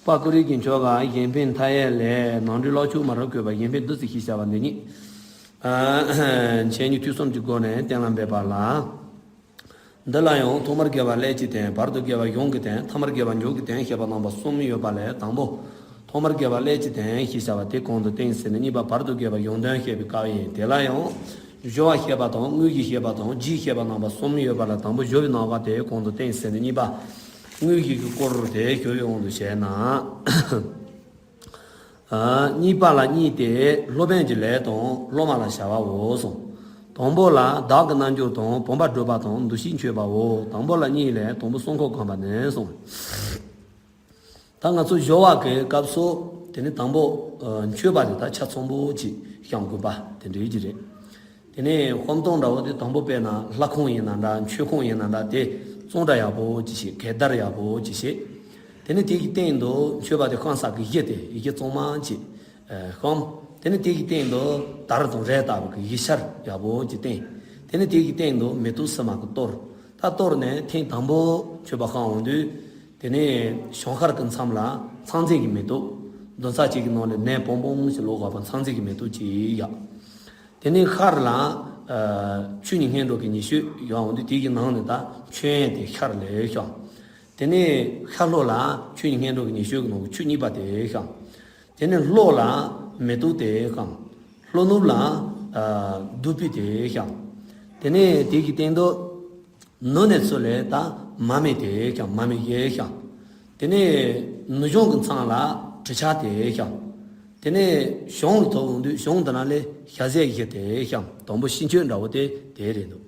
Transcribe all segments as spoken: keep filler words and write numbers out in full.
པ་ཀུ་རེ་གི་ཆོ་ག་གཞན་ཕན་མཐའ་ཡས་ལས། ནང་འགྲོའི་ཀློག་ཆོག་མ་རབས་བཀོད་པ། གཞན་ཕན་བདུད་རྩི་ཞེས་བྱ་བ་འདི་ཉིད། འཆད་ཉན་ཐོས་བསམ་གྱི་སྒོ་ནས་གཏན་ལ་འབེབས་པ་ལ། འདི་ལ་ཡང་ཐོག་མར་དགེ་བ་ཀླད་ཀྱི་དོན། བར་དུ་དགེ་བ་གཞུང་གི་དོན། ཐ་མར་དགེ་བ་མཇུག་གི་དོན་བཤད་པ་རྣམ་པ་གསུམ་ཡོད་པ་ལས། དང་པོ་ཐོག་མར་དགེ་བ་ཀླད་ཀྱི་དོན་ཞེས་བྱ་བ་དེ་གོང་དུ་བསྟན་ཟིན་ནས། གཉིས་པ་བར་དུ་དགེ་བ་གཞུང་དོན་བཤད་པའི་སྐབས་ཡིན། དེ་ལ་ཡང་སྦྱོར་བ་བཤད་པ་དང་དངོས་གཞི་བཤད་པ་དང་རྗེས་བཤད་པ་རྣམ་པ་གསུམ་ཡོད་པ་ལ། དང་པོ་སྦྱོར་བའི་སྣང་བ་དེ་གོང་དུ་བསྟན་ཟིན་ནས། གཉིས་པ་དངོས་གཞི་གི་སྐོར་དེ་སྦྱོར་བའི་དབང་དུ་བྱས་ན། གཉིས་པ་ལ་གཉིས་ཏེ། སློབ་དཔོན་གྱི་ལས་དང་སློབ་མ་ལ་བྱ་བའོ་གསུངས། དང་པོ་ལ་བདག་གི་རྣལ་འབྱོར་དང་། བུམ་པ་སྒྲུབ་པ་དང་། འདུ་ཤེས་འཆོས་པའོ། དང་པོ་ལ་གཉིས་ལས། དང་པོ་གསུང་ཁོག་གོམས་པ་ནི་གསུངས། ད་ང་ཚོ་སྦྱོར་བ་གི་སྐབས་སུ་དེ་ནི་དང་པོ་མཆོད་པ་དེ་ད་ཆ་ཚང་པོ་ཅིག་བཤམས་དགོས་པ་དེ་འདྲའི་ཅིག་རེད། དེ་ནས་སྐོམ་གཏོང་འདྲ་བོ་དེ་དང་པོ་དཔེར་ན་ལྷ་ཁང་ཡིན་ན་འདྲ། མཆོད་ཁང་ཡིན་ན་འདྲ། དེ་གཙང་སྦྲ་ཡག་པོ་ཅིག་བྱེད། གད་བདར་ཡག་པོ་ཅིག་བྱེད། དེ་ནས་དེ་གི་སྟེང་དུ་མཆོད་པ་དེ་བཤམས་ས་གི་གཞི་དེ་གཞི་གཙང་མ་ཅིག་བཤམས། དེ་ནས་དེ་གི་སྟེང་དུ་དར་དང་རས་བཏགས་པའི་གི་གཞི་ཤར་ཡག་པོ་ཅིག་བསྟན། དེ་ནས་དེ་གི་སྟེང་དུ་མེ་ཏོག་སིལ་མ་གི་གཏོར། ད་གཏོར་ནས་ཐེངས་དང་པོ་མཆོད་པ་བཤམས་འོང་དུས། དེ་ནས་བྱང་ཤར་གྱི་མཚམས་ལ་ཚངས་མཚེས་ཀྱི་མེ་ཏོག། འདོན་ས་གཅིག་གི་ནང་ལ་ནས་པོང་པོང་ཞིག་ལོག་དགོས་པ། ཚངས་མཚེས་ཀྱི་མེ་ཏོག་ཅིག་ཡ། དེ་ནས་ཤར་ལ་ཆོས་ཉིད་སྔོན་འགྲོ་གི་ཉི་ཤུ་ཡོང་འོང་དུས། དེ་གི་ནང་ནས་ད་མཆོད་ཡོན་དེ་ཤར་ལ་བཤམས། དེ་ནས་ཤར་ལྷོ་ལ་ཆོས་ཉིད་སྔོན་འགྲོ་གི་ཉི་ཤུ་གི་ནང་གི་ཆུ་གཉིས་པ་དེ་བཤམས། དེ་ནས་ལྷོ་ལ་མེ་ཏོག་དེ་བཤམས། ལྷོ་ནུབ་ལ་བདུག་སྤོས་དེ་བཤམས། དེ་ནས་དེ་གི་སྟེང་དུ་ནུབ་ནས་ཚུར་ལ་ད་མར་མེ་དེ་བཤམས། མར་མེ་བཞི་བཤམས། དེ་ནས་ནུབ་བྱང་གི་མཚམས་ལ་གྲི་ཆབ་དེ་བཤམས། དེ་ནས་བྱང་ལ་ཐོན་འོང་དུས་བྱང་དེ་ན་ལ་ཞལ་ཟས་བཞི་དེ་བཤམས། དང་པོ་ཤིང་མཆོད་འདྲ་བོ་དེ་དེ་རེད་འདུག་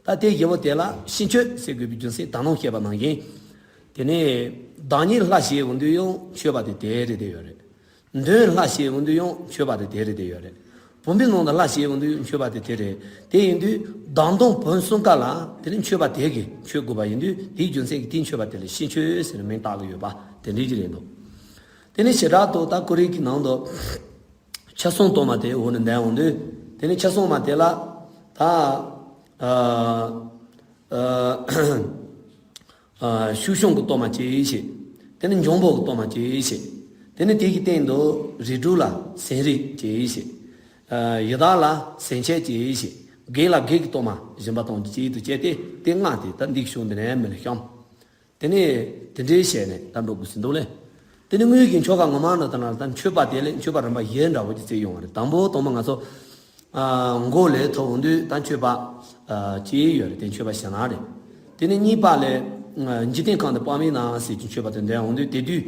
ད་དེ་བཞི་པོ་དེ་ལ་ཤིང་མཆོད་ཟེར་དགོས་པའི་རྒྱུ་མཚན་ད་ནང་བཤད་པ་ནང་བཞིན། དེ་ནས་བདག་ཉིད་ལྷ་ཞིག་འོང་དུས་ཡང་མཆོད་པ་དེ་དེ་རེད་དེ་ཡོད་རེད། མདུན་ལྷ་ཞིག་འོང་དུས་ཡང་མཆོད་པ་དེ་དེ་རེད་དེ་ཡོད་རེད། བུམ་པའི་ནང་དུ་ལྷ་ཞིག་འོང་དུས་ཡང་མཆོད་པ་དེ་དེ་རེད། དེ་ཡིན་དུས་བདག་མདུན་བུན་གསུམ་ཀ་ལ་དེ་ནི་མཆོད་པ་དེ་གིས་མཆོད་དགོས་པ་ཡིན་དུས། དེའི་རྒྱུ་མཚན་གྱིས་དེའི་མཆོད་པ་དེ་ལ་ཤིང་མཆོད་ཟེར་ནས་མིང་བཏགས་ཀྱི་ཡོད་པ་དེ་འདྲའི་ཅིག་རེད་འདུག་དེ་ནི་བྱེ་བྲག་ཏུ་ད་ཀོ་རི་གི་ནང་དུ་ཆ་ཚང་གཏོར་མ་དེ་འོག་ནས་འདོན་འོང་དུས། དེ་ནི་ཆ་ཚང་མ་དེ་ལ་ད་ཨ་ཨ། ཤུག་གཞོང་གི་གཏོར་མ་ཅིག་བྱེད། དེ་ནས་འཇམ་པོ་གི་གཏོར་མ་ཅིག་བྱེད། དེ་ནས་དེ་གི་སྟེང་དུ་རིགས་དྲུག་ལ་ཟན་རིགས་ཅིག་བྱེད། ཡི་དྭགས་ལ་ཟན་ཆས་ཅིག་བྱེད། བགེགས་ལ་བགེགས་ཀྱི་གཏོར་མ་སྦྱིན་པ་དང་བཅས་དུ་བྱས་ཏེ། དེ་ལྔ་དེ་ད་འདི་གཞུང་འདི་ནས་མི་ལ་བཤམས། དེ་ནས་དེ་འདྲའི་བྱས་ནས་ད་འགྲོ་དགོས་ཟིན་འདུག་ལེ། དེ་ནས་དངོས་ཀྱི་ཆོ་ག་ངོ་མ་ནི་ད་ན་ད་མཆོད་པ་དེ་ལས་མཆོད་པ་རིམ་པ་བཞི་འདྲ་བོ་ཅིག་བརྩི་ཡོང་བ་རེད། དང་པོ་དང་པོ་ང་ཚོ་མགོ་ལ་ཐོན་འོང་དུས་ད་མཆོད་པ་ཅིག་ཡོད་རེད། དེ་མཆོད་པ་ཞལ་ལག་རེད། དེ་ནས་གཉིས་པ་ལ་འཇིག་རྟེན་ཁམས་དུ་དཔག་མེད་ནང་ཟེར་གྱི་མཆོད་པ་དེ་འདོན་འོང་དུས། དེ་དུས་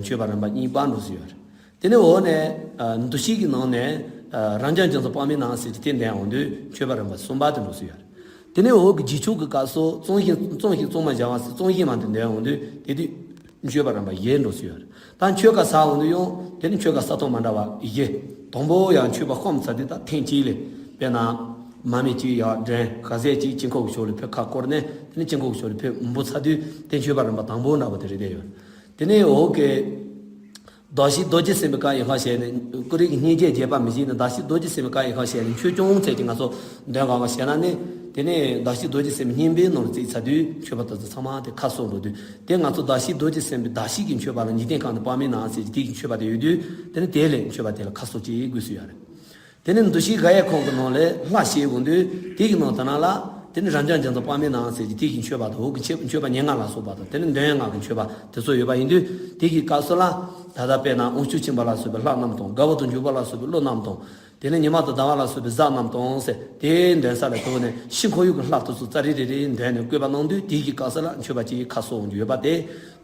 མཆོད་པ་རིམ་པ་གཉིས་པ་འགྲོ་སྲིད་ཡོད་རེད། དེ་ནས་འོག་ནས་འདུ་ཤེས་ཀྱི་ནང་ནས་རབ་འབྱམས་རྒྱ་མཚོ་དཔག་མེད་ནང་ཟེར་གྱི་དེ་འདོན་འོང་དུས་མཆོད་པ་རིམ་པ་གསུམ་པ་དེ་འགྲོ་སྲིད་ཡོད་རེད། དེ་ནས་འོག་གི་རྗེས་ཆོག་གི་སྐབས་སུ་གཙང་གཞི་གཙང་གཞི་གཙང་མ་སྦྱར་བ་ཟེར། གཙང་གཞི་མ་དེ་འདོན་འོང་དུས་དེ་དུས་མཆོད་པ་རིམ་པ་བཞི་འགྲོ་སྲིད་ཡོད་རེད། ད་མཆོད་ཁ་ཟ་འོང་དུས་ཡང་དེ་ནི་མཆོད་ཁ་ཟ་སྟངས་མ་འདྲ་བ་བཞི། དང་པོ་ཡང་མཆོད་པ་བཤམས་ཚར་དུས་ད་ཐེངས་གཅིག་ལ་དཔེར་ན་མར་མེ་གཅིག་ཡར་སྒྲོན། ཞལ་ཟས་གཅིག་དཀྱིལ་འཁོར་གྱི་ཕྱོགས་ལ་ཕུལ། ཁ་བསྐོར་ནས་དེ་ནི་དཀྱིལ་འཁོར་གྱི་ཕྱོགས་ལ་ཕུལ་འབུལ་ཚར་དུས་དེ་མཆོད་པ་རིམ་པ་དང་པོ་འདྲ་བོ་དེ་རེད་བསྡད་ཡོད། དེ་ནས་འོག་གི་གདགས་གཞི་རྡོ་རྗེ་སེམས་དཔའི་བཀའ་ཡི་ཁ་བྱས་ནས། ཀོ་རི་གི་སྙིང་རྗེ་རྒྱས་པ་མི་བཞེད་ནས། གདགས་གཞི་རྡོ་རྗེ་སེམས་དཔའི་བཀའ་ཡི་ཁ་བྱས་ནས་མཆོད་ཆུང་ཚད་ཀྱི་ང་ཚོ་འདོན་ག་ག་བྱས་ན་ནི། དེ་ནས་གདགས་གཞི་རྡོ་རྗེ་སེམས་དཔའི་བསྙེན་པའི་ནང་ལ་བརྩིས་ཚར་དུས་མཆོད་པ་དེ་ཚོ་ཚང་མ་དེ་ཁ་གསོ་འགྲོ་དུས། དེ་ང་ཚོ་གདགས་གཞི་རྡོ་རྗེ་སེམས་དཔའི་གདགས་གཞི་གི་མཆོད་པ་ལ་འཇིག་རྟེན་ཁམས་ནི་དཔག་མེད་ནའང་ཟེར་གྱི་དེ་གི་མཆོད་པ་དེ་ཡོད་དུས། དེ་ནི་དེ་ལས་མཆོད་པ་དེ་ལ་ཁ་གསོ་ཅིག་དགོས་སུ་ཡོད་རེད། དེ་ནི་འདུ་ཤེས་དགག་ཡའི་ཁོང་གི་ནང་ལས་ལྷ་ཞེས་འོང་དུས། དེ་གི་ནང་དེ་ན་ལ་དེ་ནི་རབ་འབྱམས་རྒྱ་མཚོ་དཔག་མེད་ནའང་ཟེར་གྱི་དེ་གི་མཆོད་པ་དང་། འོག་གི་མཆོད་པ་ཉེར་ལྔ་ལ་སོགས་པ་དང་། དེ་ནི་འདོན་ཡོན་ལྔ་གི་མཆོད་པ་དེ་ཚོ་ཡོད་པ་ཡིན་དུས། དེ་གི་སྐབས་སུ་ལ་ད་ལྟ་དཔེར་ན་དབང་ཕྱུག་ཁྱིམ་པ་ལ་སོགས་པའི་ལྷ་རྣམས་དང་། དགའ་བ་དང་འཇུག་པ་ལ་སོགས་པའི་ཀླུ་རྣམས་དང་། དེ་ནས་ཉི་མ་དང་ཟླ་བ་ལ་སོགས་པའི་གཟའ་རྣམས་དང་ཟེར། དེ་འདོན་ས་ལ་ཐུག་ནས་ཤིང་འཁོར་ཡུག་གི་ལྷ་དེ་ཚོ་ཙ་རི་རི་རི་འདོན་ནས་བཀོད་པ་གནང་དུས། དེ་གི་སྐབས་སུ་ལ་མཆོད་པ་ཅིག་ཁ་གསོ་འོང་རྒྱུ་ཡོད་པ་དེ་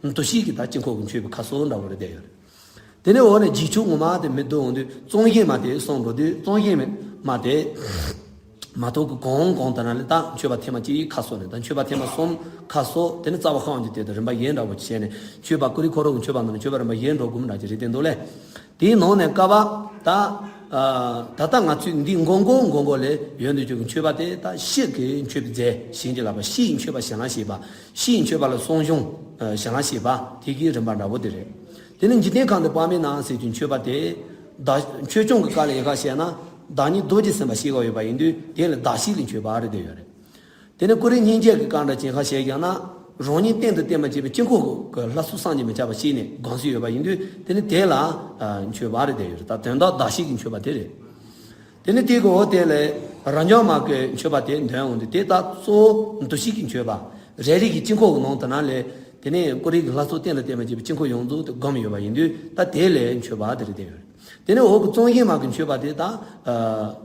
འདུ་ཤེས་ཀྱི་ད་དཀྱིལ་འཁོར་གྱི་མཆོད་པའི་ཁ་གསོ་འདྲ་བོ་རེ་བསྡད་ཡོད་རེད། དེ་ནས་འོག་ནས་རྗེས་ཆོག་ངོ་མ་དེ་མི་འདོན་འོང་དུས་གཙང་གཞི་མ་དེ་གསུངས་འགྲོ་དུས། གཙང་གཞི་མ་དེ་མ་ཐོག་གི་གོང་གོང་དེ་ན་ལས་ད་མཆོད་པ་ཐེངས་མ་གཅིག་ཁ་གསོ་ནས། ད་མཆོད་པ་ཐེངས་མ་གསུམ་ཁ་གསོ། དེ་ནས་རྩ་བ་ཤང་གི་དེ་དང་རིམ་པ་བཞིན་འདྲ་བོ་བྱས་ནས། མཆོད་པ་ཀུ་རི་ཁོ་རོ་གི་མཆོད་པ་ནང་ནས་མཆོད་པ་རིམ་པ་བཞིན་འགྲོ་དགོས་མི་འདྲ་ཅིག་རེད་བསྟན་འདུག་ལས། དེའི་ནང་ནས་ཀ་བ་ད་ད་ལྟ་ང་ཚོས་འདི་མགོ་མགོ་མགོ་མགོ་ལས་ཡོན་དུ་བཅུག་གི་མཆོད་པ་དེ་ད་ཤིང་གི་མཆོད་པའི་རྫས། བྱིན་གྱིས་བརླབས་པ་ཤིང་མཆོད་པ་ཞལ་ལག་བཞེས་པ། ཤིང་མཆོད་པ་ལ་གསང་གཞུང་ཞལ་ལག་བཞེས་པ། དེ་གི་རིམ་པ་འདྲ་བོ་དེ་རེད། དེ་ནས་འཇིག་རྟེན་ཁམས་འདི་དཔག་མེད་ནའང་ཟེར་གྱི་མཆོད་པ་དེ། བདག་མཆོད་ཆུང་གི་སྐབས་ལ་ཡི་ཁ་བཤད་ན། བདག་ཉིད་རྡོ་རྗེ་སེམས་དཔའ་ཞིག་ཡོད་པ་ཡིན་དུས། དེ་ལ་གདགས་གཞི་ལ་མཆོད་པ་རེ་བསྡད་ཡོད་རེད། དེ་ནས་ཀུ་རེ་སྙིང་རྗེ་གི་སྐབས་འདྲ་ཅན་ཁ་བཤད་ཀྱང་ན། རང་ཉིད་གཏན་དུ་བརྟེན་པ་བྱས་པའི་དཀྱིལ་འཁོར་གྱི་ལྷ་ཚོགས་བསམ་གྱིས་མི་ཁྱབ་པ་ཞིག་ནས་སྒོམ་སྲོལ་ཡོད་པ་ཡིན་དུས། དེ་ནི་དེ་ལ་མཆོད་པ་རེད་བསྡད་ཡོད་རེད། ད་དོན་དག་གདགས་གཞི་གི་མཆོད་པ་དེ་རེད། དེ་ནི་དེ་གི་འོ་དེ་ལས་རབ་འབྱམས་མ་གི་མཆོད་པ་དེ་འདོན་འོང་དུས། དེ་ད་གཙོ་བོ་འདུ་ཤེས་ཀྱི་མཆོད་པ། རེ་རེ་གི་དཀྱིལ་འཁོར་གྱི་ནང་དུ་ན་ལས། དེ་ནས་ཀོ་རི་གི་ལྷ་ཚོགས་གཏན་ལ་བརྟེན་པ་བྱས་པའི་དཀྱིལ་འཁོར་ཡོངས་རྫོགས་དེ་སྒོམ་ཡོད་པ་ཡིན་དུས། ད་དེ་ལས་མཆོད་པ་དེ་རེད་བསྡད་ཡོད་རེད། དེ་ནས་འོག་གི་གཙང་གཞི་མ་གི་མཆོད་པ་དེ་ད་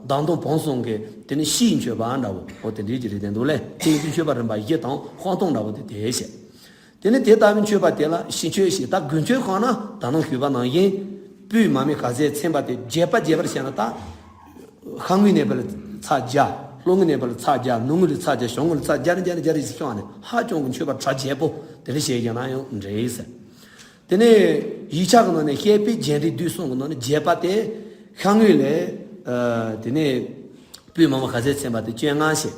བདག་མདུན་བོན་གསུམ་གྱི་དེ་ནི་ཕྱིའི་མཆོད་པ་འདྲ་བོ་འོ་དེ་འདྲའི་ཅིག་རེད་བསྡད་འདུག་ལས། དེ་ཡིན་དུས་མཆོད་པ་རིམ་པ་བཞི་དང་དཔང་རྟགས་འདྲ་བོ་དེ་དེ་བྱས། དེ་ནི་དེ་ལྟ་བུའི་མཆོད་པ་དེ་ལ་ཕྱི་མཆོད་ཞེས། ད་དགུན་མཆོད་ཁོ་ན་ད་ནང་ཞུས་པ་ནང་བཞིན་སྤོས་མ་སྨད་ག་ཟས་ཚན་པ་དེ་རྒྱས་པ་རྒྱས་པར་བྱས་ན། ད་ཤར་ངོས་ནས་ཕར་ཚར་བརྒྱ། ལྷོ་ངོས་ནས་ཕར་ཚར་བརྒྱ། ནུབ་ངོས་ལ་ཚར་བརྒྱ། བྱང་ངོས་ལ་ཚར་བརྒྱ་ནས་བརྒྱ་ནས་བརྒྱ་རེ་ཞིག་བྱུང་བ་ནས། ཧ་ཅང་གི་མཆོད་པ་གྲ་རྒྱས་པོ་དེ་འདྲ་བྱས་ཀྱང་ན་ཡང་འགྲིག་ཟེར། དེ་ནས་ཡིག་ཆ་གི་ནང་ནས་བཤད་པའི་རྒྱས་འབྲིང་བསྡུས་གསུམ་གྱི་ནང་ནས་རྒྱས་པ་དེ། ཤར་ངོས་ལས་ཨ་དེ་ནས་སྤོས་མ་སྨད་ག་ཟས་ཚན་པ་དེ་བཅོ་ལྔ་བྱས།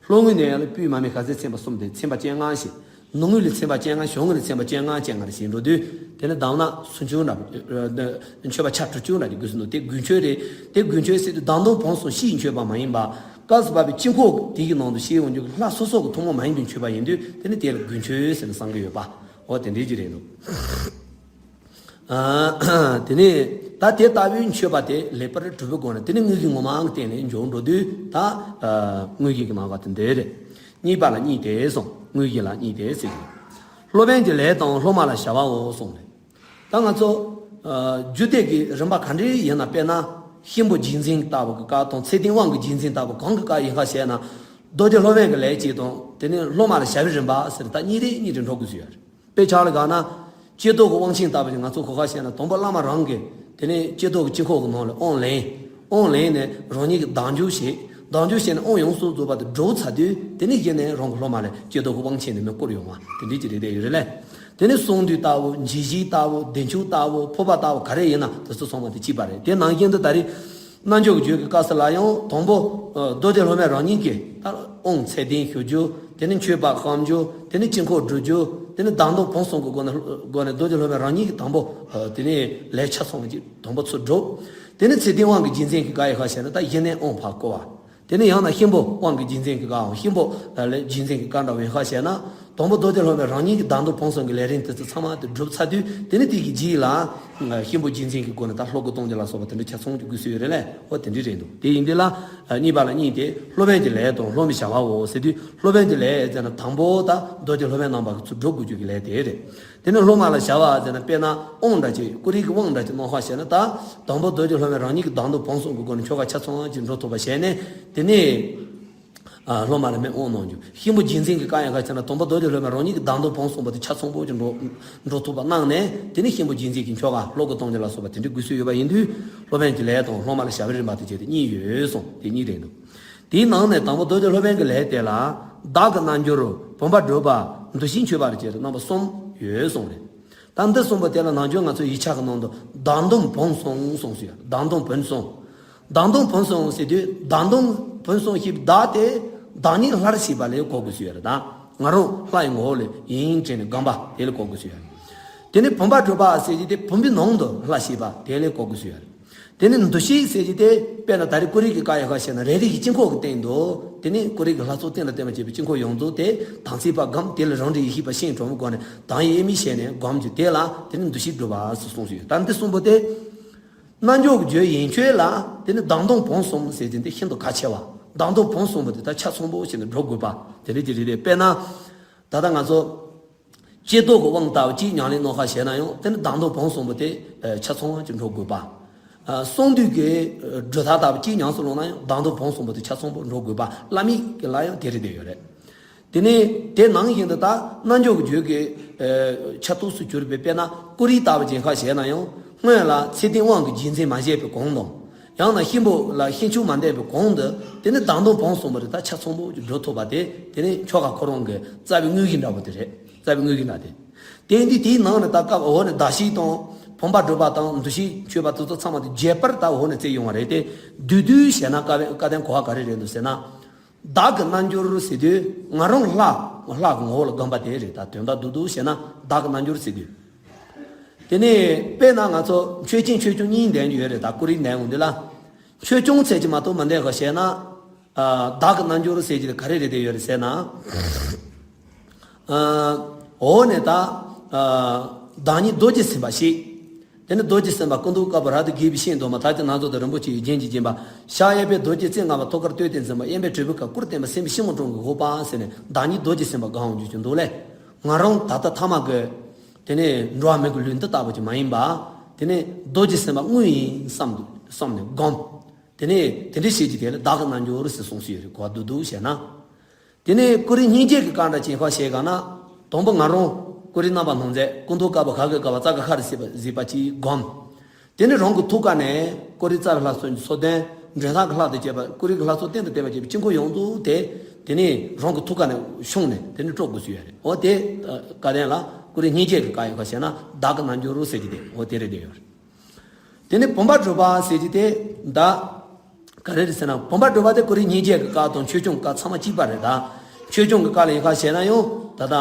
ལྷོ་ངོས་ནས་ཡང་ལ་སྤོས་མ་སྨད་ག་ཟས་ཚན་པ་གསུམ་དེ་ཚན་པ་བཅོ་ལྔ་བྱས། ནུབ་ངོས་ལ་ཚན་པ་བཅོ་ལྔ། བྱང་ངོས་ལ་ཚན་པ་བཅོ་ལྔ་བཅོ་ལྔ་རེ་བྱས་འགྲོ་དུས། དེ་ནི་དང་ན་སུམ་ཅུ་འདྲ་པོ། མཆོད་པ་ཆ་དྲུག་ཅུ་འདྲ་ཅིག་དགོས་སུ་འདུག་དེ་དགུན་མཆོད་རེད། དེ་དགུན་མཆོད་ཟེར་དུས་བདག་མདུན་བོན་གསུམ་ཕྱིའི་མཆོད་པ་མ་ཡིན་པ། སྐབས་སུ་བབས་པའི་དཀྱིལ་འཁོར་དེ་གི་ནང་དུ་བཤད་འོང་རྒྱུ་གི་ལྷ་སོ་སོ་གི་ཐུན་མོང་མ་ཡིན་པའི་མཆོད་པ་ཡིན་དུས། དེ་ནི་དེ་ལ་དགུན་མཆོད་ཟེར་ནས་བསམ་གྱི་ཡོད་པ། འོ་དེ་འདྲའི་ཅིག་རེད་འདུག་ཨ་དེ་ནས་ད་དེ་ལྟ་བུའི་མཆོད་པ་དེ་ལེགས་པར་གྲུབ་པའི་སྒོ་ནས། དེ་ནས་དངོས་གཞི་ངོ་མ་གི་སྟེང་ལ་འཇོག་འགྲོ་དུས། ད་ཨ་དངོས་གཞི་གི་ནང་ག་དེ་འདྲ་རེད། གཉིས་པ་ལ་གཉིས་ཏེ་གསུངས། དངོས་གཞི་ལ་གཉིས་ཏེ་ཟེར་གྱི། སློབ་དཔོན་གྱི་ལས་དང་སློབ་མ་ལ་བྱ་བའོ་གསུངས་རེད། ད་ང་ཚོ་ཨ་རྒྱུད་སྡེ་གི་རིམ་པ་ག་འདྲ་ཡིན་ན། དཔེར་ན་གཤིན་པོ་རྗེས་འཛིན་ལྟ་བུ་གི་སྐབས་དང་། ཚེ་བརྟན་དབང་གི་རྗེས་འཛིན་ལྟ་བུ་གང་གི་སྐབས་ཡིན་ག་ཞེ་ན། མདོ་སྡེ་སློབ་དཔོན་གྱི་ལས་གཅིག་དང་། དེ་ནས་སློབ་མ་ལ་བྱ་བའི་རིམ་པ་ཟེར། ད་གཉིས་རེ་གཉིས་རེ་འགྲོ་དགོས་ཀྱི་ཡོད་རེད། དཔེ་ཆ་ལ་དགག་ན། ཀྱེ་རྡོར་གྱི་དབང་ཆེན་ལྟ་བུ་ཞིག་ང་ཚོ་གོ་ག་བཤད་ན། དང་པོ་བླ་མ་རང་གིས་དེ་ནས་ཀྱེ་རྡོར་གྱི་དཀྱིལ་འཁོར་གྱི་ནང་ལ་དབང་ལེན། དབང་ལེན་ནས་རང་ཉིད་ཀྱིས་གདམས་འཇུག་བྱེད། གདམས་འཇུག་བྱས་ནས་དབང་ཡོངས་སུ་རྫོགས་པ་དེ་གྲུབ་ཚར་དུས། དེ་ནས་གཞི་ནས་རང་གི་སློབ་མ་ལ་ཀྱེ་རྡོར་གྱི་དབང་ཆེན་དེ་མི་བསྐུར་ཡོང་བ་དེ་འདྲའི་ཅིག་རེད་བསྡད་ཡོད་རེད་ལས། དེ་ནས་གསང་འདུས་ལྟ་བུ། འཇིགས་བྱེད་ལྟ་བུ། བདེ་མཆོག་ལྟ་བུ། ཕུར་པ་ལྟ་བུ་ག་རེ་ཡིན་ན་དེ་ཚོ་ཚང་མ་དེ་གཅིག་པ་རེད། དེ་ནང་བཞིན་དུ་ད་རེས། རྣལ་འབྱོར་གྱི་རྒྱུད་ཀྱི་སྐབས་སུ་ལ་ཡང་། དང་པོ་ཨ་མདོ་སྡེ་སློབ་དཔོན་རང་ཉིད་ཀྱིས་ད་དབང་ཚད་ལྡན་ཞུ་རྒྱུ། དེ་ནས་མཆོད་པ་བཤམ་རྒྱུ། དེ་ནས་དཀྱིལ་འཁོར་སྒྲུབ་རྒྱུ། དེ་ནས་བདག་མདུན་བོན་གསུམ་གྱི་སྒོ་ནས། སྒོ་ནས་མདོ་སྡེ་སློབ་དཔོན་རང་ཉིད་ཀྱིས་དང་པོ་ཨ་དེ་ནས་ལས་ཆ་ཚང་ཅིག་དང་པོ་ཚུར་སྒྲུབ། དེ་ནས་ཚེ་བརྟན་དབང་གི་རྗེས་འཛིན་གྱི་སྐབས་ཡིན་ག་ཞེ་ན། ད་གཞི་ནས་དབང་ཕར་བསྐུར་བ། དེ་ནས་ཡང་ན་གཤིན་པོ་དབང་གི་རྗེས་འཛིན་གྱི་སྐབས། གཤིན་པོ་ལ་ལས་རྗེས་འཛིན་གྱི་སྐབས་འདྲ་བོ་ཡིན་ག་ཞེ་ན། དང་པོ་མདོ་སྡེ་སློབ་དཔོན་རང་ཉིད་ཀྱིས་བདག་མདུན་བོན་གསུམ་གྱི་ལས་རིམ་དེ་ཚོ་ཚང་མ་དེ་གྲུབ་ཚར་དུས། དེ་ནས་དེ་གི་རྗེས་ལ་གཤིན་པོ་རྗེས་འཛིན་གྱི་སྒོ་ནས་ད་ཤློ་ཀ་གཏོང་རྒྱུ་ལ་སོགས་པ་དེ་འདྲ་ཆ་ཚང་ཅིག་དགོས་སུ་ཡོད་རེད་ལས། འོ་དེ་འདྲ་རེད་འདུག་དེ་ཡིན་དུས་ལ་གཉིས་པ་ལ་གཉིས་ཏེ། སློབ་དཔོན་གྱི་ལས་དང་སློབ་མའི་བྱ་བའོ་ཟེར་དུས། སློབ་དཔོན་གྱི་ལས་ཟེར་ན་དང་པོ་ད་མདོ་སྡེ་སློབ་དཔོན་རྣམ་པ་གིས་ཚུར་སྒྲུབ་དགོས་རྒྱུ་གི་ལས་དེ་རེད། དེ་ནས་སློབ་མ་ལ་བྱ་བ་ཟེར་ན། དཔེར་ན་དབང་འདྲ་ཅིག་ཀོ་རི་གི་དབང་འདྲ་ཅིག་གནང་བ་ཞེ་ན། ད་དང་པོ་མདོ་སྡེ་སློབ་དཔོན་རང་ཉིད་ཀྱིས་བདག་མདུན་བོན་གསུམ་གྱི་སྒོ་ནས་ཆོ་ག་ཆ་ཚང་ཅིག་འགྲོ་ཐུབ་པ་བྱས་ནས། དེ་ནས་ཨ་སློབ་མ་ལ་མར་དབང་གནང་རྒྱུ། གཤིན་པོ་རྗེས་འཛིན་གྱི་སྐབས་ཡིན་ག་ཞེ་ན། དང་པོ་མདོ་སྡེ་སློབ་དཔོན་རང་ཉིད་ཀྱིས་བདག་མདུན་བོན་གསུམ་པོ་དེ་ཆ་ཚང་པོ་ཅིག་འགྲོ་འགྲོ་ཐུབ་པ་གནང་ནས། དེ་ནས་གཤིན་པོ་རྗེས་འཛིན་གྱི་ཆོ་ག་ཤློ་ཀ་གཏོང་རྒྱུ་ལ་སོགས་པ་དེ་འདྲ་དགོས་སུ་ཡོད་པ་ཡིན་དུས། སློབ་དཔོན་གྱི་ལས་དང་སློབ་མ་ལ་བྱ་བའི་རིམ་པ་དེ་བྱས་ཏེ་གཉིས་ཡོད་གསུངས། དེ་གཉིས་རེད་འདུག་དེའི་ནང་ནས་དང་པོ་མདོ་སྡེ་སློབ་དཔོན་གྱི་ལས་དེ་ལ། བདག་གི་རྣལ་འབྱོར། བུམ་པ་སྒྲུབ་པ། འདུ་ཤེས་འཆོས་པ་བཅས་རྣམ་པ་གསུམ་ཡོད་གསུངས་རེད། ད་འདི་གསུམ་པོ་དེ་ལ་ནང་ཆོས་ང་ཚོའི་ཡིག་ཆ་གི་ནང་དུ་བདག་མདུན་བོན་གསུམ་གསུངས་སུ་ཡོད། བདག་མདུན་བོན་གསུམ། བདག་མདུན་བོན་གསུམ་ཟེར་དུས། བདག་མདུན་བོན་གསུམ་ཞེས་པའི་བདག་དེ་བདག་ཉིད་ལྷར་ཞེས་པ་ལ་གོ་དགོས་སུ་ཡོད་རེད། ད་ང་རང་ལྷ་ཡི་ངོ་བོ་ལ་ཡིན་དྲན་ནས་སྒོམ་པ་དེ་ལ་གོ་དགོས་སུ་ཡོད་རེད། དེ་ནས་བུམ་པ་སྒྲུབ་པ་ཟེར་གྱི་དེ་བུམ་པའི་ནང་དུ་ལྷ་ཞེས་པ་དེ་ལ་གོ་དགོས་སུ་ཡོད་རེད། དེ་ནས་འདུ་ཤེས་ཟེར་གྱི་དེ། དཔེར་ན་ད་རེས་ཀོ་རི་གི་སྐབས་ཡིན་ག་ཞེ་ན། རེ་རེ་གི་དཀྱིལ་འཁོར་གྱི་སྟེང་དུ། དེ་ནས་ཀོ་རི་གི་ལྷ་ཚོགས་གཏན་ལ་བརྟེན་པ་བྱས་པའི་དཀྱིལ་འཁོར་ཡོངས་རྫོགས་དེ་དམ་ཚིག་པ་སྒོམ། དེ་ལ་རང་འདྲའི་ཡེ་ཤེས་པ་ཤིང་གྲོག་མའི་སྒོ་ནས་དང་དབྱེར་མེད་བྱས་ནས་སྒོམ་རྒྱུ་དེ་ལ། དེ་ནས་འདུ་ཤེས་སྒྲུབ་པ་ཟེར་གསུངས་སུ་ཡོད། ད་འདི་གསུམ་པོ་དེ། རྣལ་འབྱོར་གྱི་རྒྱུད་ཡན་ཆོད་ལ། དེ་ནས་བདག་མདུན་བོན་གསུམ་ཟེར་དེ་འདི་ཤིན་ཏུ་གལ་ཆེ་བ། བདག་མདུན་བོན་གསུམ་པོ་དེ་ད་ཆ་ཚང་པོ་བྱས་ནས་སྒྲུབ་དགོས་པ་དེ་འདྲ་ཅིག་རེད་དེ། དཔེར་ན། ད་ལྟ་ང་ཚོ་ཀྱེ་རྡོར་གྱི་དབང་ལྟ་བུ་གཅིག་ཉམས་ལེན་གནང་ཤག་ཞེ་ན་ཡང་། དེ་ནི་བདག་མདུན་བོན་གསུམ་པོ་དེ་ཆ་ཚང་ཅིག་འགྲོ་དགོས་པ། གསང་འདུས་ཀྱི་སྒྲུབ་ཐབས་ལྟ་བུ་གཅིག་ཉམས་སུ་བླངས་ན་ཡང་། བདག་མདུན་བོན་གསུམ་པོ་དེ་ཆ་ཚང་པོ་འགྲོ་དགོས་པ། བླ་མེད་ཀྱི་ལ་ཡང་དེ་རེད་བསྡད་ཡོད་རེད། དེ་ནས་དེ་ནང་བཞིན་དུ་ད་རྣལ་འབྱོར་གྱི་རྒྱུད་ཀྱི་ཆ་ཐོག་སུ་གྱུར་པའི། དཔེར་ན་ཀོ་རི་ལྟ་བུ་ཅིག་ཡིན་ཤག་ཞེ་ན་ཡང་། སྔོན་ལ་ཚེ་བརྟན་དབང་གི་རྗེས་འཛིན་མ་བྱས་པའི་གོང་དང་། ཡང་ན་གཤིན་པོ་ལ་གཤིན་ཆོས་མ་འདོན་པའི་གོང་དུ། དེ་ནི་བདག་མདུན་བོན་གསུམ་པོ་དེ་ད་ཆ་ཚང་པོ་ཅིག་འགྲོ་ཐུབ་པ་དེ། དེ་ནི་ཆོ་ག་ཁོ་རང་གི་རྩ་བའི་དངོས་གཞི་འདྲ་བོ་དེ་རེད། རྩ་བའི་དངོས་གཞི་འདྲ་དེ། དེ་འདི་དེའི་ནང་ནས་ད་སྐབས་འོག་ནས་གདགས་གཞི་དང་། བུམ་པ་སྒྲུབ་པ་དང་། འདུ་ཤེས་འཆོས་པ་དེ་ཚོ་ཚང་མ་དེ་རྒྱས་པར་ད་འོག་ནས་བརྩིས་ཡོང་བ་རེད་དེ། བསྡུས་བསྡུས་བྱས་ན་བཀའ་བཀའ་བསྟན་གོ་བ་ག་རེ་རེད་འདུག་ཟེར་ན། བདག་གི་རྣལ་འབྱོར་ཟེར་དུས་ང་རང་ལྷ། ལྷ་གི་ངོ་བོ་ལ་སྒོམ་པ་དེ་རེད། ད་དོན་དག་བསྡུས་བསྡུས་བྱས་ན་བདག་གི་རྣལ་འབྱོར་ཟེར་དུས། དེ་ནས་དཔེར་ན་ང་ཚོ་མཆོད་སྦྱིན་མཆོད་བྱུང་གཉིས་འདོན་རྒྱུ་ཡོད་རེད། ད་ཀོ་རི་འདོན་འོང་དུས་ལ། མཆོད་བྱུང་ཚད་ཀྱིས་མ་གཏོགས་མི་འདོན་ག་ཞེ་ན། ཨ་བདག་གི་རྣལ་འབྱོར་ཟེར་གྱི་དེ་ག་རེ་རེད་བསྡད་ཡོད་རེད་ཟེར་ན། ཨ་ འོག་ནས་ད། ཨ། བདག་ཉིད་རྡོ་རྗེ་སེམས་དཔའ་ཞེས། དེ་ནི་རྡོ་རྗེ་སེམས་དཔའ་སྐུ་མདོག་དཀར་པོ་རབ་ཏུ་དགྱེས་པའི་ཤིང་སྡོང་མ་དར་གྱི་ནགས་ཚལ་དུ་རིན་པོ་ཆེའི་རྒྱན་གྱིས་བརྒྱན་པ། ཕྱག་གཡས་པས་རྡོ་རྗེ་རྩེ་ལྔ་པ་ཐུགས་ཀར་བསྟོད་དེ་འཛིན་པ། གཡོན་པས་དྲིལ་བུ་ཁ་སྐུར་བསྟན་པ། སེམས་ཤིང་མོ་ཀྲུང་གིས་དབུ་བ་ཟེར་ནས་བདག་ཉིད་རྡོ་རྗེ་སེམས་དཔའ་གང་འོང་བརྗོད་ཀྱི་འདུག་ལས། ང་རང་ད་ལྟ་ཐ་མ་གི། དེ་ནས་འགྲོ་བ་མི་གི་ལུས་འདི་ལྟ་བུ་ཅིག་མ་ཡིན་པ། དེ་ནས་རྡོ་རྗེ་སེམས་དཔའ་དངོས་ཡིན་བསམ་བསམ་ནས་བསྒོམ། དེ་ནས་དེ་འདྲ་བྱེད་ཀྱི་དེ་ལ་བདག་གི་རྣལ་འབྱོར་ཟེར་གསུངས་སུ་ཡོད་རེད། གོ་བ་སྡུག་སྡུག་བྱས་ན། དེ་ནས་ཀུ་རེ་སྙིང་རྗེ་གི་བཀའ་འདྲ་ཅན་ཁ་བྱས་ག་ན། དང་པོ་ང་རང་ཀུ་རེ་རྣམ་པར་སྣང་མཛད་སྐུ་མདོག་དཀར་པོ་ཁ་གི་དཀར་བ་རྩ་གི་ཤར་གཟིགས་པ་གཟིགས་པ་ཅིག་བསྒོམ། དེ་ནས་རང་གི་ཐུགས་ཀ་ནས་ཀུ་རེ་རྩ་བའི་ལྷ་གསུམ་གྱི་ཚོགས་བདུན། མགྲོན་ཐང་གི་ལྷ་དང་བཅས་པ། ཀུ་རེ་གི་ལྷ་ཚོགས་རྟེན་དང་བརྟེན་པ་བཅས་པའི་དཀྱིལ་འཁོར་ཡོངས་རྫོགས་དེ། དེ་ནས་རང་གི་ཐུགས་ཀ་ནས་ཕྱུང་ནས་དེ་ནས་སྤྲོ་དགོས་སུ་ཡོད་རེད། འོ་དེ་བཀའ་བསྟན་ལ་ཀུ་རེ་སྙིང་རྗེ་གི་བཀའ་ཡོད་ཁ་བྱས་ན་བདག་གི་རྣལ་འབྱོར་རོ་ཟེར་གྱི་དེ་འོ་དེ་རེད་དེ་ཡོད་རེད། དེ་ནས་བུམ་པ་སྒྲུབ་པ་ཟེར་གྱི་དེ་ད། ག་རེ་རེད་ཟེར་ན། བུམ་པ་སྒྲུབ་པ་དེ་ཀུ་རེ་སྙིང་རྗེ་གི་བཀའ་དང་ཆོས་སྐྱོང་བཀའ་ཚང་མ་གཅིག་པ་རེད་ད། ཆོས་སྐྱོང་གི་བཀའ་ལ་ཡིན་ཁ་བྱས་ན་ཡང་ད་ལྟ།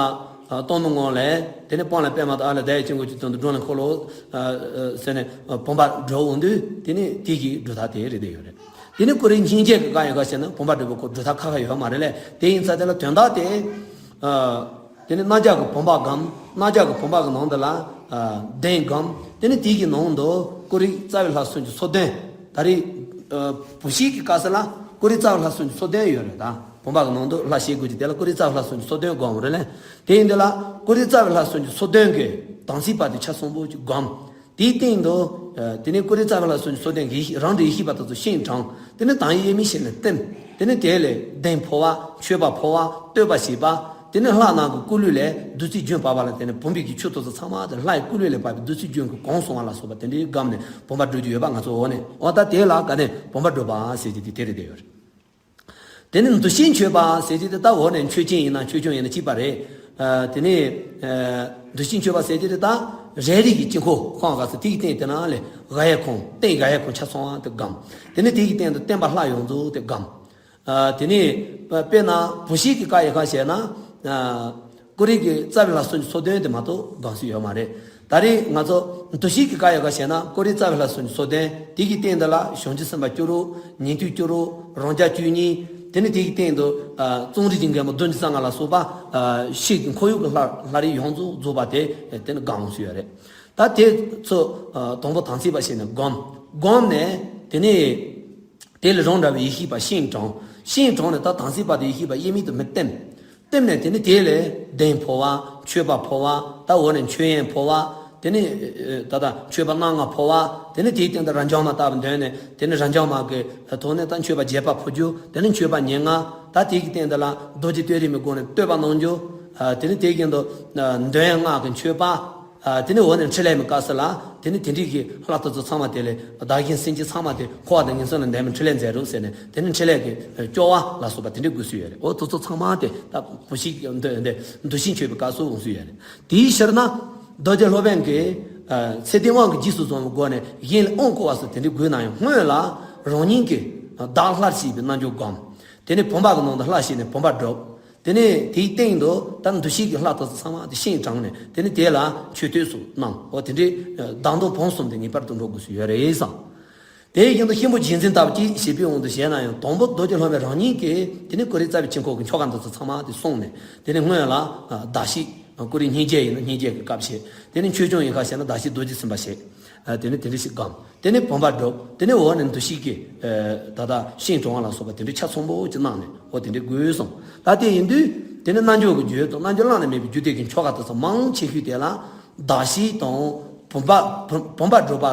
ཨ། སྟོང་མི་ངོ་ལས། དེ་ནས་སྤང་ལ་པདྨ་དང་ཨ་ལ་བདག་ཡི་དཀྱིལ་འཁོར་གྱི་དོན་དུ་སྒྲོན་ལ་འཁོར་ལོ། ཨ། ཨ། ཟེར་ནས་བུམ་པ་སྒྲུབ་འོང་དུས་དེ་ནས་དེ་གི་སྒྲུབ་ཐབས་དེ་རེད་དེ་ཡོད་རེད། དེ་ནས་ཀུ་རེ་སྙིང་རྗེ་གི་བཀའ་ཡིན་ཁ་བྱས་ན་བུམ་པ་སྒྲུབ་པའི་སྐོར་སྒྲུབ་ཐབས་ཁ་ཁ་ཡོད་མ་རེད་ལས། དེ་ཡིན་ཙང་དེ་ལ་དོན་དག་དེ། ཨ། དེ་ནས་རྣ་བྱང་གི་བུམ་པ་བསྒོམ། རྣ་བྱང་གི་བུམ་པ་གི་ནང་དུ་ལ། ཨ། གདན་བསྒོམ། དེ་ནས་དེ་གི་ནང་དུ་ཀུ་རེ་རྩ་བའི་ལྷ་གསུམ་གྱི་ཚོགས་བདུན། ད་རེས། ཨ། བུ་ཤི་གི་སྐབས་སུ་ལ་ཀུ་རེ་རྩ་བའི་ལྷ་གསུམ་གྱི་ཚོགས་བདུན་ཡོད་རེད་ད། བུམ་པ་གི་ནང་དུ་ལྷ་ཞིག་དགོས་ཀྱི་དེ་ལ་ཀུ་རེ་རྩ་བའི་ལྷ་གསུམ་གྱི་ཚོགས་བདུན་བསྒོམ་རེད་ལས། དེ་ཡིན་དེ་ལ་ཀུ་རེ་རྩ་བའི་ལྷ་གསུམ་གྱི་ཚོགས་བདུན་གྱི་དམ་ཚིག་པ་དེ་ཆ་ཚང་པོ་ཅིག་བསྒོམ། དེའི་སྟེང་དུ། ཨ། དེ་ནས་ཀུ་རེ་རྩ་བའི་ལྷ་གསུམ་གྱི་ཚོགས་བདུན་གྱི་རང་གི་ཡེ་ཤེས་པ་དེ་ཚོ་ཤིང་དྲངས། དེ་ནས་དང་ཡེ་དམིགས་བྱས་ནས་བསྟིམ། དེ་ནས་དེ་ལས་གདན་འཕོ་བ། མཆོད་པ་འཕོ་བ། བསྟོད་པ་བྱེད་པ། དེ་ནས་ལྷ་རྣམས་ཀྱི་སྐུ་ལུས་ལས་བདུད་རྩིའི་རྒྱུན་བབས་པ་ལ་བརྟེན་ནས་བུམ་པའི་གི་ཆུ་དེ་ཚོ་ཚང་མ་དེ་ལྷའི་སྐུ་ལུས་ལས་བབས་པའི་བདུད་རྩིའི་རྒྱུན་གྱིས་གང་སོང་བ་ལ་སོགས་པ་དེ་འདྲའི་བསྒོམས་ནས་བུམ་པ་སྒྲུབ་ཀྱི་ཡོད་པ་ང་ཚོ་འོ་ནས་འོ་ད་དེ་ལ་ག་ནས་བུམ་པ་སྒྲུབ་པ་ཟེར་གྱི་དེ་དེ་རེད་དེ་ཡོད་རེད། དེ་ནས་འདུ་ཤེས་འཆོས་པ་ཟེར་གྱི་དེ་ད་འོ་ནས་མཆོད་སྦྱིན་ཡིན་ན་ཆོས་སྐྱོང་ཡིན་ན་གཅིག་པ་རེད། ཨ། དེ་ནས། ཨ། འདུ་ཤེས་འཆོས་པ་ཟེར་གྱི་དེ་ད་རེ་རེ་གི་དཀྱིལ་འཁོར་ཁོང་ག་ཚོད་དེ་གི་སྟེང་དེ་ན་ལས་ག་ཡེ་ཁོང་སྟེང་ག་ཡེ་ཁོང་ཆ་ཚང་བ་དེ་བསྒོམ། དེ་ནས་དེ་གི་སྟེང་དུ་བསྟན་པ་ལྷ་ཡོངས་རྫོགས་དེ་བསྒོམ། ཨ། དེ་ནས་དཔེར་ན་བུ་ཤི་གི་བཀའ་ཡི་ཁ་བྱས་ན། ཨ། ཀུ་རེ་གི་རྩ་བའི་ལྷ་གསུམ་གྱི་ཚོགས་བདུན་དེ་མ་གཏོགས་སྒོམ་སྲོལ་ཡོད་མ་རེད། ད་རེས་ང་ཚོ་འདུ་ཤེས་ཀྱི་བཀའ་ཡི་ཁ་བྱས་ན་ཀུ་རེ་རྩ་བའི་ལྷ་གསུམ་གྱི་ཚོགས་བདུན་དེ་གི་སྟེང་དུ་ལ་བྱང་ཆུབ་སེམས་དཔའ་བཅུ་དྲུག་ཉན་ཐོས་བཅུ་དྲུག་རང་རྒྱལ་བཅུ་གཉིས། དེ་ནས་དེ་གི་སྟེང་དུ། ཨ། གཙང་རིས་ཀྱི་མགོན་པོ་བདུན་ཅུ་རྩ་ལྔ་ལ་སོགས་པ། ཨ། ཤེལ་གྱི་ཁོར་ཡུག་གི་ལྷ་ལྷ་རིས་ཡོངས་རྫོགས་རྫོགས་པ་དེ་དེ་ནི་སྒོམ་སྲོལ་ཡོད་རེད། ད་དེ་ཚོ། ཨ། དང་པོ་དམ་ཚིག་པ་བྱས་ནས་བསྒོམ། བསྒོམས་ནས་དེ་ནས། དེ་ལས་རང་འདྲ་བའི་ཡེ་ཤེས་པ་ཤིང་དྲངས། ཤིང་དྲངས་ནས་ད་དམ་ཚིག་པ་དེ་ཡེ་ཤེས་པ་དབྱེར་མེད་དུ་མི་བསྟིམ། བསྟིམ་ནས་དེ་ནས་དེ་ལས་གདན་འཕོ་བ། མཆོད་པ་འཕོ་བ། ད་འོ་ནས་མཆོད་ཡོན་འཕོ་བ། དེ་ནས། ཨ། ད་ལྟ་མཆོད་པ་རྣམ་ལྔ་འཕོ་བ། དེ་ནས་དེའི་སྟེང་དུ་རབ་འབྱམས་མ་ལྟ་བུ་འདོན་ནས་དེ་ནས་རབ་འབྱམས་མ་གི་ཐོག་ནས་ད་མཆོད་པ་བརྒྱད་པ་འཕོ་རྒྱུ། དེ་ནས་མཆོད་པ་ཉེར་ལྔ། ད་དེ་གི་སྟེང་དུ་ལ་རྡོ་རྗེ་གཏད་རིམ་གྱི་སྒོ་ནས་བསྟོད་པ་གནང་རྒྱུ། ཨ། དེ་ནས་དེ་བཞིན་དུ། ཨ། འདོན་ཡོན་ལྔ་གི་མཆོད་པ། ཨ། དེ་ནས་འོག་ནས་འཕྲིན་ལས་མི་དཀའ་སི་ལ། དེ་ནས་དེ་འདྲའི་གི་ལྷ་དེ་ཚོ་ཚང་མ་དེ་ལས་བདག་གཞན་སེམས་ཅན་ཚང་མ་དེ་འཁོར་བ་དང་ངན་སོང་ལས་འདས་པའི་འཕྲིན་ལས་མཛད་རོགས་ཟེར་ནས་དེ་ནས་འཕྲིན་ལས་ཀྱི་སྐྱོར་བ་ལ་སོགས་པ་དེ་འདྲའི་དགོས་སུ་ཡོད་རེད། འོ་དེ་ཚོ་ཚང་མ་དེ་ད་བུ་ཤི་འདུ་འདུ་ཤིང་མཆོད་པའི་སྐབས་སུ་འོང་སུ་ཡོད་རེད། དེའི་ཕྱིར་ན་རྡོ་རྗེ་སློབ་དཔོན་གྱིས། ཨ། ཚེ་འདས་དབང་གི་རྗེས་སུ་བཟུང་བའི་སྒོ་ནས་གཞན་ལ་དབང་བསྐུར་བ་སོགས་དེ་འདྲའི་དགོས་ན་ཡང་སྔོན་ལ་རང་ཉིད་ཀྱིས་བདག་སླར་གཤེགས་པའི་རྣལ་འབྱོར་བསྒོམ། དེ་ནས་བུམ་པ་གི་ནང་དུ་སླར་གཤེགས་ནས་བུམ་པ་སྒྲུབ། དེ་ནས་དེའི་སྟེང་དུ་ད་འདུ་ཤེས་ཀྱི་ལྷ་དེ་ཚོ་ཚང་མ་དེ་ཤིང་དྲངས་ནས་དེ་ནས་དེ་ལ་མཆོད་བསྟོད་སོགས་གནང་། འོ་དེ་འདྲའི་བདག་མདུན་བུམ་གསུམ་དེ་ངེས་པར་དུ་འགྲོ་དགོས་སུ་ཡོད་རེད་བསམ། དེ་ཡི་རྒྱུན་དུ་གཤིན་པོ་རྗེས་འཛིན་ལྟ་བུ་ཅིག་བྱེད་པའི་དབང་དུ་བྱས་ན་ཡང་དང་པོ་རྡོ་རྗེ་སློབ་དཔོན་རང་ཉིད་ཀྱིས་དེ་ནས་ཀུ་རེ་རྩ་བའི་དཀྱིལ་འཁོར་གྱི་ཆོ་ག་འདི་ཚོ་ཚང་མ་དེ་གསུངས་ནས་དེ་ནས་སྔོན་ལ་བདག་གཤེགས་ཀུ་རེ་སྙིང་རྗེ་ཡིན་ན་སྙིང་རྗེ་གི་སྐབས་བྱེད། དེ་ནས་ཆོས་སྐྱོང་ཡིན་ཁ་བྱས་ན་བདག་གཤེགས་རྡོ་རྗེ་སེམས་དཔའ་བྱེད། དེ་ནས་དེ་འདྲ་ཞིག་བསྒོམ། དེ་ནས་བུམ་པ་སྒྲུབ། དེ་ནས་འོག་ནས་འདུ་ཤེས་ཀྱི། ཨ། ད་ལྟ་ཤིང་དྲངས་པ་ལ་སོགས་པ་དེ་འདྲའི་ཆ་ཚང་པོ་ཅིག་གནང་ནས་འོ་དེ་འདྲའི་དགོས་གསུངས། ད་དེ་ཡིན་དུས་དེ་ནས་རྣལ་འབྱོར་གྱི་རྒྱུད་དང་རྣལ་འབྱོར་བླ་ན་མེད་པའི་རྒྱུད་སྡེ་གི་ཆོ་ག་དེ་ཚོ་མང་ཆེ་ཤོས་དེ་ལ་བདག་གཤེགས་དང་བུམ་པ་བུམ་བུམ་པ་སྒྲུབ་པ་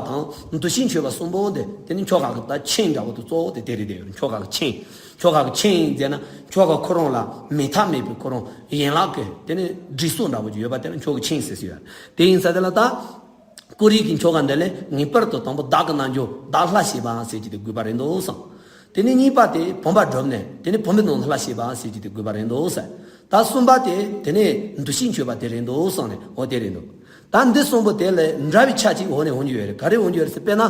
དང་འདུ་ཤེས་མཆོད་པ་གསུམ་པོ་དེ་དེ་ནི་ཆོ་ག་གི་ད་ཆིངས་འདྲ་བོ་དེ་གཙོ་བོ་དེ་དེ་རེད་དེ་ཡོད། ཆོ་ག་གི་ཆིངས། ཆོ་ག་གི་ཆིངས་ཟེར་ན་ཆོ་ག་ཁོ་རང་ལ་མེད་ཐབས་མེད་པའི་ཁོ་རང་ཡན་ལག་གི་དེ་ནི་སྒྲིག་སྲོལ་འདྲ་བོ་ཅིག་ཡོད་པ་དེ་ལ་ཆོ་ག་ཆིངས་ཟེར་སྲོལ་ཡོད། དེ་ཡིན་ཙང་དེ་ལ་ད། ཀུ་རེ་གི་ཆོ་ག་འདི་ལས་ངེས་པར་དུ་དང་པོ་བདག་གི་རྣལ་འབྱོར་བདག་སླར་གཤེགས་པ་ཟེར་གྱི་དེ་དགོས་པ་རེད་འདུག་བསམ། དེ་ནས་གཉིས་པ་དེ་བུམ་པ་སྒྲུབ་ནས་དེ་ནས་བུམ་པའི་ནང་དུ་སླར་གཤེགས་པ་ཟེར་གྱི་དེ་དགོས་པ་རེད་འདུག་བསམ། ད་གསུམ་པ་དེ་དེ་ནས་འདུ་ཤེས་མཆོད་པ་དེ་རེད་འདུག་བསམ་ནས་འོ་དེ་རེད་འདུག་ད་འདི་གསུམ་པོ་དེ་ལས་འདྲ་བའི་ཆ་གཅིག་འོག་ནས་འོང་རྒྱུ་ཡོད་རེད། ག་རེ་འོང་རྒྱུ་ཡོད་རེད་ཟེར་དཔེར་ན།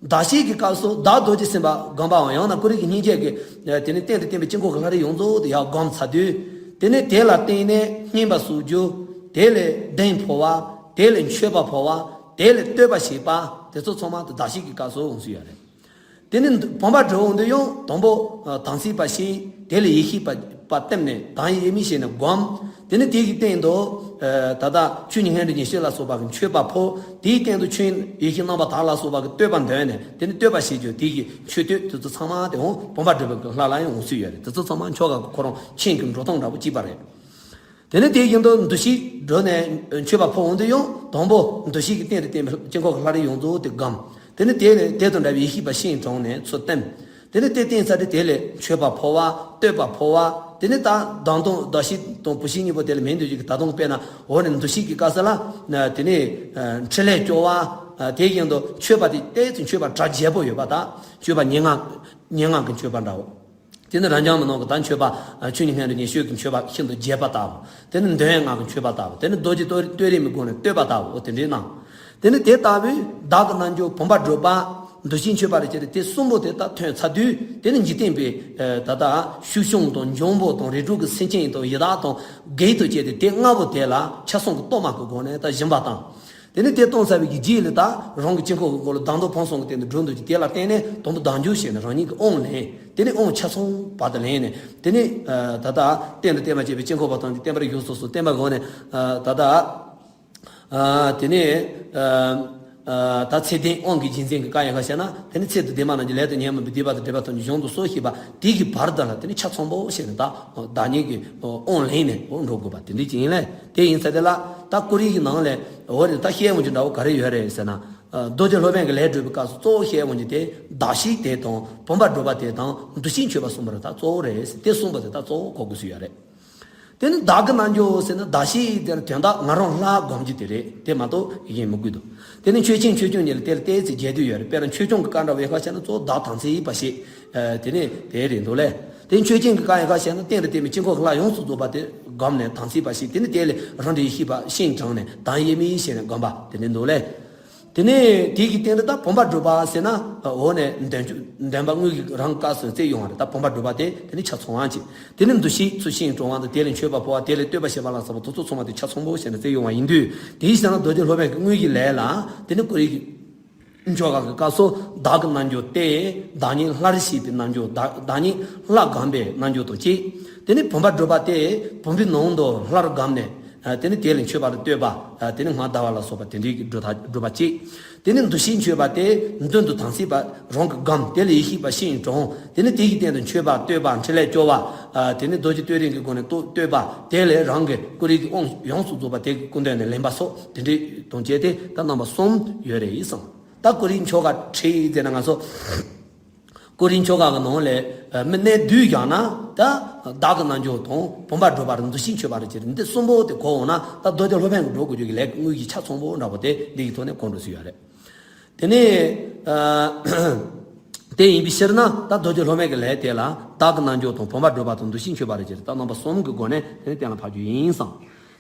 བདག་གཤེགས་ཀྱི་སྐབས་སུ་བདག་རྡོ་རྗེ་སེམས་དཔའ་བསྒོམ་པའམ་ཡང་ན་ཀུ་རེ་གི་སྙིང་རྗེ་གི་དེ་ནས་རྟེན་དུ་བརྟེན་པའི་དཀྱིལ་འཁོར་གྱི་ལྷ་རིས་ཡོངས་རྫོགས་དེ་ཡར་བསྒོམས་ཚར་དུས། དེ་ནས་དེ་ལ་བརྟེན་ནས་བསྙེན་པ་གསོག་རྒྱུ། དེ་ལས་གདན་འཕོ་བ། དེ་ལས་མཆོད་པ་འཕོ་བ། དེ་ལས་བསྟོད་པ་བྱེད་པ། དེ་ཚོ་ཚང་མ་དེ་བདག་གཤེགས་ཀྱི་སྐབས་སུ་འོང་སྲིད་ཡོད་རེད། དེ་ནས་བུམ་པ་སྒྲུབ་འོང་དུས་ཡང་དང་པོ་དམ་ཚིག་པ་ཞིག་དེ་ལས་ཡེ་ཤེས་པ་ པ་བསྟིམ་ནས་གདངས་ཡེ་མི་བྱས་ནས་བསྒོམ། དེ་ནས་དེ་གི་སྟེང་དུ་ད་ལྟ་ཆོས་ཉིད་སྔོན་འགྲོ་ཉེར་སྤྱོད་ལ་སོགས་པ་གི་མཆོད་པ་ཕུལ། དེའི་སྟེང་དུ་ཆོས་ཡེ་ཤེས་རྣམ་པར་དག་ལ་སོགས་པ་གི་བསྟོད་པ་འདོན་ནས་དེ་ནས་བསྟོད་པ་བྱེད་རྒྱུ་དེ་གི་མཆོད་བསྟོད་དེ་ཚོ་ཚང་མ་དེ་འོང་བུམ་པ་སྒྲུབ་པའི་ལྷ་ལ་ཡང་འོང་སྲོལ་ཡོད་རེད། དེ་ཚོ་ཚང་མ་མཆོག་དགའ་གི་ཁོ་རང་ཆོས་ཀྱི་འགྲོ་སྟངས་འདྲ་པོ་གཅིག་པ་རེད། དེ་ནས་དེ་བཞིན་དུ་འདུ་ཤེས་སྒྲུབ་ནས་མཆོད་པ་ཕུལ་འོང་དུས་ཡང་དང་པོ་འདུ་ཤེས་ཀྱི་སྟེང་དུ་བསྟན་པའི་དཀྱིལ་འཁོར་གྱི་ལྷ་རིས་ཡོངས་རྫོགས་དེ་བསྒོམ། དེ་ནས་དེ་ལས་དེ་དང་འདྲ་བའི་ཡེ་ཤེས་པ་སྤྱན་དྲངས་ནས་ཚུར་བསྟིམ། དེ་ནས་དེ་བསྟིམ་ཚར་ཏེ་དེ་ལས་མཆོད་པ་ཕུལ་བ། བསྟོད་པ་ཕུལ་བ། དེ་ནས་ད་གདངས་དང་གདགས་གཞི་དང་བུད་ཤིང་གཉིས་པོ་དེ་ལ་མེད་འདུག་ཅིག་གི་ད་དུང་དཔེར་ན་འོག་ནས་འདུ་ཤེས་ཀྱི་སྐབས་སུ་ལ་དེ་ནས་ཕྲིན་ལས་སྐྱོར་བ། དེ་བཞིན་དུ་མཆོད་པ་དེ་ཏོག་ཙམ་མཆོད་པ་གྲ་རྒྱས་པོ་ཡོད་པ་དང་མཆོད་པ་སྙན་ངག་སྙན་ངག་གི་མཆོད་པ་འདྲ་བོ། དེ་ནི་རབ་འབྱམས་མི་ནང་གི་ད་མཆོད་པ་ཆོས་ཉིད་སྔོན་འགྲོ་ཉེར་སྤྱོད་ཀྱི་མཆོད་པ་ཤིན་ཏུ་རྒྱས་པ་ལྟ་བུ། དེ་ནི་འདོན་ཡོད་སྔགས་ཀྱི་མཆོད་པ་ལྟ་བུ། དེ་ནི་རྡོ་རྗེ་གཏོར་གཏོར་རིམ་མི་སྒོ་ནས་བསྟོད་པ་ལྟ་བུ་དེ་འདྲའི་སྣང་། དེ་ནི་དེ་ལྟ་བུའི་བདག་གི་རྣལ་འབྱོར་བུམ་པ་སྒྲུབ་པ། འདུ་ཤེས་མཆོད་པ་རེ་བྱས་ཏེ་དེ་གསུམ་པོ་དེ་དག་ཐོན་ཚར་དུས་དེ་ནི་འཇིག་རྟེན་པའི་ད་ལྟ་ཤུགས་བྱུང་དང་འབྱུང་པོ་དང་རིགས་དྲུག་གི་སེམས་ཅན་དང་ཡི་དྭགས་དང་བགེགས་དང་བཅས་ཏེ་དེ་ལྔ་པོ་དེ་ལ་ཆ་ཚང་གི་གཏོར་མ་གི་སྒོ་ནས་ད་སྦྱིན་པ་བཏང་། དེ་ནས་དེ་གཏོང་ཚར་བའི་གི་རྗེས་ལ་ད་རང་གི་དཀྱིལ་འཁོར་གྱི་སྒོ་ལ་གདངས་དང་ཕུང་གསུམ་གྱི་སྟེང་དུ་སྒྲུབ་འདོད་ཀྱི་དེ་ལ་བརྟེན་ནས་དང་པོ་གདངས་འཇུག་བྱས་ནས་རང་ཉིད་ཀྱི་དབང་ལེན། དེ་ནས་དབང་ཆ་ཚང་བར་དུ་ལེན་ནས་དེ་ནས་ད་ལྟ་རྟེན་དང་བརྟེན་པར་བཅས་པའི་དཀྱིལ་འཁོར་པ་ཐམས་ཅད་བརྟེན་པར་གྱུར་སོ་སོ་བརྟེན་པའི་སྒོ་ནས་ད་ལྟ་དེ་ནས་ད་ཚེ་བརྟན་དབང་གི་རྒྱལ་མཚན་གྱི་བཀའ་ཡང་ག་བཤད་ན་དེ་ནས་ཚེ་དང་ལྡན་པ་རྣམས་ཀྱི་ལས་དང་ཉོན་མོངས་པའི་སྡིག་པ་དང་སྒྲིབ་པ་ཐམས་ཅད་གཞོམ་དུ་གསོལ་ཞེས་པ་དེ་གི་བར་དུ་ལ་དེ་ནས་ཆ་ཚང་པོ་བྱས་ནས་ད་བདག་ཉིད་ཀྱི་དབང་ལེན་ནས་འགྲོ་དགོས་པ་དེ་འདྲ་ཅིག་ཡིན་ལས། དེ་ཡིན་ཚེ་དེ་ལ་ད་ཀོ་རི་ཡི་ནང་ལས་འོ་རེད། ད་བཤད་འོང་རྒྱུ་འདྲ་བོ་ག་རེ་ཡོད་རེད་ཟེར་ན། རྡོ་རྗེ་སློབ་དཔོན་གྱི་ལས་སྒྲུབ་པའི་སྐབས་སུ་གཙོ་བོ་བཤད་འོང་རྒྱུ་དེ་གདགས་གཞི་དེ་དང་བུམ་པ་སྒྲུབ་པ་དེ་དང་འདུ་ཤེས་མཆོད་པ་གསུམ་པོ་རེད། ད་གཙོ་བོ་རེད། དེ་གསུམ་པོ་དེ་ད་གཙོ་བོ་གོ་དགོས་སུ་ཡོད་རེད། དེ་ནི་བདག་གི་རྣལ་འབྱོར་ཟེར་ན་གདགས་གཞི་དེ་ལ་དོན་དག་ང་རང་ལྷ་སྒོམ་རྒྱུ་དེ་རེད། དེ་མ་གཏོགས་གཞན་མི་དགོས་འདུག་དེ་ནི་མཆོད་ཆེན་མཆོད་ཆུང་གཉིས་ལ་དེ་ལ་ཏོག་ཙམ་རྒྱས་བསྡུས་ཡོད་རེད། དཔེར་ན་མཆོད་ཆུང་གི་བཀའ་འདྲ་བའི་ཁ་བྱས་ན་གཙོ་བོ་བདག་དམ་ཚིག་པ་ཞེས་དེ་ནི་དེ་རེད་འདུག་ལས། དེ་མཆོད་ཆེན་གྱི་བཀའ་ཡི་ཁ་བྱས་ན་རྟེན་དང་བརྟེན་པའི་དཀྱིལ་འཁོར་གྱི་ལྷ་ཡོངས་སུ་རྫོགས་པ་དེ་བསྒོམས་ནས་དམ་ཚིག་པ་ཞིག་དེ་ནི་དེ་ལས་རང་གྲོལ་ཡེ་ཤེས་པ་སྤྱན་དྲངས་ནས་གདངས་ཡེ་མི་ཡེ་བྱས་ནས་བསྒོམ་པ་དེ་ནི་འདུག་ལས། དེ་ནས་དེ་གི་སྟེང་དུ་ད་བུམ་པ་སྒྲུབ་པ་ཟེར་ན་འོག་ནས་འདོན་འདོན་པ་དངོས་ཀྱི་རང་སྐབས་སུ་བརྩི་ཡོང་བ་རེད། ད་བུམ་པ་སྒྲུབ་པ་དེ་དེ་ནི་ཆ་ཚང་བ་ཅིག་དེ་ནི་འདུ་ཤེས་ཚུལ་བཞིན་དྲང་བ་དང་དེ་ལས་མཆོད་པ་ཕུལ་བ་དེ་ལས་བསྟོད་པ་བྱེད་པ་ལ་སོགས་པ་དེ་ཚོ་ཚང་མ་དེ་ཆ་ཚང་པོ་བྱས་ནས་བརྩི་ཡོང་བ་ཡིན་དུས། དེའི་ཕྱིར་ན་རྡོ་རྗེ་སློབ་དཔོན་གྱི་དངོས་ཀྱི་ལས་ལ་དེ་ནི་ཀོ་རི་གི་མཆོག་དགའ་གི་སྐབས་སུ་བདག་གི་རྣལ་འབྱོར་ཏེ། བདག་ཉིད་ལྷར་ཤེས་པའི་རྣལ་འབྱོར། བདག་བདག་ཉིད་ལྷ་སྒོམ་པའི་རྣལ་འབྱོར་དང་གཅིག་དེ་ནི་བུམ་པ་སྒྲུབ་པ་སྟེ་བུམ་པའི་ནང་དུ་ལྷར་སྒོམ་ནས། དེ་ནི་དེ་ལ་མཆོད་པ་དང་བསྟོད་པ། དེ་ནི་སྔགས་བཟླ་བ་ལ་སོགས་པ་དེ་འདྲའི་སྒྲུབ་ཐབས་སྒྲུབ་པ་གཅིག་དེ་ནི་འདུ་ཤེས་མཆོད་པ་སྟེ་མདུན་དུ་དམ་ཚིག་པ་རང་གིས་སྒོམ། དེ་ལ་ཡེ་ཤེས་པ་སྤྱན་དྲངས། དེ་ནི་དེ་གི་སྟེང་དུ་མཆོད་པ་བསྟོད་པ་འཕྲིན་ལས་སྐྱོར་བ། དེ་ནི་རྡོ་རྗེ་གཏོར་རིམ་གྱི་སྒོ་ནས་བསྟོད་བསྟོད་པ། དེ་ལས་རང་གི་ཀུན་རིག་གི་དབང་ཡོངས་སུ་རྫོགས་པ་དེ་གི་སྐུ་མདུན་ནས་ལེན་པ་སོགས་དེ་འདྲའི་དང་བཅས་ཏེ་ད་རྣམ་པ་གསུམ་ཡོད་རེད་གསུངས། ད་ཀོ་རི་མཆོག་དགའ་ཁྲིད་ཟེར་ན་ང་ཚོ་ཀོ་རི་མཆོག་དགའ་གི་ནང་ལས་མི་སྣའི་བསྡུས་བཞག་ན་ད་བདག་གི་རྣལ་འབྱོར་དང་བུམ་པ་སྒྲུབ་པ་རེད། འདུ་ཤེས་མཆོད་པ་རེད། ཅེས་འདི་གསུམ་པོ་དེ་གོ་འོང་ན་ད་རྡོ་རྗེ་སློབ་དཔོན་གྱི་སྒྲུབ་དགོས་རྒྱུ་གི་ལས་དངོས་ཀྱི་ཆ་ཚང་པོ་འདྲ་པོ་དེ་འདི་གི་ཐོག་ནས་གོ་འགྲོ་སྲིད་ཡོད་རེད། དེ་ནས་དེ་ཡིན་པའི་ཕྱིར་ན་ད་རྡོ་རྗེ་སློབ་དཔོན་གྱི་ལས་དེ་ལ་བདག་གི་རྣལ་འབྱོར་དང་བུམ་པ་སྒྲུབ་པ་དང་འདུ་ཤེས་མཆོད་པ་རེད། ཅེས་ད་རྣམ་པ་གསུམ་གྱི་སྒོ་ནས་དེ་ནས་གཏན་ལ་ཕབ་རྒྱུ་ཡིན་གསུངས།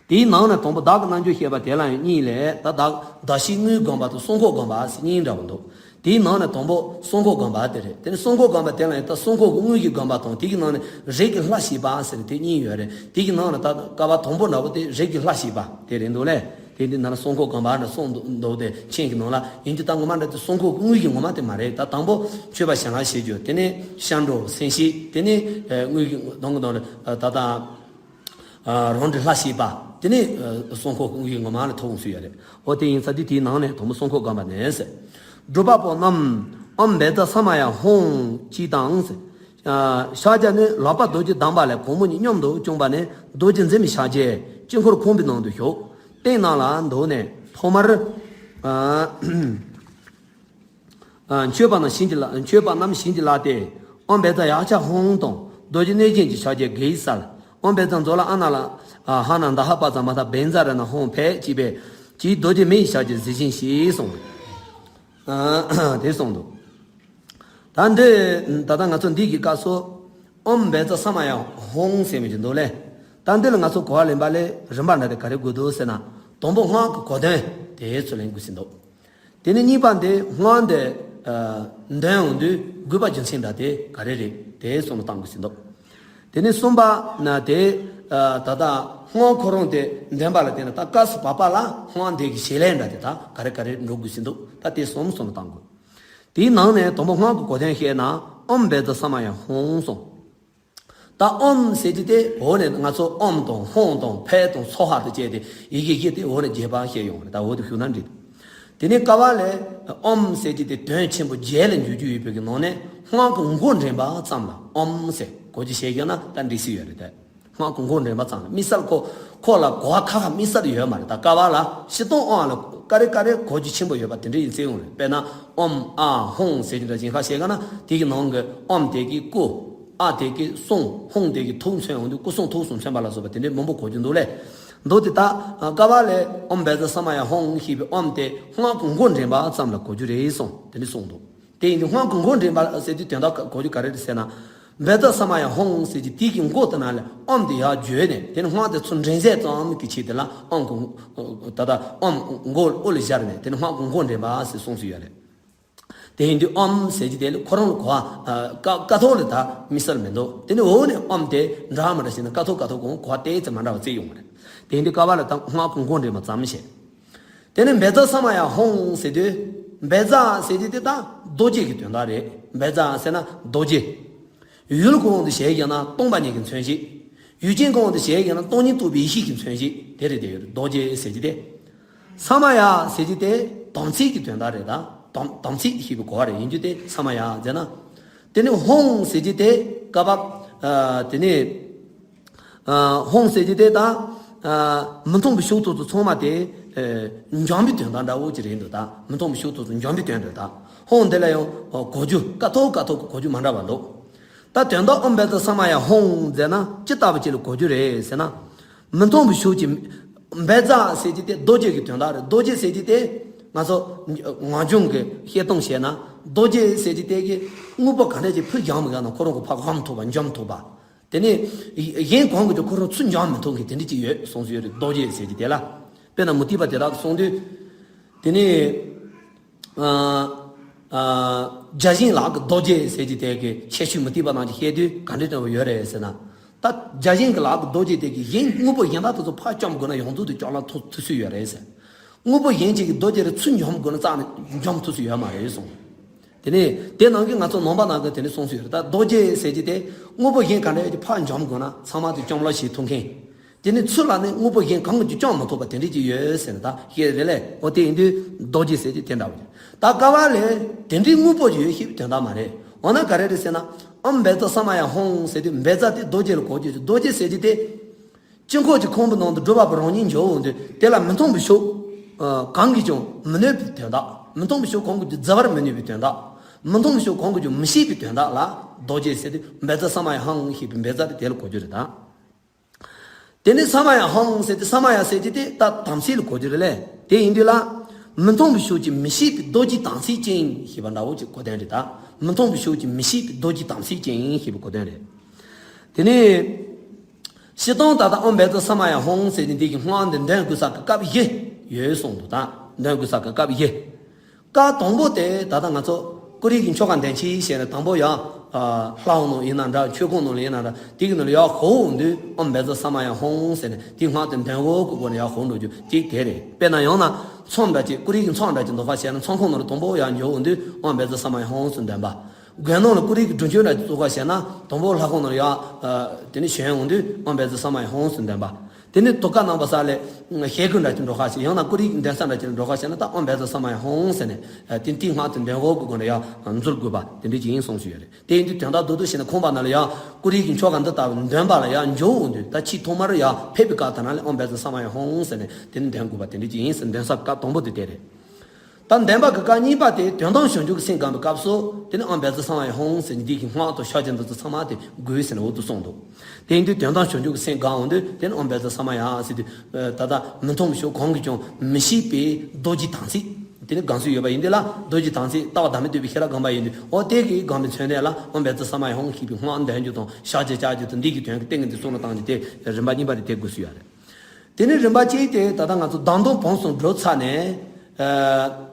དེའི་ནང་ནས་དང་པོ་བདག་གི་རྣལ་འབྱོར་བཤད་པ་དེ་ལ་ཡང་གཉིས་ལས་ད་བདག་གདགས་གཞི་དངོས་སྒོམ་པ་དང་གསང་སྔགས་སྒོམ་པ་ཟེར་གཉིས་འདྲ་བོ་འདུག་དེའི་ནང་ནས་དང་པོ་གསང་སྔགས་སྒོམ་པ་དེ་རེད། དེ་ནས་གསང་སྔགས་སྒོམ་པ་དེ་ལ་ཡང་ད་གསང་སྔགས་ཀྱི་དངོས་ཀྱི་སྒོམ་པ་དང་དེ་གི་ནང་ནས་རིགས་ཀྱི་ལྷ་ཞེས་པ་ཟེར་དེ་གཉིས་ཡོད་རེད། དེ་གི་ནང་ནས་ད་བསྐལ་པ་དང་པོ་འདྲ་བོ་དེ་རིགས་ཀྱི་ལྷ་ཞེས་པ་དེ་རེད་འདུག་ལས། དེ་འདི་ནང་ལ་གསང་སྔགས་སྒོམ་པ་འདྲ་གསུངས་འདུག་དེ་མཆན་གྱི་ནང་ལ་ཡིན་གྱི་ད་ངོ་མ་འདྲ་དེ་གསང་སྔགས་ཀྱི་དངོས་ཀྱི་ངོ་མ་དེ་མ་རེད། ད་དང་པོ་མཆོད་པ་བྱིན་རླབས་ཞེས་བརྗོད། དེ་ནས་སྐྱབས་འགྲོ་སེམས་བསྐྱེད། དེ་ནས་དངོས་ཀྱི་གདོང་གི་གདོང་ལ་ད་ད། རང་གྲོལ་ལྷ་ཞེས་པ་དེ་ནི་གསང་སྔགས་ཀྱི་དངོས་ཀྱི་ངོ་མ་ལ་ཐུག་འོང་སྲིད་ཡོད་རེད། འོ་དེ་ཡིན་ཙང་དེ་དེའི་ནང་ནས་དང་པོ་གསང་སྔགས་སྒོམ་པ་ནས་ཟེར། སྒྲུབ་པ་པོ་རྣམས་ཨོཾ་བཛྲ་ས་མ་ཡ་ཧཱུྃ་གཅིག་དང་ཟེར། ཕྱག་རྒྱ་ནི་ལག་པ་རྡོ་རྗེ་བསྡམས་པ་ལས་གང་མོ་གཉིས་མཉམ་དུ་བཅོམ་པ་ནས་རྡོ་རྗེ་འཛིན་མའི་ཕྱག་རྒྱས་དཀྱིལ་འཁོར་ཁང་པའི་ནང་དུ་ཞུགས། སྟེང་ན་ལ་འདུག་ནས་ཐོག་མར། མཆོད་པ་རྣམས་བྱིན་གྱིས་བརླབ། མཆོད་པ་རྣམས་བྱིན་གྱིས་བརླབས་ཏེ། ཨོཾ་བཛྲ་ཡཀྵ་ཧཱུྃ་དང་རྡོ་རྗེ་གནོད་སྦྱིན་གྱི་ཕྱག་རྒྱས་བགེགས་བསལ། ཨོཾ་བཛྲ་མཛོ་ལ་ཨ་ན་ལ་ཧ་ན་ད་ཧ་པ་ཙ་མ་ད་བཛྲ་ར་ན་ཧཱུྃ་ཕཊ་ཅེས་པས་ཀྱིས་རྡོ་རྗེ་མེ་ཡི་ཕྱག་རྒྱས་གཟི་བྱིན་ཞེས་གསུངས། དེ་གསུངས་འདུག་ད་འདི་ད་ལྟ་ང་ཚོ་འདི་གི་སྐབས་སུ་ཨོཾ་བཛྲ་ས་མ་ཡ་ཧཱུྃ་ཟེར་མི་ཅིག་འདུག་ལས། ད་འདི་ལ་ང་ཚོ་གོ་བ་ལེན་པ་ལས་རིམ་པ་འདྲ་དེ་ག་རེ་དགོས་འདུག་ཟེར་ན། དང་པོ་སྔགས་ཀྱི་གོ་དོན་དེ་ཚོ་ལེན་དགོས་ཟིན་འདུག་དེ་ནས་གཉིས་པ་འདི་སྔགས་འདི་འདོན་འོང་དུས་དགོས་པ་རྒྱུ་མཚན་འདྲ་དེ་ག་རེ་རེད་དེ་བསམ་བློ་བཏང་དགོས་ཟིན་འདུག་དེ་ནས་གསུམ་པ་ན་དེ་ད་ལྟ་སྔགས་ཁོ་རང་དེ་འདོན་པ་ལ་བརྟེན་ནས་ད་སྐབས་སུ་བབ་པ་ལ་སྔགས་འདི་གི་བྱེད་ལས་འདྲ་དེ་ད་ག་རེ་ག་རེ་འགྲོ་དགོས་ཟིན་འདུག་ད་དེ་གསུམ་བསམ་བློ་བཏང་དགོས། དེའི་ནང་ནས་དང་པོ་སྔགས་ཀྱི་གོ་དོན་བཤད་ན་ཨོཾ་བཛྲ་ས་མ་ཡ་ཧཱུྃ་གསུངས། ད་ཨོཾ་ཟེར་གྱི་དེ་འོག་ནས་ང་ཚོ་ཨོཾ་དང་ཧཱུྃ་དང་ཕཊ་དང་སྭཱ་ཧཱ་དང་བཅས་ཏེ་ཡི་གེ་བཞི་དེ་འོག་ནས་རྒྱས་པ་བཤད་ཡོང་བ་རེད། ད་འོག་ཏུ་ཞུ་ན་འགྲིག་དེ་ནས་ཀ་བ་ལས་ཨོཾ་ཟེར་གྱི་དེ་དོན་ཆེན་པོ་བརྒྱད་ལ་འཇུག་རྒྱུ་ཡོད་པའི་གི་ནང་ནས་སྔགས་ཀྱི་མགོ་འདྲེན་པ་ཙམ་ལ་ཨོཾ་ཟེར་གོ་རྒྱུ་བྱས་ཀྱང་ན་ད་འགྲིག་སྲིད་ཡོད་རེད་དེ། སྔགས་ཀྱི་མགོ་འདྲེན་པ་ཙམ་ལ་དམིགས་བསལ་ཁོ་ཁོ་ལ་གོ་བ་ཁ་ཁ་དམིགས་བསལ་ཡོད་མ་རེད། ད་ཀ་བ་ལ་སྤྱིར་བཏང་ཨོཾ་ལ་ཀ་རེ་ཀ་རེ་གོ་རྒྱུ་ཆེན་པོ་ཡོད་པ་དེ་འདྲ་ཡིན་ཚེ་ཡོང་རེད། དཔེར་ན་ཨོཾ་ཨཱཿཧཱུྃ་ཟེར་གྱི་འདྲ་ཞིག་ཁ་བཤད་ག་ན་དེ་གི་ནང་གི་ཨོཾ་དེ་གི་སྐུ། ཨཱཿ་དེ་གི་གསུང་། ཧཱུྃ་དེ་གི་ཐུགས་མཚོན་འོང་དུས་སྐུ་གསུང་ཐུགས་སུ་མཚོན་པ་ལ་སོགས་པ་དེ་འདྲའི་མང་པོ་གོ་རྒྱུ་འདུག་ལེ། མདོ་དེ་དག་ཀ་བ་ལས་ཨོཾ་བཛྲ་ས་མ་ཡ་ཧཱུྃ་ཞེས་པའི་ཨོཾ་དེ་སྔགས་ཀྱི་མགོ་འདྲེན་པ་ཙམ་ལ་གོ་རྒྱུ་རེད་གསུངས། དེ་འདྲ་གསུངས་འདུག་དེ་ཡིན་དུས་སྔགས་ཀྱི་མགོ་འདྲེན་པ་ཟེར་དུས་དོན་དག་གོ་རྒྱུ་ག་རེ་རེད་ཟེར་ན། བཛྲ་ས་མ་ཡ་ཧཱུྃ་ཟེར་གྱི་དེ་གི་མགོ་དེ་ནང་ལ་ཨོཾ་དེ་ཡར་བརྗོད་ནས་དེ་ནི་སྔགས་དེ་ཚུར་འདྲེན་ཟས་ཙམ་གྱི་ཆེད་དེ་ལ་ཨོཾ་གྱི་ད་ལྟ་ཨོཾ་མགོ་དབུ་ལ་སྦྱར་ནས་དེ་ནི་སྔགས་ཀྱི་མགོ་འདྲེན་པ་ཟེར་གསུངས་སུ་ཡོད་རེད། དེ་ཡིན་དུས་ཨོཾ་ཟེར་གྱི་དེ་ལ་ཁོ་རང་ལ་གོ་བ་ཀ་ཀ་ཐོག་ལ་ད་དམིགས་བསལ་མི་འདུག་དེ་ནི་འོག་ནས་ཨོཾ་དེ་འདྲ་མི་འདྲ་ཞིག་ན་ཀ་ཐོག་ཀ་ཐོག་གོང་གོ་བ་ཏོག་ཙམ་མ་འདྲ་བ་བརྩི་ཡོང་བ་རེད། དེ་ཡིན་དུས་ཀ་བ་ལ་ད་སྔགས་ཀྱི་མགོ་འདྲེན་པ་ཙམ་བཤད། དེ་ནས་བཛྲ་ས་མ་ཡ་ཧཱུྃ་ཟེར་དུས། བཛྲ་ཟེར་གྱི་དེ་དག་རྡོ་རྗེ་གི་དོན་དག་རེད། བཛྲ་ཟེར་ན་རྡོ་རྗེ། ཡུལ་གང་དུ་བྱས་ཀྱང་ན་སྟོང་པ་ཉིད་ཀྱི་མཚོན་བྱེད། ཡུལ་ཅན་གང་དུ་བྱས་ཀྱང་ན་སྟོང་ཉིད་རྟོགས་པའི་ཡེ་ཤེས་ཀྱི་མཚོན་བྱེད་དེ་རེད། དེ་ཡོད་རྡོ་རྗེ་ཟེར་གྱི་དེ། ས་མ་ཡ་ཟེར་གྱི་དེ་དམ་ཚིག་གི་དོན་དག་རེད། ད་དམ་དམ་ཚིག་ཞེས་པའི་གོ་བ་རེད། ཡིན་རྒྱུ་དེ་ས་མ་ཡ་ཟེར་ན། དེ་ནས་ཧཱུྃ་ཟེར་གྱི་དེ་ཀ་བ། དེ་ནས། ཧཱུྃ་ཟེར་གྱི་དེ་དང་། མི་མཐོང་བའི་ཕྱོགས་ཐོག་ཏུ་ཚང་མ་དེ། འཇོམས་པའི་དོན་དག་འདྲ་བོ་ཅིག་རེད་འདུག་ད་མི་མཐོང་བའི་ཕྱོགས་ཐོག་ཏུ་འཇོམས་པའི་དོན་རེད། ད་ཧཱུྃ་འདི་ལ་ཡང་གོ་རྒྱུ་ཀ་ཐོག་ཀ་ཐོག་གི་གོ་རྒྱུ་མ་འདྲ་བ་འདུག་ད་དོན་དག་ཨོཾ་བཛྲ་ས་མ་ཡ་ཧཱུྃ་ཟེར་ན་ཅི་ལྟ་བུ་ཅིག་ལ་གོ་རྒྱུ་རེད་ཟེར་ན། མི་མཐོང་བའི་ཕྱོགས་ཀྱི། བཛྲ་ཟེར་གྱི་དེ་རྡོ་རྗེ་གི་དོན་དག་རེད། རྡོ་རྗེ་ཟེར་གྱི་དེ། ང་ཚོ་ངག་རྒྱུན་གྱི་བཤད་སྟངས་བཤད་ན་རྡོ་རྗེ་ཟེར་གྱི་དེ་གི་དངོས་པོ་ག་འདྲ་ཅིག་ཕུད་འཇོམས་མི་དགོས་ན་ཁོ་རང་གི་ཕར་འཇོམས་ཐུབ་པ་འཇོམས་ཐུབ་པ། དེ་ནས་གཞན་གང་གིས་ཀྱང་ཁོ་རང་ཚུར་འཇོམས་མི་ཐུབ་མཁན་དེ་འདྲ་ཅིག་ཡོད་གསུངས་སུ་ཡོད་རེད། རྡོ་རྗེ་ཟེར་གྱི་དེ་ལ། དཔེར་ན་མུ་སྟེགས་པ་དེ་དག་གསུངས་དུས། དེ་ནས་ཨ་ཨ་བརྒྱ་བྱིན་ལག་གི་རྡོ་རྗེ་ཟེར་གྱི་དེ་གི་ཁྱད་ཆོས་མུ་སྟེགས་པ་རྣམས་ཀྱིས་བཤད་དུས་ག་འདྲའི་སྟོན་པ་ཡོད་རེད་ཟེར་ན། ད་བརྒྱ་བྱིན་གྱི་ལག་གི་རྡོ་རྗེ་དེ་གིས་གཞན་དངོས་པོ་གཞན་དག་དེ་ཚོ་ཕར་བཅོམ་དགོས་ན་ཡོངས་རྫོགས་དུ་བཅོམ་ལ་ཐུབ་ཐུབ་སུ་ཡོད་རེད་ཟེར། དངོས་པོ་གཞན་གཅིག་གི་རྡོ་རྗེ་རེ་ཚུར་འཇོམས་དགོས་ན་རྩ་ནས་འཇོམས་ཐུབ་སུ་ཡོད་མ་རེད་གསུངས། དེ་ནས་དེ་ནང་གི་ང་ཚོ་ནང་པ་ནང་གི་དེ་ནས་གསུངས་སུ་ཡོད་རེད། ད་རྡོ་རྗེ་ཟེར་གྱི་དེ་དངོས་པོ་གཞན་ག་འདྲ་ཡོད་ཀྱི་ཕར་འཇོམས་དགོས་ན་ཚང་མ་དེ་བཅོམ་ལ་བྱེད་ཐུབ་མཁན། དེ་ནས་ཚུར་ལ་ནི་དངོས་པོ་གཞན་གང་གིས་ཀྱང་བཅོམ་མི་ཐུབ་པ་དེ་འདྲ་ཅིག་ཡོད་ཟེར་ནས་ད་བཤད་རེད་ལེ། འོ་དེ་ཡིན་དུས་རྡོ་རྗེ་ཟེར་གྱི་དེ་འདྲ་བ་རེད། ད་ཀ་བ་ལས་དེ་འདྲའི་དངོས་པོ་ཅིག་ཡོད་ཞེས་པའི་དོན་དག་མ་རེད། འོ་ན་ག་རེ་རེད་ཟེར་ན། ཨོཾ་བཛྲ་ས་མ་ཡ་ཧཱུྃ་ཟེར་དུས་བཛྲ་དེ་རྡོ་རྗེ་ལ་གོ་རྒྱུ་ཅིག་རྡོ་རྗེ་ཟེར་གྱི་དེ། དཀྱིལ་འཁོར་གྱི་ཁང་བུ་ནང་དུ་སྒྲུབ་པ་པོ་རང་ཉིད་འཇོག་འོང་དུས་དེ་ལ་མི་མཐོང་བའི་ཕྱོགས་གང་གིས་ཀྱང་མི་གནོད་པའི་དོན་དག་མི་མཐོང་བའི་ཕྱོགས་གང་གིས་ཀྱང་བརྫི་བར་མི་ནུས་པའི་དོན་དག་མི་མཐོང་བའི་ཕྱོགས་གང་གིས་ཀྱང་མི་ཤེས་པའི་དོན་དག་ལ་རྡོ་རྗེ་ཟེར་ཏེ་བཛྲ་ས་མ་ཡ་ཧཱུྃ་ཞེས་པའི་བཛྲ་དེ་དེ་ལ་གོ་རྒྱུ་རེད་ད། དེ་ནས་ས་མ་ཡ་ཧཱུྃ་ཟེར་ཏེ་ས་མ་ཡ་ཟེར་གྱི་དེ་ད་དམ་ཚིག་ལ་གོ་རྒྱུ་རེད་ལེ། དེ་ཡིན་དུས་ལ་མི་མཐོང་བའི་ཕྱོགས་ཀྱི་མི་ཤེས་པའི་རྡོ་རྗེ་དམ་ཚིག་ཅན་ཞེས་པ་འདྲ་བོ་ཅིག་གོ་དོན་རེད་ད། མི་མཐོང་བའི་ཕྱོགས་ཀྱི་མི་ཤེས་པའི་རྡོ་རྗེ་དམ་ཚིག་ཅན་ཞེས་པའི་གོ་དོན་རེད། དེ་ནས། སྤྱིར་བཏང་ད་ལྟ་ཨོཾ་བཛྲ་ས་མ་ཡ་ཧཱུྃ་ཟེར་ནས་འདི་གི་སྔགས་འདི་འདོན་དགོས་ས་གི་སྐབས་བཞི་ཡོད་གསུངས་འདུག་ད་འདོན་དགོས་ས་གི་སྐབས་བཞི། སྐབས་དང་པོ་དེ་ད་ལྟ་ང་ཚོ་ཀུ་རེ་གི་ཆོ་ག་འདོན་ཆས་བྱས་ནས་དང་པོ་ཡང་ལྷ་ཁང་ནང་ཡིན་ན་འདྲ་མཆོད་ཁང་ནང་ལ་ཡིན་ན་འདྲ་དེ་གི་ནང་ལ་ཡར་ཞུགས་འོང་དུས་ཨོཾ་བཛྲ་ས་མ་ཡ་ཧཱུྃ་ཟེར་ནས་དེ་སྔགས་དེ་འདོན་འོག་གི་སྒོ་ནས་ཡར་ཞུགས་འགྲོ་རྒྱུ་གཅིག་དེ་རེད། དཔེར་ན་ཡང་ན་ཚོམས་འདྲ་ཅིག་ཀུ་རེ་གི་ཚོམས་འདྲ་ཅིག་འདུག་པ་བྱས་ན་ཚོམས་ཁང་ནང་ལ་དང་པོ་ཡར་འགྱོ་འོང་དུས་ཨོཾ་བཛྲ་ས་མ་ཡ་ཧཱུྃ་ཟེར་འདོན་པ། དགོན་ནང་ལ་ཀུ་རེ་གི་སྒྲུབ་མཆོད་འདྲ་ཅིག་བཙུགས་པ་བྱས་ན་དང་པོ་ལྷ་ཁང་ནང་ལ་ཡར། དེ་ནས་བྱོན་འོང་དུས་ཨོཾ་བཛྲ་ས་མ་ཡ་ཧཱུྃ་ཟེར་འདོན་པ། དེ་ནས་དུར་ཁ་ནང་པ་ས་ལས་ཞལ་བཀོད་འདྲ་ཅིག་འགྲོ་ཁ་ཞིག་ཡང་ན་ཀུ་རེ་གི་འདོན་ས་འདྲ་ཅིག་འགྲོ་ཁ་ཞིག་ན་ད་ཨོཾ་བཛྲ་ས་མ་ཡ་ཧཱུྃ་ཟེར་ནས་དེ་དེའི་སྔགས་དེ་འདོན་འོག་གི་སྒོ་ནས་ཡར་འཛུལ་དགོས་པ་དེ་འདྲ་ཅིག་ཡིན་གསུངས་སུ་ཡོད་རེད། དེ་ཡིན་དུས་དོན་དག་མདོར་བསྡུས་བྱས་ན་ཁང་པ་ནང་ལ་ཡང་ཀུ་རེ་གི་ཆོ་ག་འདི་ལྟ་བུ་འདོན་པ་ལ་ཡང་འགྱོ་འོང་དུས་ད་ཆེས་ཐོག་མར་ཡང་ཕེབས་པའི་སྐབས་དེ་ན་ལས་ཨོཾ་བཛྲ་ས་མ་ཡ་ཧཱུྃ་ཟེར་ནས་དེ་ནི་འདོན་དགོས་པ་དེ་འདྲ་ཅིག་ཡིན་ཟེར་འདོན་ས་སྐབས་དང་པོ་དེ་དེ་རེད། ད་འདོན་པ་གི་སྐབས་གཉིས་པ་དེ་དོན་དམ་བྱང་ཆུབ་ཀྱི་སེམས་བསྐང་བའི་སྐབས་སུ་དེ་ནི་ཨོཾ་བཛྲ་ས་མ་ཡ་ཧཱུྃ་ཟེར་ནས་འདི་གི་སྔགས་དང་ཕྱག་རྒྱ་འདི་ཚོ་ཚང་མ་དེ་དགོས་ཟེར་ནས་འོག་ཏུ་གསུངས་འདུག་དེ་ཡིན་དུས་དོན་དམ་བྱང་ཆུབ་ཀྱི་སེམས་བསྐང་འོང་དུས་དེ་ནི་ཨོཾ་བཛྲ་ས་མ་ཡ་ཟེར་དུས་ད་ལྟ་མི་མཐོང་བའི་ཕྱོགས་གང་གིས་ཀྱང་མི་ཤེས་པའི་རྡོ་རྗེ་དམ་ཚིག་དེ་ནི་སྒང་སུ་ཡོད་པ་ཡིན་དུས་ལ་རྡོ་རྗེ་དམ་ཚིག་ལྟ་བ་བདག་མེད་རྟོགས་པའི་ཤེས་རབ་སྒོམ་པ་ཡིན་དུས་འོ་དེ་གི་སྒོམ་པའི་མཚོན་དོན་ལ་ཨོཾ་བཛྲ་ས་མ་ཡ་ཧཱུྃ་ཞེས་པའི་སྔགས་འདོན་རྒྱུ་དང་ཕྱག་རྒྱ་བཅའ་རྒྱུ་དང་འདི་གི་དོན་གྱི་ཏིང་ངེ་འཛིན་གསུང་ལ་བཏང་རྒྱུ་དེ་རིམ་པ་གཉིས་པ་རེད། དེ་དགོས་སུ་ཡོད་རེད། དེ་ནས་རིམ་པ་གཅིག་དེ་ད་ལྟ་ང་ཚོ་བདག་མདོག་བོངས་སུ་འགྲོ་ཚར་ནས། ཨ།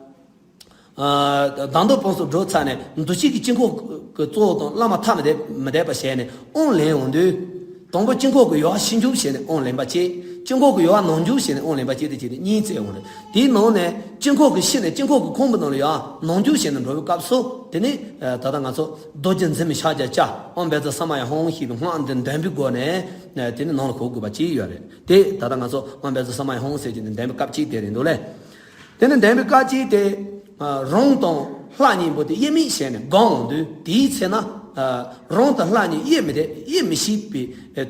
ཨ། བདག་མདོག་བོངས་སུ་འགྲོ་ཚར་ནས་འདུ་བྱེད་ཀྱི་དཀྱིལ་འཁོར་གྱི་གཙོ་བོ་དང་བླ་མ་ཐ་མི་དད་མི་དད་པ་བྱས་ནས་དབང་ལེན་འོང་དུས། དང་པོ་དཀྱིལ་འཁོར་གྱི་ཡོ་བྱད་ཕྱི་འཇུག་བྱས་ནས་དབང་ལེན་པ་གཅིག་དཀྱིལ་འཁོར་གྱི་ཡོལ་བ་ནང་འཇུག་བྱས་ནས་དབང་ལེན་པ་གཅིག་དང་གཅིག་དེ་གཉིས་བཙལ་འོང་རེད། དེའི་ནང་ནས་དཀྱིལ་འཁོར་གྱི་ཕྱི་ནས་དཀྱིལ་འཁོར་གྱི་ཁང་བུ་ནང་ལ་ཡོལ་བ་ནང་འཇུག་བྱས་ནས་འགྲོ་བའི་སྐབས་སུ། དེ་ནས་ད་ལྟ་ང་ཚོ་རྡོ་རྗེ་འཛིན་མའི་ཕྱག་རྒྱ་བཅའ། ཨོཾ་བཛྲ་ས་མ་ཡ་ཧཱུྃ་ཞེས་པའི་སྔགས་འདི་འདོན་པའི་སྒོ་ནས། དེ་ནས་ནང་ལ་གོ་དགོས་པ་གཅིག་ཡོད་རེད། དེ་ད་ལྟ་ང་ཚོ་ཨོཾ་བཛྲ་ས་མ་ཡ་ཧཱུྃ་ཟེར་གྱི་འདི་འདོན་པའི་སྐབས་གཅིག་དེ་རེད་འདུག་ལེ། དེ་ནས་འདོན་པའི་སྐབས་གཅིག་དེ། རང་དང་ལྷ་གཉིས་པོ་དེ་དབྱེར་མེད་བྱས་ནས་དགོངས་འོང་དུས། དེའི་ཚེ་ན། རང་དང་ལྷ་གཉིས་དབྱེར་མི་འདས་དབྱེར་མི་ཕྱེད་པའི་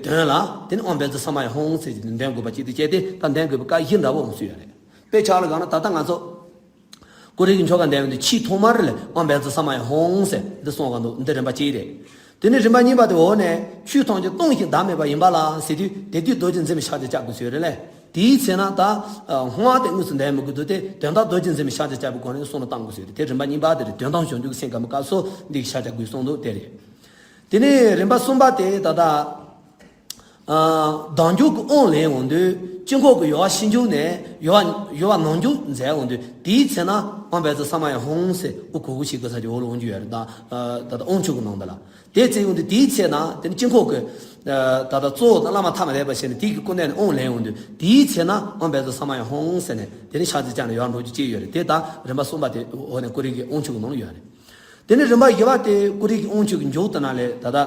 དོན་ལ། དེ་ནི་ཨོཾ་བཛྲ་ས་མ་ཡ་ཧཱུྃ་ཟེར་གྱི་འདི་འདོན་དགོས་པ་གཅིག་དང་བཅས་ཏེ། ད་འདོན་དགོས་པའི་སྐབས་བཞི་འདྲ་བོ་འོང་སྲིད་ཡོད་རེད། དཔེ་ཆ་ལ་དགག་ན་ད་ལྟ་ང་ཚོ་ཀུ་རེ་གི་ཆོ་ག་འདོན་པ་འདི་ཆེས་ཐོག་མར་ལ་ཨོཾ་བཛྲ་ས་མ་ཡ་ཧཱུྃ་ཟེར་འདི་གསུང་ག་འདུག་འདི་རིམ་པ་གཅིག་རེད། དེ་ནས་རིམ་པ་གཉིས་པ་དེ་འོག་ནས་ཆོས་ཐམས་ཅད་སྟོང་ཞིང་བདག་མེད་པ་ཡིན་པ་ལ་ཟེར་དུས། དེ་དུས་རྡོ་རྗེ་འཛིན་མའི་ཕྱག་རྒྱ་བཅའ་དགོས་ཟེར་རེད་ལེ། དེའི་ཚེ་ན་ད་སྔགས་དེ་དངོས་སུ་འདོན་མི་དགོས་འདུག་སྟེ། དོན་དག་རྡོ་རྗེ་འཛིན་མའི་ཕྱག་རྒྱ་བཅའ་བའི་སྒོ་ནས་གསུང་ལ་བཏང་དགོས་ཟེར་ཏེ། དེ་རིམ་པ་གཉིས་པ་དེ་རེད། དོན་དམ་བྱང་ཆུབ་ཀྱི་སེམས་དགའ་མོའི་སྐབས་སུ་འདི་གི་ཕྱག་རྒྱ་དགོས་གསུངས་འདུག་དེ་རེད། དེ་ནས་རིམ་པ་གསུམ་པ་དེ་ད་ལྟ། ཨ། བདག་འཇུག་གི་དབང་ལེན་འོང་དུས། དཀྱིལ་འཁོར་གྱི་ཡོལ་བ་ཕྱི་འཇུག་ནས་ཡོལ་བ་ཡོལ་བ་ནང་འཇུག་མཛད་འོང་དུས། དེའི་ཚེ་ན་ཨོཾ་བཛྲ་ས་མ་ཡ་ཧཱུྃ་ཟེར་དབུ་གུག་གུག་ཞིག་གི་ས་ཀྱི་འོག་ལ་འོང་རྒྱུ་ཡོད་རེད། ད་ད་ལྟ་དབང་ཆོག་གི་ནང་དུ་ལ། དེ་བཙལ་འོང་དུས། དེའི་ཚེ་ན་དེ་ནི་དཀྱིལ་འཁོར་གྱི་ད་ལྟ་གཙོ་བོ་དང་བླ་མ་ཐ་མ་རེད་པ་བྱས་ནས། དེ་གི་སྐུ་མདུན་ནས་དབང་ལེན་འོང་དུས། དེའི་ཚེ་ན་ཨོཾ་བཛྲ་ས་མ་ཡ་ཧཱུྃ་ཟེར་ནས་དེ་ནི་ཕྱག་རྒྱ་བཅག་ནས་ཡར་འགྲོ་རྒྱུ་ཅིག་ཡོད་རེད། དེ་ད་རིམ་པ་གསུམ་པ་དེ་འོག་ནས་ཀུ་རེ་གི་དབང་ཆོག་གི་ནང་ལ་ཡོད་རེད། དེ་ནི་རིམ་པ་བཞི་པ་དེ་ཀུ་རེ་གི་དབང་ཆོག་གི་མཇུག་ཏུ་ན་ལས་ད་ལྟ།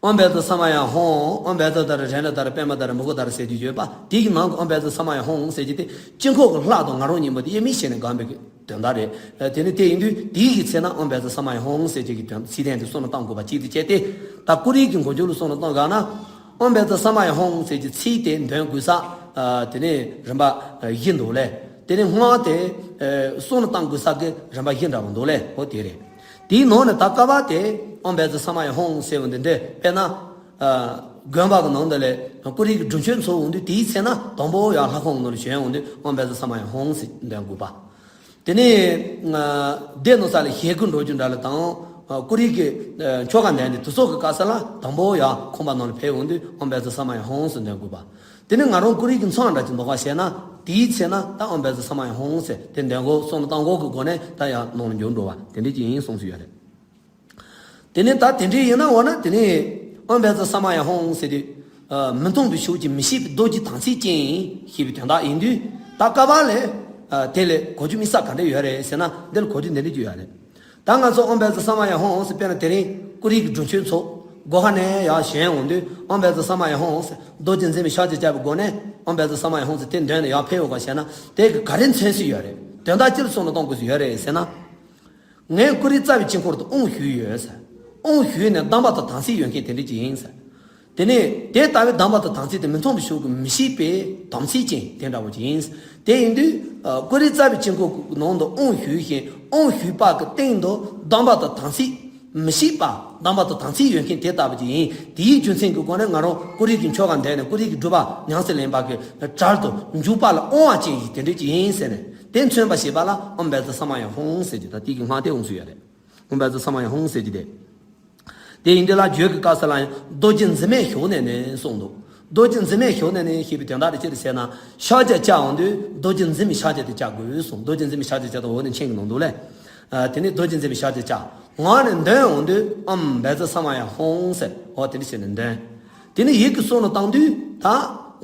ཨོཾ་བཛྲ་ས་མ་ཡ་ཧཱུྃ། ཨོཾ་བཛྲ་ཏཱ་ར་རེ་ཎ་ཏཱ་ར་པདྨ་ཏཱ་ར་མུ་ཁ་ཏཱ་ར་ཟེར་རྒྱུ་ཡོད་པ། དེ་གི་ནང་གི་ཨོཾ་བཛྲ་ས་མ་ཡ་ཧཱུྃ་ཟེར་རྒྱུ་དེ་དཀྱིལ་འཁོར་གྱི་ལྷ་དང་ང་རང་གཉིས་པོ་དེ་དབྱེར་མེད་བྱས་ནས་དགོངས་པའི་གི་དོན་དག་རེད། དེ་ནི་དེ་ཡིན་དུས་དེའི་གི་ཚེ་ན་ཨོཾ་བཛྲ་ས་མ་ཡ་ཧཱུྃ་ཟེར་རྒྱུ་གི་དོན་ཚིག་དོན་དེ་གསུང་ལ་བཏང་དགོས་པ་གཅིག་དང་བཅས་ཏེ། ད་ཀུ་རེ་གི་མགོ་མཇུག་ལ་གསུང་ལ་བཏང་ག་ན། ཨོཾ་བཛྲ་ས་མ་ཡ་ཧཱུྃ་ཟེར་རྒྱུ་ཚིག་དེ་འདོན་དགོས་ས། དེ་ནི་རིམ་པ་བཞི་འདུག་ལེ། དེ་ནི་སྔགས་དེ་གསུང་ལ་བཏང་དགོས་ས་གི་རིམ་པ་བཞི་འདྲ་བོ་འདུག་ལེ། འོ་དེ་རེད། དེའི་ནང་ནས་ད་ཀ་བ་དེ་ཨོཾ་བཛྲ་ས་མ་ཡ་ཧཱུྃ་ཟེར་བ་འདི་འདྲ། དཔེར་ན། ཨ། དགོན་པ་གི་ནང་དུ་ལས་ཀུ་རེ་གི་སྒྲུབ་མཆོད་ཚོགས་འོང་དུས། དེའི་ཚེ་ན་དང་པོ་ཡར་ལྷ་ཁང་ནང་ལ་བྱོན་འོང་དུས་ཨོཾ་བཛྲ་ས་མ་ཡ་ཧཱུྃ་ཟེར་འདོན་དགོས་པ། དེ་ནས་སྡེ་ནང་ས་ལ་ཞལ་བཀོད་འགྲོ་རྒྱུ་འདྲ་ལ་དང་། ཀུ་རེ་གི་ཆོ་ག་འདོན་ནས་དུས་ཚོགས་ཀྱི་སྐབས་སུ་ལ་དང་པོ་ཡར་ཁང་པ་ནང་ལ་ཕེབས་འོང་དུས་ཨོཾ་བཛྲ་ས་མ་ཡ་ཧཱུྃ་ཟེར་འདོན་དགོས་པ། དེ་ནས་ང་རང་ཀུ་རེ་གི་མཚམས་འདྲ་ཅིག་འདུག་ག་བྱས་ན། དེའི་ཚེ་ན་ད་ཨོཾ་བཛྲ་ས་མ་ཡ་ཧཱུྃ་ཟེར་དེ་འདོན་དགོས་གསུང་ལ་བཏང་དགོས་ཀྱི་སྒོ་ནས་ད་ཡར་ནང་ལ་འགྱོ་འགྲོ་བ་དེ་འདྲ་ཅིག་ཡིན་གསུངས་སུ་ཡོད་རེད། དེ་ནས་ད་དེ་འདྲ་ཡིན་ན་འོ་ན་དེ་ནས་ཨོཾ་བཛྲ་ས་མ་ཡ་ཧཱུྃ་ཟེར་དུས། མི་མཐོང་བའི་ཕྱོགས་ཀྱི་མི་ཤེས་པའི་རྡོ་རྗེ་དམ་ཚིག་ཅན་ཞེས་པའི་དོན་དག་ཡིན་དུས། ད་ཀ་བ་ལས་དེ་ལས་གོ་རྒྱུ་དམིགས་བསལ་ག་འདྲ་ཡོད་རེད་ཟེར་ན། འདི་ལ་གོ་རྒྱུ་འདི་འདྲ་ཅིག་ཡོད་རེད། ད་ང་ཚོ་ཨོཾ་བཛྲ་ས་མ་ཡ་ཧཱུྃ་ཟེར། དཔེར་ན་དེ་རིང་ཀུ་རེ་གི་སྒྲུབ་མཆོད་ཚོགས་སྒོ་ཁ་ནས་ཡར་བྱོན་འོང་དུས་ཨོཾ་བཛྲ་ས་མ་ཡ་ཧཱུྃ་ཟེར་རྡོ་རྗེ་འཛིན་མའི་ཕྱག་རྒྱ་བཅའ་བའི་སྒོ་ནས་ཨོཾ་བཛྲ་ས་མ་ཡ་ཧཱུྃ་ཟེར་དེ་འདོན་ནས་ཡར་ཕེབས་ཡོད་ག་བྱས་ན། དེ་གི་ག་རེ་མཚོན་སྲོལ་ཡོད་རེད། དོན་དག་ཅི་ལ་གསུང་ལ་གཏོང་དགོས་སུ་ཡོད་རེད་ཟེར་ན། ངས་ཀུ་རེ་རྩ་བའི་དཀྱིལ་འཁོར་དུ་དབང་ཞུས་ཡོད་ཟེར། དབང་ཞུས་ནས་གདམས་པ་དང་དམ་ཚིག་ཡོད་མཁན་དེ་འདྲ་ཅིག་ཡིན་ཟེར། དེ་ནས་དེ་ལྟ་བུའི་གདམས་པ་དང་དམ་ཚིག་དེ་མི་མཐོང་བའི་ཕྱོགས་ཀྱི་མི་ཤེས་པའི་དམ་ཚིག་ཅན་དེ་འདྲ་བོ་ཅིག་ཡིན། དེ་ཡིན་དུས་ཀུ་རེ་རྩ་བའི་དཀྱིལ་འཁོར་གྱི་ནང་དུ་དབང་ཞུས་ཤིང་། དབང་ཞུས་པ་གི་སྟེང་དུ་གདམས་པ་དང་དམ་ཚིག་མི་ཤེས་པ། གདམས་པ་དང་དམ་ཚིག་ཡོད་མཁན་དེ་ལྟ་བུ་ཅིག་ཡིན། དེའི་རྒྱུ་མཚན་གྱི་སྒོ་ནས་ང་རང་ཀུ་རེ་གི་ཆོ་ག་འདོན་ནས་ཀུ་རེ་གི་སྒྲུབ་པ་ཉམས་སུ་ལེན་པ་གི་གྲལ་དུ་འཇུག་པ་ལ་དབང་བ་ཅན་ཞིག་དེ་འདྲ་ཅིག་ཡིན་ཟེར་ནས། དེ་མཚོན་པར་བྱེད་པ་ལ་ཨོཾ་བཛྲ་ས་མ་ཡ་ཧཱུྃ་ཟེར་གྱི་ད་དེ་གི་སྔགས་དེ་འོང་སྲོལ་ཡོད་རེད། ཨོཾ་བཛྲ་ས་མ་ཡ་ཧཱུྃ་ཟེར་གྱི་དེ། དེ་ཡིན་དུས་ལ་རྒྱུད་ཀྱི་སྐབས་སུ་ལ་ཡང་རྡོ་རྗེ་འཛིན་མའི་ཞབས་ནས་ནི་གསུངས་འདུག་རྡོ་རྗེ་འཛིན་མའི་ཞབས་ནས་ནི་ཞེས་པའི་དོན་དག་དེ་ཅི་རེད་ཟེར་ན། ཕྱག་རྒྱ་བཅའ་འོང་དུས་རྡོ་རྗེ་འཛིན་མའི་ཕྱག་རྒྱ་དེ་བཅའ་དགོས་གསུངས། རྡོ་རྗེ་འཛིན་མའི་ཕྱག་རྒྱ་བཅའ་དང་འོག་ནས་མཆན་གྱི་ནང་འདུག་ལེ། དེ་ནས་རྡོ་རྗེ་འཛིན་མའི་ཕྱག་རྒྱ་བཅའ། ངག་ནས་འདོན་འོང་དུས་ཨོཾ་བཛྲ་ས་མ་ཡ་ཧཱུྃ་ཟེར། འོ་དེ་འདྲ་བྱས་ནས་འདོན། དེ་ནས་ཡིད་ཀྱིས་གསུང་ལ་བཏང་དུས་ད་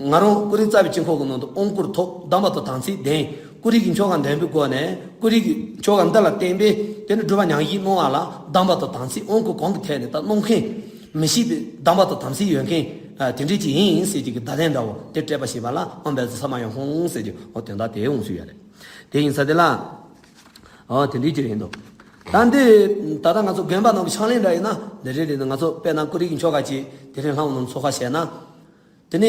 ང་རང་ཀུ་རེ་རྩ་བའི་དཀྱིལ་འཁོར་གྱི་ནང་དུ་དབང་བསྐུར་ཐོབ། གདམས་པ་དང་དམ་ཚིག་ལྡན། ཀུ་རེ་གི་ཆོ་ག་འདོན་པའི་སྒོ་ནས་ཀུ་རེ་གི་ཆོ་ག་འདི་ལ་བརྟེན་པའི་དེ་ནས་སྒྲུབ་པ་ཉམས་བཞེས་གནང་བ་ལ་གདམས་པ་དང་དམ་ཚིག་དབང་བསྐུར་གང་གི་ཐད་ནས་ད་གནང་མཁན་མི་ཤེས་པའི་གདམས་པ་དང་དམ་ཚིག་ཡོད་མཁན་དེ་འདྲས་ཅིག་ཡིན་ཟེར་གྱི་གི་བརྡ་ལན་འདྲ་བོ་དེ་སྤྲད་པ་ཞིག་པ་ལ་ཨོཾ་བཛྲ་ས་མ་ཡ་ཧཱུྃ་ཟེར་གྱི་འོ་དོན་དག་དེ་འོང་སྲོལ་ཡོད་རེད། དེ་ཡིན་ས་དེ་ལ། ཨོ་དེ་འདྲའི་ཅིག་ཡིན་འདུག་ད་འདི་ད་ལྟ་ང་ཚོ་དགོན་པ་ནང་གི་ཕྱག་ལེན་འདྲ་ཡིན་ན་འདི་རེད་རེད། ང་ཚོ་དཔེར་ན་ཀུ་རེ་གི་ཆོ་ག་ཅིག་དེ་རིང་ལྷ་མོ་ནང་ཚོགས་ཁ་བྱས་ན། དེ་ནས་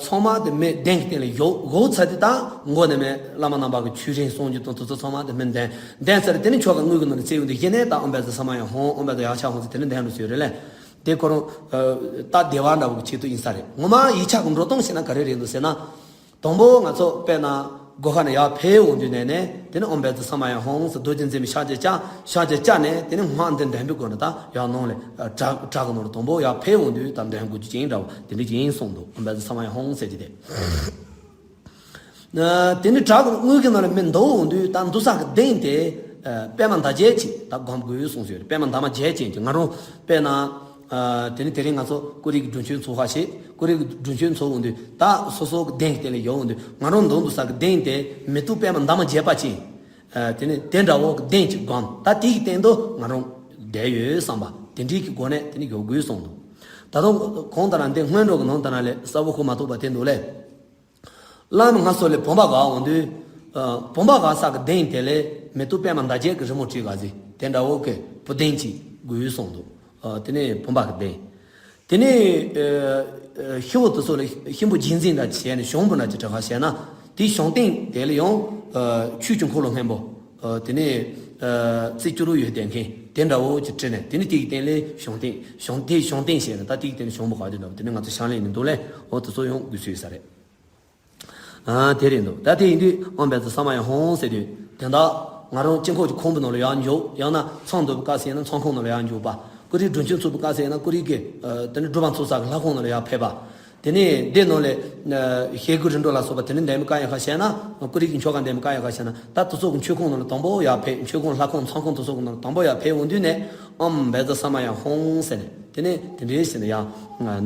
ཚང་མ་དེ་མེ་གདན་གྱི་སྟེང་ལ་བཞུགས་བཞུགས་ཚར་དུས་ད་མགོ་ནས་མེ་བླ་མ་རྣམ་པ་གི་ཆོས་རིན་གསུང་རྒྱུ་དང་དེ་ཚོ་ཚང་མ་དེ་མེ་གདན་གདན་ཚར། དེ་ནས་ཆོ་ག་དངུལ་གྱི་ནང་ལ་བཙལ་ཡོང་དུས་གཞི་ནས་ད་ཨོཾ་བཛྲ་ས་མ་ཡ་ཧཱུྃ། ཨོཾ་བཛྲ་ཡཀྵ་ཧཱུྃ་ཟེར་དེ་ནས་གདན་རུ་བཟོས་རེད་ལེ། དེ་ཁོ་རང་ད་བདེ་བ་འདྲ་བོ་གི་ཆེད་དུ་ཡིན་ས་རེད། ངོ་མ་ཡིག་ཆ་གི་འགྲོ་སྟངས་བྱས་ན་ག་རེ་རེད་འདུག་ཟེར་ན། དང་པོ་ང་ཚོ་དཔེར་ན་སྒོ་ཁ་ནས་ཡར་ཕེབས་འོང་དུས་ནས་ནས་དེ་ནས་ཨོཾ་བཛྲ་ས་མ་ཡ་ཧཱུྃ་ཟེར་རྡོ་རྗེ་འཛིན་མའི་ཕྱག་རྒྱ་བཅའ། ཕྱག་རྒྱ་བཅའ་ནས་དེ་ནས་སྔགས་འདི་འདོན་པའི་སྒོ་ནས་ད་ཡར་ནང་ལ་བྲག་བྲག་གི་ནང་ལ་དང་པོ་ཡར་ཕེབས་འོང་དུས་ད་འདོན་དགོས་རྒྱུ་ཅན་འདྲ་བོ་དེ་འདྲ་ཅིག་ཡིན་གསུངས་འདུག་ཨོཾ་བཛྲ་ས་མ་ཡ་ཧཱུྃ་ཟེར་གྱི་དེ། དེ་ནས་བྲག་གི་དངུལ་གྱི་ནང་ལ་མེ་འདོན་འོང་དུས་ད་འདུ་ས་གི་གདན་དེ་པདྨ་འདབ་བརྒྱད་ཅིག་ད་བསྒོམ་དགོས་གསུངས་ཡོད་རེད། པདྨ་འདབ་མ་བརྒྱད་ཅན་གྱི་ང་རང་དཔེར་ན། ཨ། དེ་ནི་དེ་རིང་ང་ཚོ་ཀོ་རི་གི་སྒྲུབ་མཆོད་ཚོགས་ཁ་ཞེས། ཀོ་རི་གི་སྒྲུབ་མཆོད་ཚོགས་འོང་དུས། ད་སོ་སོ་གི་གདན་གྱི་སྟེང་ལ་ཡོད་འོང་དུས། ང་རང་མདུན་དུ་ས་གི་གདན་དེ་མེ་ཏོག་པད་མ་འདབ་མ་བརྒྱད་པ་ཅན། ཨ། དེ་ནི་དེ་འདྲ་བོ་གི་གདན་གྱི་སྒོམ། ད་དེ་གི་སྟེང་དུ་ང་རང་བསྡད་ཡོད་བསམ་པ་དེ་འདྲའི་གི་སྒོ་ནས་དེ་ནི་ཡོད་དགོས་གསུངས་འདུག། ད་དུང་གང་ལྟར་འདི་སྔོན་འགྲོ་གི་ནང་ལྟར་ལས་གསལ་པོ་གོ་མ་ཐུབ་པ་དེ་འདུག་ལས། བླ་མ་ང་ཚོ་ལས་བུམ་པ་ག་འོང་དུས། ཨ། བུམ་པ་ག་ས་གི་གདན་དེ་ལས་མེ་ཏོག་པད་མ་འདབ་བརྒྱད་ཀྱི་རི་མོ་བྲིས་ག་ཟིག་དེ་འདྲ་བོ་གི་བུ་གདན་གཅིག་དགོས་གསུངས་འདུག། ཨ། དེ་ནས་བུམ་པ་གི་གདན། དེ་ནས། ཨ། ཨ། ཤི་བོ་དེ་ཚོ་ལ་གཤིན་པོ་རྗེས་འཛིན་འདྲ་བྱས་ནས་བྱང་བུ་འདྲ་ཅིག་གྲགས་ཁ་བྱས་ན། དེའི་བྱང་སྟེང་དེ་ལ་ཡང་། ཨ། ཆོས་ཀྱི་འཁོར་ལོ་སྔོན་པོ། ཨ། དེ་ནས། ཨ། རྩི་བཅུ་རུ་ཡོད་བསྡད་མཁན་དེ་འདྲ་བོ་ཅིག་བྲིས་ནས། དེ་ནས་དེ་གི་སྟེང་ལས་བྱང་སྟེང་། བྱང་དེའི་བྱང་སྟེང་བྱས་ནས། ད་དེ་གི་སྟེང་ལ་བྱང་བུ་ག་དེ་འདྲ་བོ། དེ་ནས་ང་ཚོ་ཤང་ལེན་ནས་འདུག་ལས། འོ་དེ་ཚོ་ཡང་དགོས་སུ་ཡོད་ས་རེད། ཨ། དེ་རེད་འདུག། ད་དེ་ཡིན་དུས་ཨོཾ་བཛྲ་ས་མ་ཡ་ཧཱུྃ་ཟེར་དུས། དེ་འདྲ་ང་རང་དཀྱིལ་འཁོར་གྱི་ཁང་བུ་ནང་ལ་ཡར་འཇུག། ཡང་ན་མཚམས་འདོན་པའི་སྐབས་སུ་ཡིན་ན་མཚམས་ཁང་ནང་ལ་ཡར་འཇུག་པ། ཀོ་རི་སྒྲུབ་མཆོད་ཚོགས་པའི་སྐབས་སུ་ཡིན་ན་ཀོ་རི་གི། ཨ། དེ་ནི་སྒྲུབ་པ་ཚོགས་ས་གི་ལྷ་ཁང་ནང་ལ་ཡར་ཕེབས་པ། དེ་ནས་འདི་ནང་ལས། ཨ། ཞལ་དགུ་རིམ་གྲོ་ལ་སོགས་པ་དེ་ནི་འདོན་པའི་སྐབས་ཡིན་ཁ་བྱས་ན། ཀོ་རི་གི་ཆོ་ག་འདོན་པའི་སྐབས་ཡིན་ཁ་བྱས་ན། ད་དེ་ཚོ་གི་མཆོད་ཁང་ནང་ལ་དང་པོ་ཡར་ཕེབས། མཆོད་ཁང་ལྷ་ཁང་མཚམས་ཁང་དེ་ཚོ་གི་ནང་ལ་དང་པོ་ཡར་ཕེབས་འོང་དུས་ནས། ཨོཾ་བཛྲ་ས་མ་ཡ་ཧཱུྃ་ཟེར་ནས། དེ་ནས་དེ་འདྲའི་ཟེར་ནས་ཡར་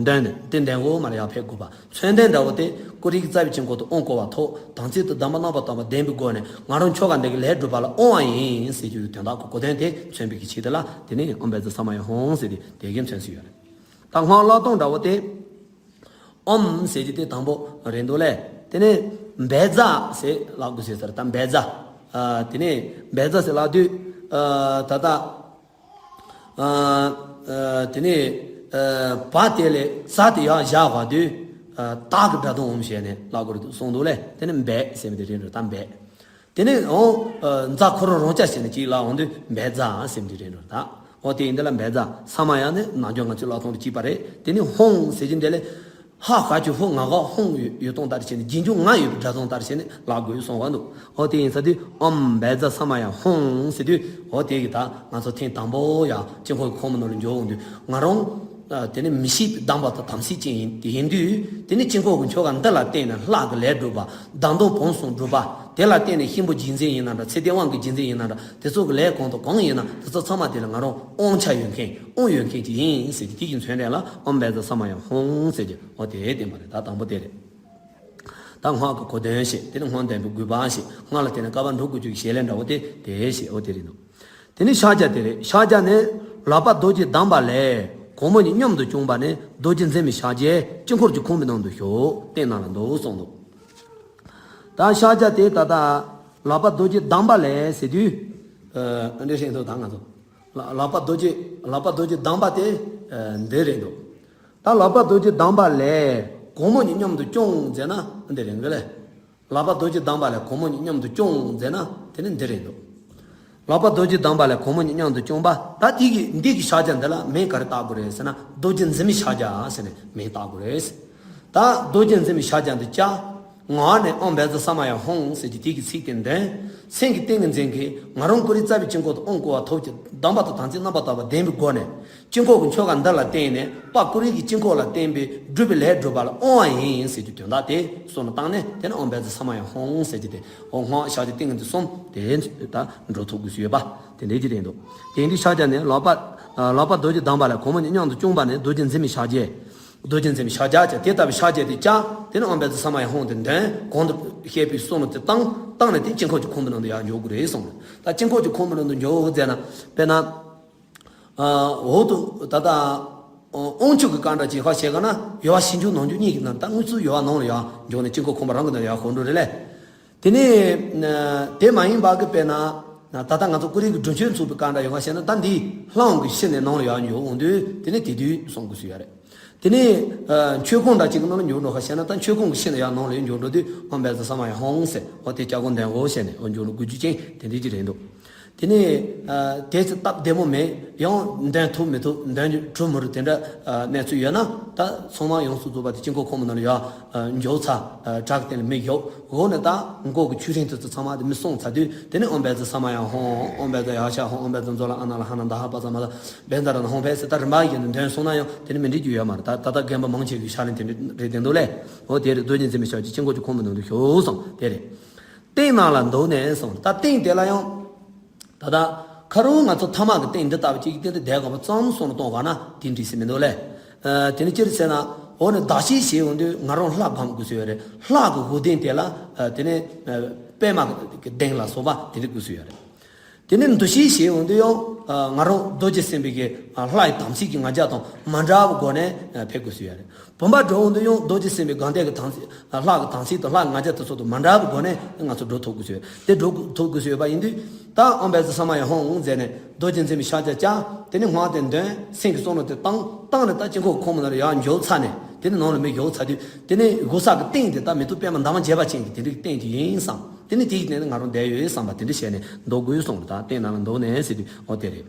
འདོན་ནས། དེ་འདོན་འོག་མར་ཡར་ཕེབས་དགོས་པ། མཚོན་དོན་འདྲ་བོ་དེ་ཀོ་རི་གི་རྩ་བའི་དཀྱིལ་འཁོར་དུ་དབང་བསྐུར་བ་ཐོབ། དམ་ཚིག་དང་གདམས་པ་རྣམ་པར་དག་པ་ལྡན་པའི་སྒོ་ནས་ང་རང་ཆོ་ག་འདི་གི་ལས་སྒྲུབ་པ་ལ་དབང་བ་ཡིན་ཟེར་རྒྱུ་དོན་དག་གི་གོ་དོན་དེ་མཚོན་པའི་གི་ཆེད་དུ་ལ། དེ་ནས་ཨོཾ་བཛྲ་ས་མ་ཡ་ཧཱུྃ་ཟེར་ཏེ་དེ་གའི་མཚོན་སྲོལ་ཡོད་རེད། ད་སྔགས་བཀླག་སྟངས་འདྲ་བོ་དེ། ཨོཾ་ཟེར་རྒྱུ་དེ་དང་པོ་རེད་འདུག་ལས། དེ་ནས་བཛྲ་ཟེར་ལབ་དགོས་ཟེར་ཟེར། ད་བཛྲ། ཨ། དེ་ནས་བཛྲ་ཟེར་ལབ་དུས། ཨ། ད་ལྟ། ཨ། ཨ། དེ་ནས། ཨ། བ་དེ་ལས་ཛ་དེ་ཡར་བཞག་བ་དུས། ཨ། བདག་གི་སྒྲ་དོན་འོང་བྱས་ནས་ལབ་དགོས་རེད་གསུངས་འདུག་ལས། དེ་ནས་བཛྲ་ཟེར་མི་དེ་རེད་འགྲོ། ད་བཛྲ། དེ་ནས་འོང་། ཨ། ཛ་ཁོ་རང་རང་ཅག་བྱས་ནས་གཅིག་ལ་འོང་དུས་བཛྲ་ཟེར་མི་དེ་རེད་འགྲོ། ད་འོ་དེ་ཡིན་དེ་ལ་བཛྲ་ས་མ་ཡ་ནི་ནང་སྦྱོར་ང་ཚོའི་ལབ་སྟངས་དང་གཅིག་པ་རེད། དེ་ནས་ཧཱུྃ་ཟེར་གྱི་འདི་ལས། ཧ་ག་གི་ཧུ་ང་ག་ཧཱུྃ་ཡོད་སྟངས་ལྟར་བྱས་ནས། རྗེས་འཇུག་ང་ཡོད་པའི་སྒྲ་གདངས་ལྟར་བྱས་ནས་ལབ་དགོས་གསུངས་པ་འདུག། འོ་དེ་ཡིན་ས་དུས་ཨོཾ་བཛྲ་ས་མ་ཡ་ཧཱུྃ་ཟེར་དུས། འོ་དེ་གི་ད་ང་ཚོ་ཐེངས་དང་པོ་ཡར་དཀྱིལ་འཁོར་གྱི་ཁང་བུ་ནང་ལ་འཇུག་འོང་དུས། ང་རང་། ཨ། དེ་ནི་མི་ཤེས་པའི་གདམས་པ་དང་དམ་ཚིག་ཅན་ཡིན། དེ་ཡིན་དུས་དེ་ནི་དཀྱིལ་འཁོར་གྱི་ཆོ་ག་འདི་ལ་བརྟེན་ནས་ལྷ་གི་ལས་སྒྲུབ་པ། གདམས་དོན་བོན་གསུམ་སྒྲུབ་པ། དེ་ལ་བརྟེན་ནས་གཤིན་པོ་རྗེས་འཛིན་ཡིན་ན་འདྲ། ཚེ་བརྟན་དབང་གི་རྗེས་འཛིན་ཡིན་ན་འདྲ། དེ་ཚོ་གི་ལས་གང་དང་གང་ཡིན་ན་དེ་ཚོ་ཚང་མ་དེ་ལ་ང་རང་དབང་ཆ་ཡོད་མཁན། དབང་ཡོད་མཁན་ཅིག་ཡིན་ཟེར་གྱི་དེ་གི་མཚོན་དོན་ལ་ཨོཾ་བཛྲ་ས་མ་ཡ་ཧཱུྃ་ཟེར་གྱི། འོ་དེ་བསྟན་པ་རེད། ད་དང་པོ་དེ་རེད། ད་སྔགས་ཀྱི་གོ་དོན་བཤད། དེ་ནས་སྔགས་འདོན་པའི་དགོས་པ་བཤད། སྔགས་ལ་བརྟེན་ནས་བསྐལ་པ་འགྲོ་དགོས་རྒྱུ་གི་བྱེད་ལས་འདྲ་བོ་དེ་དེ་བཤད། འོ་དེ་རེད་འདུག། དེ་ནས་ཕྱག་རྒྱ་དེ་རེད། ཕྱག་རྒྱ་ནི། ལག་པ་རྡོ་རྗེ་བསྡམས་པ་ལས་གང་མོ་གཉིས་མཉམ་དུ་བརྐྱངས་པ་ནས་རྡོ་རྗེ་འཛིན་མའི་ཕྱག་རྒྱས་དཀྱིལ་འཁོར་གྱི་ཁང་པའི་ནང་དུ་ཞོག། སྟན་ནང་ལ་འདུག་གསུངས་འདུག། ད་ཕྱག་རྒྱ་དེ་ད་ལྟ་ལག་པ་རྡོ་རྗེ་བསྡམས་པ་ལས་ཟེར་དུས། ཨ། འདི་བཤད་འདུག། ད་ང་ཚོ་ལག་ལག་པ་རྡོ་རྗེ། ལག་པ་རྡོ་རྗེ་བསྡམས་པ་དེ། ཨ། འདི་རེད་འདུག། ད་ལག་པ་རྡོ་རྗེ་བསྡམས་པ་ལས་གང་མོ་གཉིས་མཉམ་དུ་བརྐྱངས་ཟེར་ན་འདི་རེད་འགི་ལེ། ལག་པ་རྡོ་རྗེ་བསྡམས་པ་ལས་གང་མོ་གཉིས་མཉམ་དུ་བརྐྱངས་ཟེར་ན་དེ་ནི་འདི་རེད་འདུག། ལག་པ་རྡོ་རྗེ་བསྡམས་པ་ལས་གང་མོ་གཉིས་མཉམ་དུ་བརྐྱངས་པ། ད་དེ་གི་འདི་གི་ཕྱག་རྒྱ་འདི་ལ་མིང་ག་རེ་བཏགས་དགོས་རེད་ཟེར་ན། རྡོ་རྗེ་འཛིན་མའི་ཕྱག་རྒྱ་ཟེར་ནས་མིང་བཏགས་དགོས་རེད། ད་རྡོ་རྗེ་འཛིན་མའི་ཕྱག་རྒྱ་འདི་བཅའ། ངག་ནས་ཨོཾ་བཛྲ་ས་མ་ཡ་ཧཱུྃ་ཟེར་གྱི་དེ་གི་ཚིག་དེ་འདོན། སེམས་ཀྱི་ཏིང་ངེ་འཛིན་གྱིས་ང་རང་ཀོ་རི་རྩ་བའི་དཀྱིལ་འཁོར་དུ་དབང་བསྐུར་བ་ཐོབ་ཀྱི་གདམས་པ་དང་དམ་ཚིག་རྣམ་པར་དག་པ་ལྡན་པའི་སྒོ་ནས། དཀྱིལ་འཁོར་གྱི་ཆོ་ག་འདི་ལ་བརྟེན་ནས། པ་ཀོ་རི་གི་དཀྱིལ་འཁོར་ལ་བརྟེན་པའི་སྒྲུབ་པའི་ལས་སྒྲུབ་པ་ལ་དབང་བ་ཡིན་ཟེར་གྱི་དོན་དག་དེ་བསམ་བློ་བཏང་ནས། དེ་ནས་ཨོཾ་བཛྲ་ས་མ་ཡ་ཧཱུྃ་ཟེར་གྱི་དེ། འོ་སྔགས་ཕྱག་རྒྱ་ཏིང་ངེ་འཛིན་གསུམ་དེ་ད་འགྲོ་ཐུབ་དགོས་སུ་ཡོད་པ་དེ་འདྲའི་གྱི་རེད་འདུག། དེ་འདི་ཕྱག་རྒྱ་ནི་ལག་པ། ལག་པ་རྡོ་རྗེ་བསྡམས་པ་ལས་གང་མོ་གཉིས་མཉམ་དུ་བརྐྱངས་པ་ནས་རྡོ་རྗེ་འཛིན་མའི་ཕྱག་རྒྱས། རྡོ་རྗེ་འཛིན་མའི་ཕྱག་རྒྱ་བཅའ། དེ་ལྟ་བུའི་ཕྱག་རྒྱ་དེ་བཅའ། དེ་ནས་ཨོཾ་བཛྲ་ས་མ་ཡ་ཧཱུྃ་དེ་འདོན། གོང་དུ་བཤད་པའི་བསམ་བློ་དེ་བཏང་། བཏང་ནས་དེ་དཀྱིལ་འཁོར་གྱི་ཁང་པའི་ནང་དུ་ཡར་འཇུག་དགོས་རེད་གསུངས། ད་དཀྱིལ་འཁོར་གྱི་ཁང་པའི་ནང་དུ་འཇུག་ཟེར་ན། དཔེར་ན། ཨ། འོག་ཏུ་ད་ལྟ་དབང་ཕྱུག་གི་སྐད་འདྲ་ཅིག་ཧ་བཤད་ག་ན། ཡོལ་བ་ཕྱི་འཇུག་ནང་འཇུག་གཉིས་ཀྱི་ནང་། ད་དངོས་སུ་ཡོལ་བ་ནང་ལ་ཡར་འཇུག་ནས་དཀྱིལ་འཁོར་ཁང་པ་རང་གི་ནང་ལ་ཡར་ཤོག་འགྲོ་རེད་ལེ། དེ་ནས་དེ་མ་ཡིན་པ་གི་དཔེར་ན། ད་ལྟ་ང་ཚོ་ཀོ་རི་གི་སྒྲུབ་མཆོད་ཚོགས་པའི་སྐད་འདྲ་ཡོང་བ་བཤད་ན། ད་འདི་ལྷ་ཁང་གི་ཕྱི་ནས་ནང་ལ་ཡར་འཇུག་འོང་དུས་དེ་ནས་དེ་དུས་གསུང་དགོས་སུ་ཡོད་རེད། དེ་ནས་ཨ། མཆོད་ཁང་འདྲ་ཅིག་གི་ནང་ལ་འཇུག་འགྲོ་ཁ་བཤད་ན། ད་མཆོད་ཁང་གི་ཕྱི་ནས་ཡར་ནང་ལ་འཇུག་འགྲོ་དུས་ཨོཾ་བཛྲ་ས་མ་ཡ་ཧཱུྃ་ཟེར། འོ་དེ་སྐྱབས་མགོན་འདོན་དགོས་བཤད་ནས། འོ་འཇུག་ལ་དགོས་རྒྱུ་ཅན་དེ་འདྲའི་ཅིག་རེད་འདུག། དེ་ནས་ཨ། དེ་ཚོ་སྟབས་བདེ་མོ་མེད། ཡང་འདོན་ཐུབ་མི་ཐུབ། འདོན་རྒྱུ་གྲུབ་མི་རུང་དེ་འདྲ་ཨ། གནས་ཚུལ་ཡོད་ན། ད་ཚང་མ་ཡོངས་སུ་རྫོགས་པ་དེ་དཀྱིལ་འཁོར་ཁང་པའི་ནང་ལ་ཡར་ཨ། འཇུག་ཚར། ཨ། བྲག་གི་སྟེང་ལ་མི་བཞུགས། འོག་ནས་ད་མགོ་གི་མཆོད་རིམ་དེ་ཚོ་ཚང་མ་དེ་མི་གསུངས་ཚར་དུས། དེ་ནས་ཨོཾ་བཛྲ་ས་མ་ཡ་ཧཱུྃ། ཨོཾ་བཛྲ་ཡ་ཤྭ་ཧཱུྃ། ཨོཾ་བཛྲ་མཛོད་ལ་ཨ་ན་ལ་ཧ་ན་དྷ་ཧ་པ་ཙ་མ་ད་བཛྲ་རཏྣ་ཧཱུྃ་ཕཊ་ཟེར། ད་རིམ་པ་བཞིན་དུ་འདོན་སོང་ན་ཡང་དེ་ནི་མི་འགྲིག་རྒྱུ་ཡོད་མ་རེད། ད་ད་ལྟ་རྒན་པ་མང་ཆེ་གི་ཕྱག་ལེན་དེ་འདྲ་རེད་བསྡད་འདུག་ལེ། འོ་དེ་རེད། རྡོ་རྗེ་འཛིན་མའི་ཕྱག་རྒྱ་དཀྱིལ་འཁོར་གྱི་ཁང་པའི་ནང་དུ་ཞོག་གསུངས། དེ་རེད། སྟན་ནང་ལ་འདུག་ནས་གསུངས། ད་སྟན་དེ་ལ་ཡང་ད་ལྟ་ ད་རུང་ང་ཚོ་ཐ་མག་གི་སྟེང་འདི་ལྟ་བུ་ཅིག་གི་སྟེང་དུ་བསྡད་དགོས་པ་ཙམ་སོང་ནས་གཏོང་བ་ན་དེ་འགྲིག་སྲིད་མི་འདུག་ལེ། ཨ། དེ་ནི་ཅི་རེད་ཟེར་ན། འོ་ནི་གདགས་གཞི་ཞེས་འོང་དུས་ང་རང་ལྷ་སྒོམ་དགོས་སྲོལ་ཡོད་རེད། ལྷ་གི་དབུ་ལྡན་དེ་ལ། ཨ། དེ་ནི། ཨ། པད་མ་གི་གདན་ལ་སོགས་པ་དེ་འདྲ་དགོས་སྲོལ་ཡོད་རེད། དེ་ནས་འདུ་ཤེས་ཞེས་འོང་དུས་ཡང་། ཨ། ང་རང་རྡོ་རྗེ་སེམས་དཔའི་གི། ཨ། ལྷ་ཡི་དམ་ཚིག་གི་ང་རྒྱལ་དང་མ་འདྲ་བའི་སྒོ་ནས། ཨ། ཕེབས་དགོས་སྲོལ་ཡོད་རེད། བུམ་པ་འགྲོ་འོང་དུས་ཡང་རྡོ་རྗེ་སེམས་དཔའི་དགའ་ལྡན་གྱི་དམ་ཚིག་ལྷ་གི་དམ་ཚིག་དང་ལྷ་ཡི་ང་རྒྱལ་དེ་ཚོ་དང་མ་འདྲ་བའི་སྒོ་ནས་ང་ཚོ་འགྲོ་ཐུབ་དགོས་སྲོལ་ཡོད། དེ་འགྲོ་ཐུབ་དགོས་སྲོལ་ཡོད་པ་ཡིན་དུས། ད་ཨོཾ་བཛྲ་ས་མ་ཡ་ཧཱུྃ་ཟེར་ནས་རྡོ་རྗེ་འཛིན་པའི་ཕྱག་རྒྱ་བཅག་དེ་ནས་སྔགས་དེ་འདོན། སེམས་ཀྱི་བསམ་བློ་དེ་བཏང་། བཏང་ནས་ད་དཀྱིལ་འཁོར་ཁོངས་མ་ནང་ལ་ཡར་འཇོག་ཚར་ནས། དེ་ནས་ནང་ལ་མེ་འཇོག་ཚར་དུས། དེ་ནས་སྒོ་གསར་གྱི་སྟེང་དེ་ད་མེ་ཏོག་པད་མ་འདབ་མ་བརྒྱད་པ་ཅན་གྱི་དེ་འདྲའི་སྟེང་དེ་ཡིན་བསམ། དེ་ནས་དེ་ཡི་སྟེང་དུ་ང་རང་བསྡད་ཡོད་བསམ་པ་དེ་འདྲ་བྱས་ནས་འདུག་དགོས་གསུངས་རེད། ད་སྟེང་ནང་ལ་འདུག་ནས་ཟེར་དུས། འོ་དེ་རེད།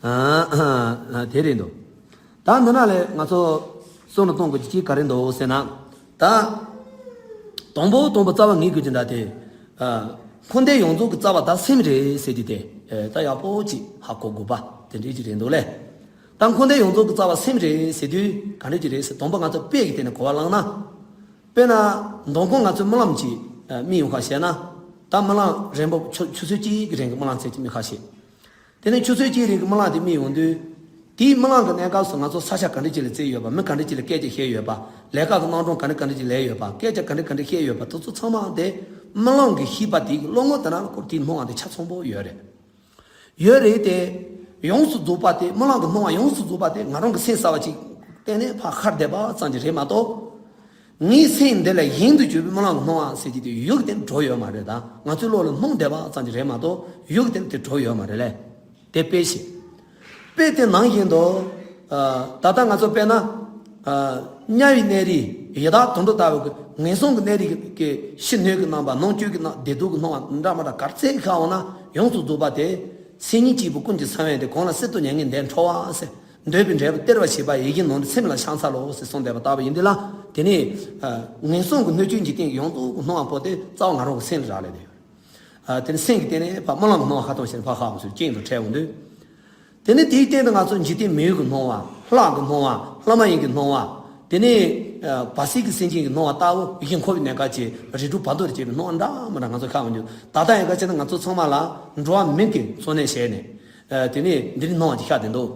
ཨ། ཨ། དེ་རེད་འདུག་ད་འདི་ན་ལས་ང་ཚོ་བསམ་བློ་གཏོང་དགོས་ཀྱི་ག་རེ་འདུག་ཟེར་ན། ད་དང་པོ་དང་པོ་རྩ་བ་ངེས་དགོས་ཀྱི་འདྲ་དེ། ཨ། འཁོར་འདས་ཡོངས་རྫོགས་ཀྱི་རྩ་བ་ད་སེམས་རེད་ཟེར་དུས་དེ། ཨ། ད་ཡག་པོ་ཅིག་ཧ་གོ་དགོས་པ་དེ་འདྲ་ཅིག་རེད་འདུག་ལེ། ད་འཁོར་འདས་ཡོངས་རྫོགས་ཀྱི་རྩ་བ་སེམས་རེད་ཟེར་དུས་ག་འདྲ་ཅིག་རེད་ཟེར། དང་པོ་ང་ཚོ་དཔེ་གི་སྟེང་ནས་གོ་བ་བླངས་ན། དཔེར་ན། མདང་དགོང་ང་ཚོའི་རྨི་ལམ་གྱི། ཨ། རྨི་ཡོང་ཁ་བཤད་ན། ད་རྨི་ལམ་རིང་པོ་ཆུ་ཆུ་ཚོད་གཅིག་གི་རིང་གི་རྨི་ལམ་ཚད་ཅིག་རྨི་ཁ་བཤད། དེ་ནས་ཆུ་ཚོད་གཅིག་རིང་གི་རྨི་ལམ་དེ་རྨི་ཡོང་དུས། དེའི་རྨི་ལམ་གྱི་གནས་སྐབས་སུ་ང་ཚོ་ས་ཆ་ག་འདྲ་ཅིག་ལ་བཙལ་ཡོད་པ། མི་ག་འདྲ་ཅིག་ལ་སྐད་ཆ་བཤད་ཡོད་པ། ལས་ཀ་གི་རྣམ་གྲངས་ག་འདྲ་ག་འདྲ་ཅིག་ལས་ཡོད་པ། སྐད་ཆ་ག་འདྲ་ག་འདྲ་བཤད་ཡོད་པ། དེ་ཚོ་ཚང་མ་དེ་རྨི་ལམ་གྱི་ཤེས་པ་དེ་གི་བློ་ངོར་དེ་ན་ལ་སྐོར་དེའི་སྣང་བ་དེ་ཆ་ཚང་པོ་ཡོད་རེད། ཡོད་རེད་དེ། ཡོངས་སུ་རྫོགས་པ་དེ། རྨི་ལམ་གྱི་སྣང་བ་ཡོངས་སུ་རྫོགས་པ་དེ་ང་རང་གི་སེམས་གསར་བ་ཅིག་གཏན་ནས་ཕར་ཤར་བསྡད་པ་ཙམ་གྱིས་རེད་མ་གཏོགས། ངའི་སེམས་འདི་ལ་ཡིན་དུ་གྱུར་པའི་རྨི་ལམ་གྱི་སྣང་བ་ཟེར་གྱི་དེ་ཡུལ་གྱི་སྟེང་གྲོལ་ཡོད་མ་རེད། ད་ང་ཚོའི་བློ་ལ་སྣང་བསྡད་པ་ཙམ་གྱིས་རེད་མ་གཏོགས་ཡུལ་གྱི་སྟེང་དེ་གྲོལ་ཡོད་མ་རེད་ལེ། དེ་དཔེ་བཞིན། དཔེ་དེ་ནང་བཞིན་དུ། ཨ། ད་ལྟ་ང་ཚོ་དཔེར་ན། ཨ། དམྱལ་བའི་གནས་རིས། ཡི་དྭགས་དུད་འགྲོ་ལྟ་བུ་གི་ངན་སོང་གི་གནས་རིས་ཀྱི་ཕྱི་སྣོད་ཀྱི་སྣང་བ། ནང་བཅུད་ཀྱི་སྣང་། བདེ་སྡུག་གི་སྣང་བ་འདྲ་མི་འདྲ་ག་རེ་བཙལ་ཤར་འོང་ན། ཡོངས་སུ་རྫོགས་པ་དེ། སེམས་ཉིད་གཅིག་པུ་ཀུན་གྱི་ས་བོན་དེ། གང་ལ་གསེར་དང་མྱ་ངན་འདས་འཕྲོ་བ་ཟེར། འདོད་པའི་འབྲས་བུ་སྟེར་བར་བྱེད་པ་ཡིད་བཞིན་ནོར་འདི་སེམས་ལ་ཤར་འཚལ་ལོ་ཟེར་གསུངས་བསྡད་པ་ལྟ་བུ་ཡིན་དུས་ལ། དེ་ནས། ཨ། ངན་སོང་གི་སྣོད་བཅུད་འཇིག་རྟེན་གྱི་ཡོངས་རྫོགས་ཀྱི་སྣང་བ་པོ་དེ་རྩ་བ་ང་རང་གི་སེམས་ལ་རག་ལས་བསྡད་ཡོད། ཨ། དེ་ནི་སེམས་ཀྱི་སྟེང་ནས་ཕར་རྨི་ལམ་གྱི་སྣང་བ་ཧ་ཐང་ཞིག་ཕར་ཧ་གོ་ཚུལ་རྐྱེན་དང་འཕྲད་འོང་དུས། དེ་ནི་དེའི་སྟེང་དུ་ང་ཚོ་འཇིག་རྟེན་མི་ཡུལ་གྱི་སྣང་བ། ལྷ་གི་སྣང་བ། ལྷ་མ་ཡིན་གྱི་སྣང་བ། དེ་ནས། ཨ། བར་སྲིད་ཀྱི་སེམས་ཅན་གྱི་སྣང་བ་ལྟ་བུ་གཞི་འཁོར་བའི་གནས་སྐབས་ཀྱི་རིགས་དྲུག་བར་དོ་རུ་སྐྱེས་པའི་སྣང་བ་འདྲ་མི་འདྲ་ང་ཚོ་ཤར་འོང་དུས། ད་ལྟ་ཡང་གལ་ཆེ་ན་ང་ཚོ་ཚང་མ་ལ་འགྲོ་བ་མིའི་གི་འཚོ་གནས་བྱས་ནས། ཨ། དེ་ནས་འདི་རིགས་སྣང་བ་ཅིག་ཤར་བསྡད་འདུག་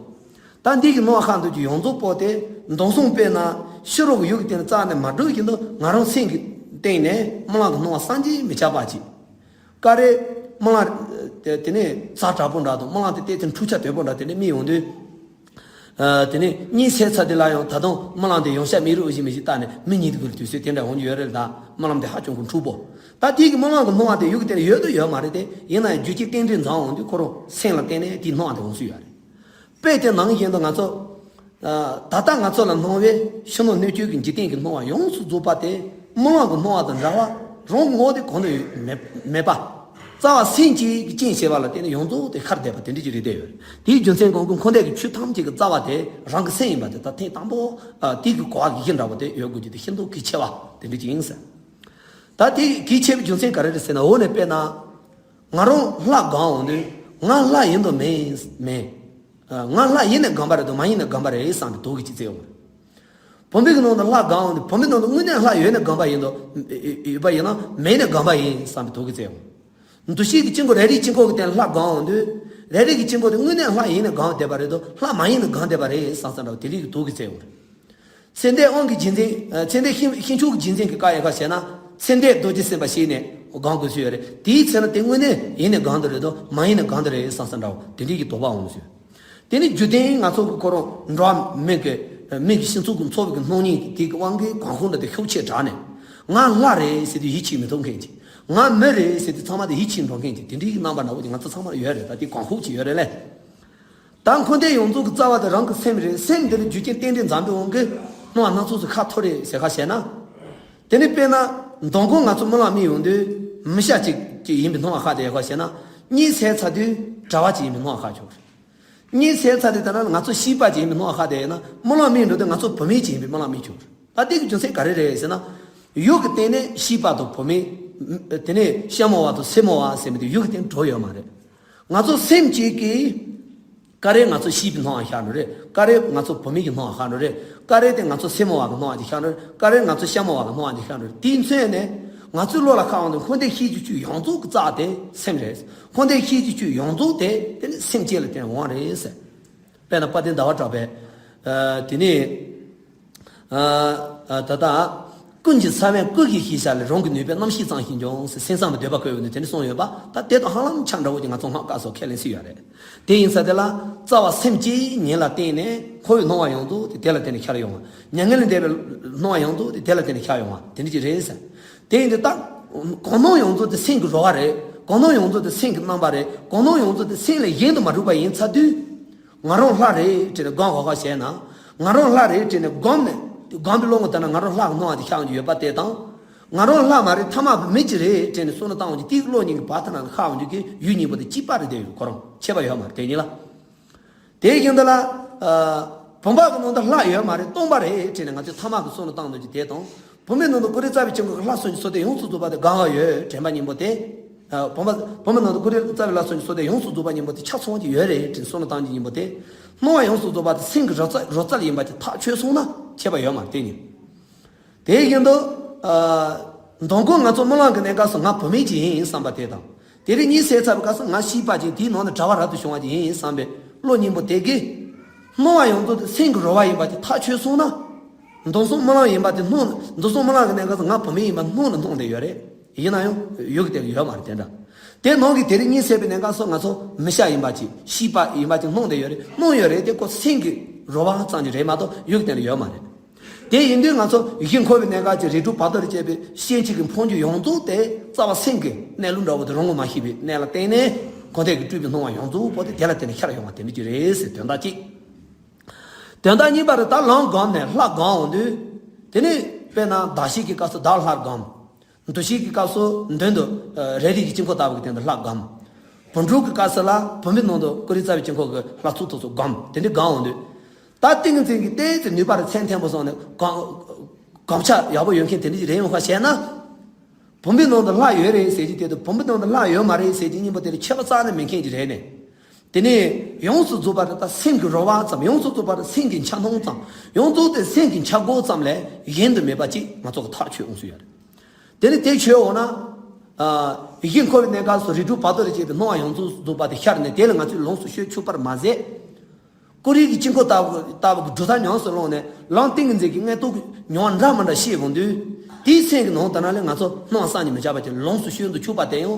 ད་འདི་གི་སྣང་བ་ཤར་འདུག་ཀྱི་ཡོངས་རྫོགས་པོ་དེ་མདང་སོང་དཔེར་ན་ཕྱི་རོལ་གྱི་ཡུལ་གྱི་སྟེང་ནས་རྩ་ནས་མ་གྲུབ་ཀྱི་འདུག་ང་རང་སེམས་ཀྱི་སྟེང་ནས་རྨི་ལམ་གྱི་སྣང་བ་བསམ་གྱིས་མི་ཁྱབ་པ་ཅིག་ཀ་རེ་རྨི་ལམ་དེ་དེ་ནས་ཛ་དྲག་པོ་འདྲ་དང་། རྨི་ལམ་དེ་ཏོག་ཙམ་འཁྲུག་ཆ་དོད་པོ་འདྲ་དེ་འདྲ་རྨི་ཡོང་དུས། ཨ། དེ་ནས་གཉིད་སད་ཚར་དུས་ལ་ཡང་ད་དུང་རྨི་ལམ་དེ་ཡང་བསྐྱར་རྨི་རོགས་ཞེས་མི་ཞིག་བལྟས་ནས་མི་གཉིད་དགོས་དུས་ཚོད་དེ་འདྲ་འོང་རྒྱུ་ཡོད་རེད། ད་རྨི་ལམ་དེ་ཧ་ཅང་གི་འཁྲུག་པོ། ད་དེ་གི་རྨི་ལམ་གྱི་སྣང་བ་དེ་ཡུལ་གྱི་སྟེང་ཡོད་དུ་ཡོད་མ་རེད་དེ། ཡིན་ན་ཡང་རྒྱུ་རྐྱེན་རྟེན་འབྲེལ་འཛོམས་འོང་དུས་ཁོ་རང་སེམས་ལ་བརྟེན་ནས་དེའི་སྣང་བ་དེ་འོང་སྲོལ་ཡོད་རེད། དཔེ་དེ་ནང་བཞིན་དུ་ང་ཚོ། ཨ། ད་ལྟ་ང་ཚོ་ལ་སྣང་བའི་ཕྱི་ནང་སྣོད་བཅུད་ཀྱི་འཇིག་རྟེན་གྱི་སྣང་བ་ཡོངས་སུ་རྫོགས་པ་དེ་རྨི་ལམ་གྱི་སྣང་བ་དང་འདྲ་བ། རང་གི་ངོ་དེ་གང་དུ་མེད་མེད་པ། རྩ་བ་སེམས་ཀྱི་རྐྱེན་བྱས་པ་ལ་བརྟེན་ནས་ཡོངས་རྫོགས་དེ་ཤར་བསྡད་པ་དེ་འདྲ་ཅིག་རེད་བསྡད་ཡོད། དེའི་རྒྱུ་མཚན་གང་གི་འཁོར་འདས་ཀྱི་ཆོས་ཐམས་ཅད་ཀྱི་རྩ་བ་དེ་རང་གི་སེམས་ཡིན་པ་དེ་ད་ཐེངས་དང་པོ། ཨ། དེ་གི་གོ་བ་གི་གཞི་འདྲ་བོ་དེ་ཡོད་དགོས་རྒྱུ་དེ་ཤིན་ཏུ་གལ་ཆེ་བ་དེ་འདྲ་ཅིག་ཡིན་ཟེར། ད་དེ་གལ་ཆེ་བའི་རྒྱུ་མཚན་ག་རེ་རེད་ཟེར་ན། འོ་ནས་དཔེར་ན། ང་རང་ལྷ་སྒོམ་འོང་དུས་ང་ལྷ་ཡིན་དང་མིན་མིན། ང་ལྷ་ཡིན་ནས་སྒོམ་པ་རེད་དང་མ་ཡིན་ནས་སྒོམ་པ་རེད་བསམ་པའི་དོགས་ཀྱིས་ཅིག་བཙལ་འོང་། བུམ་པའི་གི་ནང་དུ་ལྷ་སྒོམ་འོང་དུས་བུམ་པའི་ནང་དུ་དངོས་གནས་ལྷ་ཡོད་ནས་སྒོམ་པ་ཡིན་དང་ཡོད་པ་ཡིན་ན་མེད་ནས་སྒོམ་པ་ཡིན་བསམ་པའི་དོགས་ཀྱིས་བཙལ་འོང་། འདུ་ཤེས་ཀྱི་དཀྱིལ་འཁོར་རེ་རེའི་དཀྱིལ་འཁོར་གྱི་སྟེང་ལ་ལྷ་སྒོམ་འོང་དུས། རེ་རེ་གི་དཀྱིལ་འཁོར་དེ་དངོས་གནས་ལྷ་ཡིན་ནས་སྒོམ་བསྡད་པ་རེད་དང་ལྷ་མ་ཡིན་ནས་སྒོམ་བསྡད་པ་རེད་བསམ་བསམ་འདྲ་བོ་དེ་རིགས་ཀྱི་དོགས་ཀྱིས་བཙལ་འོང་། ཚེ་འདས་དབང་གི་རྗེས་འཛིན། ཚེ་འདས་ཤིང་ཤིང་མཆོག་གི་རྗེས་འཛིན་གྱི་བཀའ་ཡང་ཁ་བྱས་ན། ཚེ་འདས་རྡོ་རྗེ་སེམས་དཔའ་ཞིག་ནས་སྒོམ་དགོས་ཚུལ་ཡོད་རེད། དེའི་ཚེ་ན་དེ་དངོས་གནས་ཡིན་ནས་སྒོམ་འདི་རེད་དོ་མ་ཡིན་ནས་སྒོམ་འདི་རེད་བསམ་བསམ་འདྲ་བོ་དེ་འདྲའི་གི་དོགས་པ་འོང་ཚུལ། དེ་ནི་རྒྱུ་མཚན་ང་ཚོ་གི་ཁོ་རང་འགྲོ་བ་མི་གི་མི་གི་སྤྱི་ཚོགས་ཀྱི་འཚོ་བའི་གི་སྣང་བརྙན་གྱི་དེ་གི་དབང་གིས་གོང་ཁུངས་འདྲ་དེ་ཤུགས་ཆེ་དྲགས་ནས། ང་ལྷ་རེད་ཟེར་དུས་ཡིད་ཆེས་མི་ཐུབ་མཁན་གྱི། ང་མི་རེད་ཟེར་དུས་ཚང་མ་དེ་ཡིད་ཆེས་འགྲོ་མཁན་གྱི་དེ་འདྲའི་གི་རྣམ་པ་འདྲ་བོ་དེ་ང་ཚོ་ཚང་མར་ཡོད་རེད། ད་དེ་གོང་ཁུངས་ཅིག་ཡོད་རེད་ལེ། ད་འཁོར་འདས་ཡོངས་རྫོགས་ཀྱི་རྩ་བ་དེ་རང་གི་སེམས་རེད། སེམས་འདི་ལ་རྒྱུ་རྐྱེན་རྟེན་འབྲེལ་འཛོམས་པའི་དབང་གིས་སྣང་བ་སྣ་ཚོགས་སུ་ཤར་ཐུབ་རེད་ཟེར་ཁ་བཤད་ན། དེ་ནི་དཔེར་ན་མདང་དགོང་ང་ཚོ་རྨི་ལམ་རྨི་ཡོང་དུས་མི་ཤ་གཅིག་གཅིག་ཡིན་པའི་སྣང་བ་ཤར་བསྡད་ཡོད་ཁ་བཤད་ན། གཉིད་སད་ཚར་དུས་གྲྭ་བ་གཅིག་ཡིན་པའི་སྣང་བ་ཤར་ཆོག་རེད། གཉིད་སད་ཚར་དུས་ད་ན་ང་ཚོ་བྱིས་པ་གཅིག་ཡིན་པའི་སྣང་བ་ཤར་བསྡད་ཡོད་ན་རྨི་ལམ་རྨིས་འགྲོ་དུས་ང་ཚོ་བུད་མེད་གཅིག་ཡིན་པའི་རྨི་ལམ་རྨིས་ཆོག་རེད། ད་དེ་གི་རྒྱུ་མཚན་ག་རེ་རེད་ཟེར་ན། ཡུལ་གྱི་སྟེང་ནས་བྱིས་པ་དང་བུད་མེད། དེ་ནས་ཤ་མོ་བ་དང་སེར་མོ་བ་ཟེར་མི་དེ་ཡུལ་གྱི་སྟེང་འགྲོ་ཡོད་མ་རེད། ང་ཚོ་སེམས་གཅིག་གིས། ཀ་རེ་ང་ཚོ་བྱིས་པའི་སྣང་བ་ཤར་འགྲོ་རེད། ཀ་རེ་ང་ཚོ་བུད་མེད་ཀྱི་སྣང་བ་ཤར་འགྲོ་རེད། ཀ་རེ་དེ་ང་ཚོ་སེར་མོ་བ་གི་སྣང་བ་ཅིག་ཤར་འགྲོ་རེད། ཀ་རེ་ང་ཚོ་ཤ་མོ་བ་གི་སྣང་བ་ཅིག་ཤར་འགྲོ་རེད། དེའི་མཚོན་ནས། ང་ཚོའི་བློ་ལ་ཁ་འོང་དུས་འཁོར་འདས་ཤེས་བྱའི་ཆོས་ཡོངས་རྫོགས་ཀྱི་རྩ་དེ་སེམས་རེད། འཁོར་འདས་ཤེས་བྱའི་ཆོས་ཡོངས་རྫོགས་དེ་དེ་ནི་སེམས་ཅན་ལ་བརྟེན་འོང་རེད་ཟེར། དཔེར་ན་དཔལ་ལྡན་ཟླ་བ་གྲགས་པས། ཨ། དེ་ནི། ཨ། ཨ། ད་ལྟ། ཀུན་གྱི་ས་བོན་སྐུ་གིས་བཞེས་བྱ་ལས། རང་གི་ནུས་པས་རྣམ་ཤེས་ཙམ་ཞིག་འབྱུང་ཟེར། སེམས་ཙམ་པའི་འདོད་པ་བསྐོས་པ་ནི་དེ་འདྲ་གསུངས་ཡོད་པ། ད་དེ་དང་ཧ་ལམ་ཆ་འདྲ་བོ་ཅིག་ང་ཚོ་སྔགས་ཀ་སོགས་ཁས་ལེན་སྲིད་ཡོད་རེད། དེ་ཡིན་ཙང་དེ་ལ་རྩ་བ་སེམས་ཀྱི་ཉིད་ལ་བརྟེན་ནས་འཁོར་བའི་སྣང་བ་ཡོངས་རྫོགས་དེ་དེ་ལ་བརྟེན་ནས་ཤར་ཡོང་བ། མྱ་ངན་ལས་འདས་པའི་སྣང་བ་ཡོངས་རྫོགས་དེ་དེ་ལ་བརྟེན་ནས་ཤར་ཡོང་བ་དེ་འདྲ་ཅིག་རེད་ཟེར། དེ་ཡིན་དུས་ད། གང་སྣང་ཡོངས་རྫོགས་དེ་སེམས་ཀྱི་རོལ་པ་རེད། གང་སྣང་ཡོངས་རྫོགས་དེ་སེམས་ཀྱི་རྣམ་པ་རེད། གང་སྣང་ཡོངས་རྫོགས་དེ་སེམས་ལས་གཞན་དུ་མ་གྲུབ་པ་ཡིན་ཚར་དུས། ང་རང་ལྷ་རེད་དྲན་ནས་སྒོམ་ཧོ་ཧོ་བྱས་ན། ང་རང་ལྷ་རེད་དྲན་ནས་སྒོམ་ནས་སྒོམ་པའི་བློ་ངོ་ལྟར་ན་ང་རང་ལྷ་གི་སྣང་བ་དེ་ཤར་འོང་རྒྱུ་ཡོད་པ་དེ་དང་། ང་རང་ལྷ་མ་རེད་ཐ་མལ་པའི་མི་ཅིག་རེད་དྲན་ནས་བསམ་བློ་བཏང་འོང་རྒྱུ་དེའི་བློ་གཉིས་ཀྱི་བར་ཐག་ནང་ལ་ཤར་འོང་རྒྱུ་གི་ཡུལ་གཉིས་པོ་དེ་གཅིག་པ་རེད་དེ་ཁོ་རང་ཁྱད་པར་ཡོད་མ་རེད་དེ་གཉིས་ལ། དེ་བཞིན་དུ་ལ། ཨ། བུམ་པ་གི་ནང་དུ་ལྷ་ཡོད་མ་རེད་སྟོང་པ་རེད་དྲན་ནས་ང་ཚོས་ཐ་མལ་གྱི་བསམ་བློ་བཏང་འདོད་ཀྱི་དེ་དང་། བུམ་པའི་ནང་དུ་ཀུ་རེ་རྩ་བའི་དཀྱིལ་འཁོར་གྱི་ལྷ་སུམ་ཅུ་སོགས་དེ་ཡོངས་སུ་རྫོགས་པ་དེ་གང་ག་ཡོད་དྲན་པ་གཉིས་པོ་དེ། ཨ། བུམ་པ་བུམ་པའི་ནང་དུ་ཀུ་རེ་རྩ་བའི་ལྷ་སུམ་ཅུ་སོགས་དེ་ཡོངས་སུ་རྫོགས་པ་གཉིས་པོ་དེ་ཆ་ཚང་གི་ཡོད་རེད་དྲན་བསམ་བློ་བཏང་རྒྱུ་གཉིས་པོ་དེ། སྣང་བ་ཡོངས་སུ་རྫོགས་པ་དེ་སེམས་ཀྱི་རོལ་རྩལ་རོལ་རྩལ་ཡིན་པ་དེ་ཐག་ཆོད་སོང་ན་ཁྱད་པར་ཡོད་མ་རེད་དེ་གཉིས། དེ་བཞིན་དུ། ཨ། མདང་དགོང་ང་ཚོ་རྨི་ལམ་གྱི་གནས་སྐབས་སུ་ང་བུད་མེད་ཅིག་ཡིན་བསམ་པ་དེ་དང་། དེ་རིང་གཉིད་སད་ཚར་བའི་སྐབས་སུ་ང་ཤེས་པ་ཅིག་དེའི་ནང་ནས་གྲགས་པ་རབ་ཏུ་བྱུང་བ་ཅིག་ཡིན་བསམ་པའི་བློ་གཉིས་པོ་དེ་གིས། སྣང་བ་ཡོངས་རྫོགས་དེ་སེམས་ཀྱི་རོལ་པ་ཡིན་པ་དེ་ཐག་ཆོད་སོང་ན། མདང་སང་རྨི་ལམ་ཡིན་པ་དེ་སྣང་། མདང་སང་རྨི་ལམ་གྱི་གནས་སྐབས་སུ་ང་བུད་མེད་ཡིན་པ་སྣང་ནས་མཐོང་བསྡད་ཡོད་རེད། ཡིན་ན་ཡང་ཡུལ་གྱི་དེ་ཡོད་མ་རེད་དེ་འདྲ། དེ་ནང་གི་དེ་རིང་གཉིད་སད་པའི་གནས་སྐབས་སུ་ང་ཚོ་མི་ཤ་ཡིན་པ་ཅིག་ཤེས་པ་ཡིན་པ་ཅིག་སྣང་བསྡད་ཡོད་རེད། སྣང་ཡོད་རེད་དེ་ཁོ་སེམས་ཀྱི་རོལ་པ་ཙམ་ཅིག་རེད་མ་གཏོགས་ཡུལ་གྱི་དེ་ལ་ཡོད་མ་རེད། དེ་ཡིན་དུས་ང་ཚོ་གཞི་འཁོར་བའི་གནས་སྐབས་ཀྱི་རིགས་དྲུག་བར་དོར་བཅས་པའི་སྐྱེ་མཆེད་ཀྱི་འཕོ་འགྱུར་ཡོངས་རྫོགས་དེ་རྩ་བ་སེམས་ཀྱི་གནས་ལུགས་འདྲ་བོ་དེ་རང་ངོ་མ་ཤེས་པའི་གནས་ལ་བརྟེན་ནས་འཁོར་འདས་ཀྱི་སྤྲུལ་པའི་སྣང་བ་ཡོངས་རྫོགས་པོ་དེ་དེ་ལ་བརྟེན་ནས་ཤར་ཡོང་བ་དེ་འདྲ་ཅིག་རེད་ཟེར་དོན་དག་གཅིག་དོན་དག་གཉིས་པ་རེད། ད་ལམ་བསྒོམས་ནས་ལྷ་སྒོམ་འོང་དུས། དེ་ནས་དཔེར་ན་བདག་བསྐྱེད་ཀྱི་སྐབས་སུ་བདག་ལྷར་སྒོམ། འདུ་ཤེས་ཀྱི་སྐབས་སུ་མདུན་དུ་རལ་གྲི་གི་དཀྱིལ་འཁོར་ལྟ་བུ་གི་སྟེང་དུ་ལྷ་སྒོམ། བུམ་སྒྲུབ་ཀྱི་སྐབས་སུ་ལ་བུམ་པའི་ནང་དུ་ཀུ་རེ་རྩ་བའི་དཀྱིལ་འཁོར་གྱི་ལྷ་ཚོགས་ཐོག་སུ་སྒོམ། དེ་འདྲའི་སྒོམ་འོང་དུས། ད་ཏིང་ངེ་འཛིན་གྱི་ཏོག་ཙམ་ནུས་པ་རེ་ཚད་མཐོན་པོ་སོང་ནས་སྒོམ། སྒོམ་ཆ་ཡག་པོ་ཡོད་མཁན་དེ་འདྲ་ཞིག་རེད་ཡོང་ཁ་བྱས་ན། བུམ་པའི་ནང་དུ་ལྷ་ཡོད་རེད་ཟེར་གྱི་དེ་དང་བུམ་པའི་ནང་དུ་ལྷ་ཡོད་མ་རེད་ཟེར་གྱི་གཉིས་པོ་དེ་ལ་ཁྱད་པར་རྩ་ནས་མེད་མཁན་ཅིག་རེད་ནས། དེ་ནས་ཡོངས་སུ་རྫོགས་པ་དེ་ད་སེམས་ཀྱི་རོལ་པ་ཙམ། ཡོངས་སུ་རྫོགས་པ་དེ་སེམས་ཀྱི་འཆར་སྣང་ཙམ། ཡོངས་རྫོགས་དེ་སེམས་ཀྱི་འཆར་སྒོ་ཙམ་ལས་གཞན་དུ་མེད་པ་ཅིག་ང་ཚོ་གི་ཐག་ཆོད་འོང་སྲིད་ཡོད་རེད། དེ་ནས་དེ་ཆོད་འོང་ན། ཨ། གཞི་འཁོར་བའི་གནས་སྐབས་སུ་རིགས་དྲུག་བར་དོ་རུ་སྐྱེས་པའི་སྣང་བ་ཡོངས་སུ་རྫོགས་པ་དེ་ཤར་ནས་དེ་ལ་ང་ཚོས་ལོངས་སུ་སྤྱོད་ཆོག་པར་མ་ཟད། ཀུ་རེ་གི་དཀྱིལ་འཁོར་ལྟ་བུ་ལྟ་བུ་གི་སྒྲུབ་ཐབས་ཉམས་སུ་བླངས་ནས་ལམ་ཏིང་ངེ་འཛིན་གྱི་མངོན་རྟོགས་ཀྱི་མྱོང་བ་འདྲ་མི་འདྲ་ཤེས་འོང་དུས། དེའི་སེམས་ཀྱི་ནང་དུ་ན་ལས་ང་ཚོ་སྣང་བ་བསམ་གྱིས་མི་ཁྱབ་པ་ཅིག་ལོངས་སུ་སྤྱོད་དུ་ཆུག་པ་དེ་ཡང་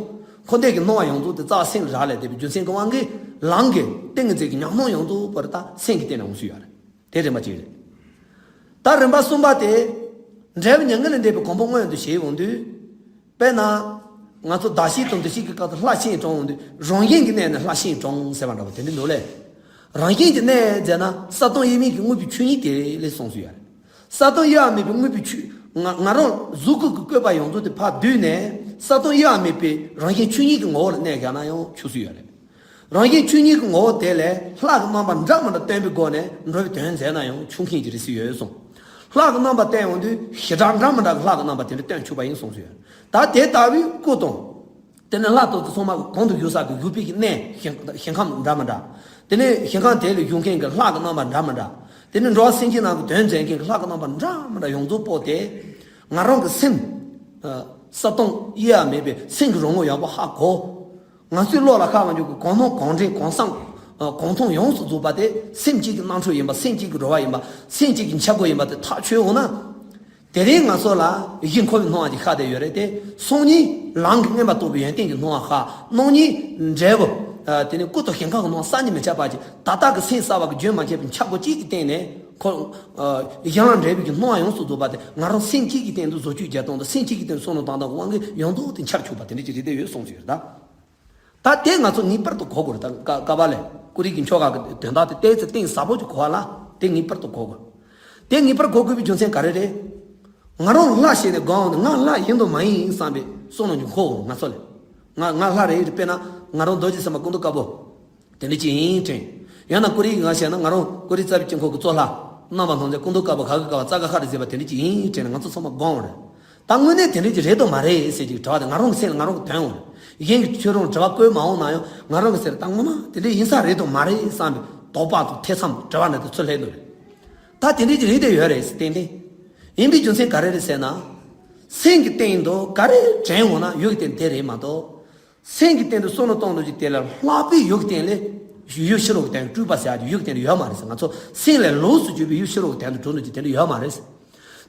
འཁོར་འདས་ཀྱི་སྣང་བ་ཡོངས་རྫོགས་དེ་རྩ་བ་སེམས་ལ་རག་ལས་བསྡད་པའི་རྒྱུ་མཚན་གྱི་དབང་གིས་ལམ་གྱི་ཏིང་ངེ་འཛིན་གྱི་ཉམས་སྣང་ཡོངས་རྫོགས་པར་ད་སེམས་ཀྱི་སྟེང་ནས་འོང་སྲིད་ཡོད་རེད། དེ་རིམ་པ་གཅིག་རེད། ད་རིམ་པ་གསུམ་པ་དེ། འབྲས་བུ་མྱ་ངན་ལས་འདས་པའི་གོ་འཕང་མངོན་དུ་བྱེད་འོང་དུས། དཔེར་ན། ང་ཚོ་བདག་བསྐྱེད་དང་འདུ་ཤེས་ཀྱི་སྐབས་སུ་ལྷ་ཤེས་དྲངས་འོང་དུས་རང་བཞིན་གྱི་གནས་ནས་ལྷ་ཤེས་དྲངས་ཟེར་བ་འདྲ་བ་དེ་འདྲ་འདུག་ལེ། རང་བཞིན་གྱི་གནས་ཟེར་ན་གསལ་སྟོང་དབྱེར་མེད་ཀྱི་དངོས་པོའི་ཆོས་ཉིད་དེ་ལས་གསུངས་སུ་ཡོད་རེད། གསལ་སྟོང་དབྱེ་བ་མེད་པའི་དངོས་པོའི་ཆོས། ང་ང་རང་གཟུགས་སྐུ་གི་བཀོད་པ་ཡོངས་རྫོགས་དེ་ཕར་བསྡུས་ནས་གསལ་སྟོང་དབྱེ་བ་མེད་པའི་རང་བཞིན་ཆོས་ཉིད་ཀྱི་ངོ་བོ་ལ་གནས་བཞག་ན་ཡང་ཆོག་སུ་ཡོད་རེད། རང་བཞིན་ཆོས་ཉིད་ཀྱི་ངོ་བོ་དེ་ལས་ལྷ་གི་རྣམ་པ་འདྲ་མི་འདྲ་སྟོན་པའི་སྒོ་ནས་འགྲོ་བའི་དོན་མཛད་ན་ཡང་ཆོག་མཁན་གྱི་རིགས་སུ་ཡོད་གསུངས། ལྷ་གི་རྣམ་པ་བསྟན་འོང་དུས་ཞེ་དྲག་འདྲ་མི་འདྲ་གི་ལྷ་གི་རྣམ་པ་དེ་འདྲ་སྟོན་ཆོག་པ་ཡིན་གསུངས་སུ་ཡོད། ད་དེ་ལྟ་བུའི་སྐུ་དང་། དེ་ནས་ལྷ་ཏོག་ཙམ་ཚང་མ་གོང་དུ་བཞུགས་ས་གི་བཞུགས་པའི་གི་གནས་ཞིང་ཞིང་ཁམས་འདྲ་མི་འདྲ། དེ་ནས་ཞིང་ཁམས་དེ་ལ་བཞུགས་མཁན་གྱི་ལྷ་གི་རྣམ་པ་འདྲ་མི་འདྲ། དེ་ནས་འགྲོ་བ་སེམས་ཅན་རྣམས་ཀྱི་དོན་མཛད་མཁན་གྱི་ལྷ་གི་རྣམ་པ་འདྲ་མི་འདྲ་ཡོངས་རྫོགས་པོ་དེ། ང་རང་གི་སེམས། ཨ། གསལ་སྟོང་དབྱེ་བ་མེད་པའི་སེམས་ཀྱི་རང་ངོ་ཡག་པོ་ཧ་གོ། ང་ཚོའི་བློ་ལ་ཁ་མ་འཇུག་གི་གང་སྣང་གང་དྲན་གང་བསམ། ཨ། གང་མཐོང་ཡོངས་སུ་རྫོགས་པ་དེ་སེམས་གཅིག་གི་རྣམ་འཕྲུལ་ཡིན་པ། སེམས་གཅིག་གི་རོལ་པ་ཡིན་པ། སེམས་གཅིག་གི་འཆར་སྒོ་ཡིན་པ་དེ་ཐག་ཆོད་འོང་ན། དེ་རིང་ང་ཚོ་ལ་གཞི་འཁོར་བའི་སྣང་བ་ཅིག་ཤར་བསྡད་ཡོད་རེད་དེ། སང་ཉིན་ལམ་གྱི་མངོན་པར་རྟོགས་པའི་ཡོན་ཏན་གྱི་སྣང་བ་ཤར། གནངས་ཉིན་འབྲས་བུ། ཨ། དེ་ནི་སྐུ་དང་ཞིང་ཁམས་ཀྱི་སྣང་བ་བསམ་གྱིས་མི་ཁྱབ་པ་ཅིག་ད་ལྟ་གི་སེམས་གསར་བ་གི་རྒྱུན་མ་ཆད་པའི་འཆར་སྒོ་གཅིག་གི་སྟེང་ནས་ཁོ། ཨ། གཞན་ལ་འབྲས་བུ་གི་སྣང་བ་ཡོངས་སུ་རྫོགས་པ་དེ་ང་རང་སེམས་གཅིག་གི་སྟེང་དུ་བཟོ་བཅོས་རྒྱག་སྟངས་དང་སེམས་གཅིག་གི་སྟེང་དུ་བསམ་བློ་བཏང་སྟངས་ཀྱི་དབང་གིས་ཡོངས་རྫོགས་དེ་འཆར་ཆོག་པ་དེ་འདྲ་ཅིག་རེད་བསྡད་ཡོད་གསུངས་ཟེར་ད། ད་དེ་ང་ཚོ་ངེས་པར་དུ་གོ་དགོས་རེད། ད་ཀ་ཀ་པ་ལས་ཀུ་རེ་གི་ཆོ་ག་གི་དོན་དག་དེ་ཏོག་ཙམ་གཏིང་ཟབ་པོ་ཅིག་གོ་བ་ལ་དེ་ངེས་པར་དུ་གོ་དགོས། དེ་ངེས་པར་གོ་དགོས་པའི་རྒྱུ་མཚན་ག་རེ་རེད། ང་རང་ལྷ་ཞེས་ནས་སྒོམ་འོང་ནས་ང་ལྷ་ཡིན་དང་མ་ཡིན་བསམ་པའི་བསམ་བློ་ཅིག་འཁོར་འོང་ང་ཚོ་ལ། ང་ང་ལྷ་རེད། དཔེར་ན་ང་རང་རྡོ་རྗེ་སེམས་དཔའ་སྐུ་མདོག་དཀར་པོ། དེ་འདྲ་ཅིག་ཡིན་དྲན། ཡང་ན་ཀུ་རེ་གི་ང་བྱས་ན་ང་རང་ཀུ་རེ་རྩ་བའི་དཀྱིལ་འཁོར་གྱི་གཙོ་ལྷ། རྣམ་པར་སྣང་མཛད་སྐུ་མདོག་དཀར་པོ་ག་གི་ག་བ་ཙ་ག་ཧ་རེ་ཟེར་བ་དེ་འདྲ་ཅིག་ཡིན་དྲན་ནས་ང་ཚོ་ཚང་མ་སྒོམ་འོང་རེད། ད་དངོས་གནས་དེ་འདྲ་ཅིག་རེད་དང་མ་རེད་ཟེར་གྱི་དྲི་བ་དེ་ང་རང་གི་སེམས་ལ་ང་རང་གིས་ཐོན་འོང་རེད། གཞན་གྱིས་ཁྱོད་རང་དྲི་བ་བཀོད་མ་འོང་ན་ཡང་ང་རང་གི་སེམས་ལ་ད་ངོ་མ་དེ་འདྲ་ཡིན་ས་རེད་དང་མ་རེད་བསམ་པའི་དོགས་པ་དང་ཐེ་ཚོམ་དྲི་བ་འདྲ་དེ་ཚུར་སླེབས་འདུག་རེད། ད་དེ་འདྲ་ཅིག་རེད་དེ་ཡོད་རེད་ཏན་ཏན། ཡིན་པའི་རྒྱུ་མཚན་ག་རེ་རེད་ཟེར་ན། སེམས་ཀྱི་སྟེང་དུ་ག་རེ་དྲན་འོང་ན་ཡུལ་གྱི་སྟེང་དེ་རེད་མ་གཏོགས། སེམས་ཀྱི་སྟེང་དུ་བསམ་བློ་གཏོང་འདོད་ཀྱི་དེ་ལ་ལྷག་པའི་ཡུལ་གྱི་སྟེང་ལས་ཡུལ་ཕྱི་རོལ་གྱི་སྟེང་སྤྲུལ་པ་ཟེར་ཡག་གི་ཡུལ་གྱི་སྟེང་དུ་ཡོད་མ་རེད་ཟེར། ང་ཚོ་སེམས་ལས་ལོགས་སུ་གྱུར་པའི་ཡུལ་ཕྱི་རོལ་གྱི་སྟེང་དུ་འགྲོ་འདོད་ཀྱི་དེ་འདྲ་ཡོད་མ་རེད་ཟེར།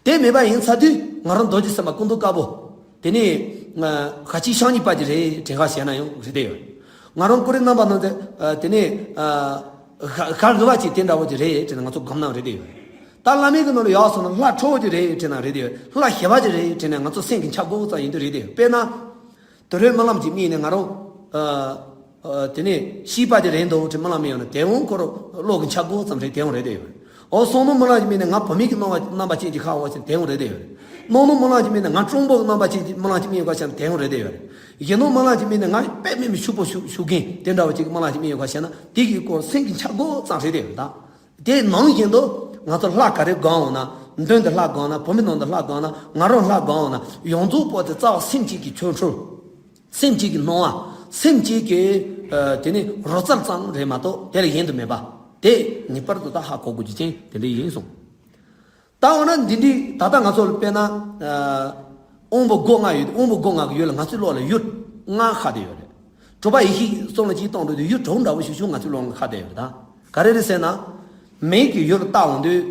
དེ་མེད་པ་ཡིན་ཚར་དུས་ང་རང་རྡོ་རྗེ་སེམས་དཔའ་ཀུན་འདུས་དཀར་པོ། དེ་ནས་ང་ག་ཅི་ཤང་གཉིས་པ་ཅིག་རེད་དྲན་ག་བྱས་ན་ཡང་རེད་དེ་ཡོད། ང་རང་ཀུ་རེ་རྣམ་པ་རྣམས་དེ་དེ་ནས་ག་ག་རུ་བ་ཅིག་དེ་འདྲ་བོ་ཅིག་རེད་དྲན་ན་ང་ཚོ་སྒོམ་ནང་རེད་དེ་ཡོད། ད་བླ་མའི་གི་ནང་ལ་ཡག་སོང་ན་ལྷ་ཁྲོ་བོ་ཅིག་རེད་དྲན་ན་རེད་དེ་ཡོད། ལྷ་ཞི་བ་ཅིག་རེད་དྲན་ན་ང་ཚོ་སེམས་ཀྱི་འཆར་སྒོ་ཙམ་ཡིན་དུས་རེད་དེ་ཡོད། དཔེར་ན། དེ་རུ་རྨི་ལམ་གྱི་མིག་ནས་ང་རང་། དེ་ནས་ཤེས་པ་དེ་རེད་འདུག་དྲི་རྨི་ལམ་མི་ཡོང་ན་དེ་འོང་ཁོ་རང་བློ་གི་འཆར་སྒོ་ཙམ་རེད་དེ་འོང་རེད་དེ་ཡོད། འོ་བསམ་མནོ་རྨི་ལམ་གྱི་མིག་ནས་ང་བུད་མེད་ཀྱི་རྣམ་པ་རྣམ་པ་ཅན་གྱི་ཁ་འོང་ཞིག་དེ་འོང་རེད་དེ་ཡོད། རྣམ་སྨིན་རྨི་ལམ་གྱི་མིག་ནས་ང་སྤྲང་པོ་གི་རྣམ་པ་ཅན་གྱི་རྨི་ལམ་གྱི་མིག་ཡོང་ཁ་ཞིག་དེ་འོང་རེད་དེ་ཡོད། ཡིད་སྨོན་རྨི་ལམ་གྱི་མིག་ནས་ང་དཔེ་མེད་མི་ཕྱུག་པོ་ཕྱུག་ཕྱུག་རྒན་དེ་འདྲ་བ་ཅིག་གི་རྨི་ལམ་གྱི་མིག་ཡོང་ཁ་ཞིག་ན་དེ་གི་སྐོར་སེམས་ཀྱི་འཆར་སྒོ་ཙམ་རེད་དེ་ཡོད་ད། དེ་ནང་བཞིན་དུ་ང་ཚོ་ལྷ་ག་རེ་དགོངས་འོང་ན། མདུན་དུ་ལྷ་དགོངས་ན། བུད་མེད་ནང་དུ་ལྷ་དགོངས་ན། ང་རང་ལྷ་དགོངས་འོང་ན། ཡོངས་རྫོགས་པོ་དེ་རྩ་བ་སེམས་གཅིག་གི་ཆོ་འཕྲུལ། སེམས་གཅིག་གི་སྣང་བ། སེམས་གཅིག་གི་ཨ་དེ་ནི་རོལ་རྩེད་ཙམ་རེད་མ་གཏོགས་དེ་ལས་གཞན་དུ་མེད་པ། དེ་ངེས་པར་དུ་ད་ཧ་གོ་དགོས་རྒྱུ་ཅན་དེ་འདྲ་ཡིན་གསུངས། ད་འོ་ན་འདི་འདྲའི་ད་ལྟ་ང་ཚོ་ལ་དཔེར་ན། ཨ་དབང་པོ་སྒོ་ལྔ་ཡོད། དབང་པོ་སྒོ་ལྔ་གི་ཡུལ་ལ་ང་ཚོའི་བློ་ལ་ཡུལ་ལྔ་ཤར་བསྡད་ཡོད་རེད། དྲུག་པ་ཡེ་ཤེས་བསམ་བློ་གཅིག་གཏོང་འགྲོ་དུས་ཡུལ་དྲུག་འདྲ་བོ་ཞིག་ཞུ་ང་ཚོའི་བློ་ལ་ཤར་བསྡད་ཡོད་རེད་ད། ག་རེ་རེད་ཟེར་ན། མིག་གི་ཡུལ་ལྟ་འོང་དུས།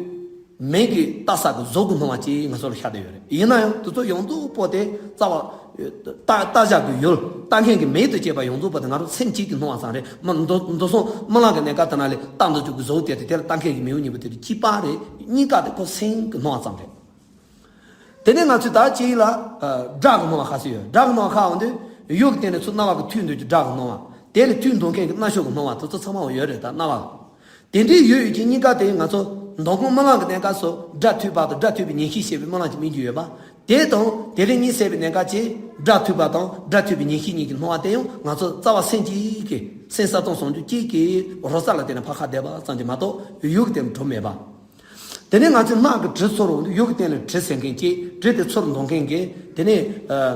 མིག་གིས་ལྟ་ས་གི་གཟུགས་ཀྱི་སྣང་བ་གཅིག་ང་ཚོ་ལ་ཤར་བསྡད་ཡོད་རེད། ཡིན་ན་ཡང་དེ་ཚོ་ཡོངས་རྫོགས་པོ་དེ་རྩ་བ། ལྟ་ལྟ་བྱ་གི་ཡུལ་ལྟ་མཁན་གྱི་མིག་ཏུ་སྐྱེས་པ་ཡོངས་རྫོགས་པོ་དེ་ང་རང་སེམས་གཅིག་གི་སྣང་བ་ཙམ་རེད། མ་མདོ་མདོ་གསུམ་རྨི་ལམ་གྱི་གནས་སྐབས་དེ་ན་ལས་ལྟ་འདོད་ཅིག་གི་གཟུགས་དེ་དེ་དེ་ལ་ལྟ་མཁན་གྱི་མིག་དབང་གཉིས་པོ་དེ་དེ་གཅིག་པ་རེད། གཉིས་ཀ་དེ་ཁོ་སེམས་ཀྱི་སྣང་བ་ཙམ་རེད། དེ་ནས་ང་ཚོས་ད་ཅིག་ལ་ཨ་སྒྲ་གི་སྣང་བ་ཤར་སྲིད་ཡོད། སྒྲ་གི་སྣང་བ་ཤར་འོང་དུས་ཡུལ་གྱི་སྟེང་ནས་ཚུར་རྣ་བ་གི་ཐོས་འདོད་ཀྱི་སྒྲ་གི་སྣང་བ། དེ་ལས་ཐོས་འདོད་མཁན་གྱི་རྣ་ཤོག་གི་སྣང་བ་དེ་ཚོ་ཚང་མ་ཡོད་རེད་ད་རྣ་བ། དེ་འདྲའི་ཡུལ་ཡུལ་ཅན་གཉིས་ཀ་དེ་ང་ཚོ་མདོ་སྒོམ་རྨི་ལམ་གྱི་གནས་སྐབས་སུ་སྒྲ་ཐོས་པ་དང་སྒྲ་ཐོས་པའི་ཉན་ཤེས་ཞེས་པའི་རྨི་ལམ་གྱི་མིང་གཅིག་ཡོད་པ། དེ་དང་དེ་རིང་གཉིད་སད་པའི་གནས་སྐབས་ཀྱི་སྒྲ་ཐོས་པ་དང་སྒྲ་ཐོས་པའི་ཉན་ཤེས་གཉིས་ཀྱི་སྣང་བ་དེ་ཡང་ང་ཚོ་རྩ་བ་སེམས་གཅིག་གི་སེམས་གསལ་སྟོང་ཟུང་འཇུག་གཅིག་གི་རོལ་རྩེད་ལ་བརྟེན་ནས་ཕར་ཤར་བསྡད་པ་ཙམ་གྱིས་མ་གཏོགས་ཡུལ་གྱི་སྟེང་དུ་གྲུབ་མེད་པ། དེ་ནས་ང་ཚོས་སྣང་གི་དྲི་ཚོར་འོང་དུས་ཡུལ་གྱི་སྟེང་ལ་དྲི་ཟེར་མཁན་གཅིག་དྲི་དེ་ཚོར་འདོད་མཁན་གྱི་དེ་ནས་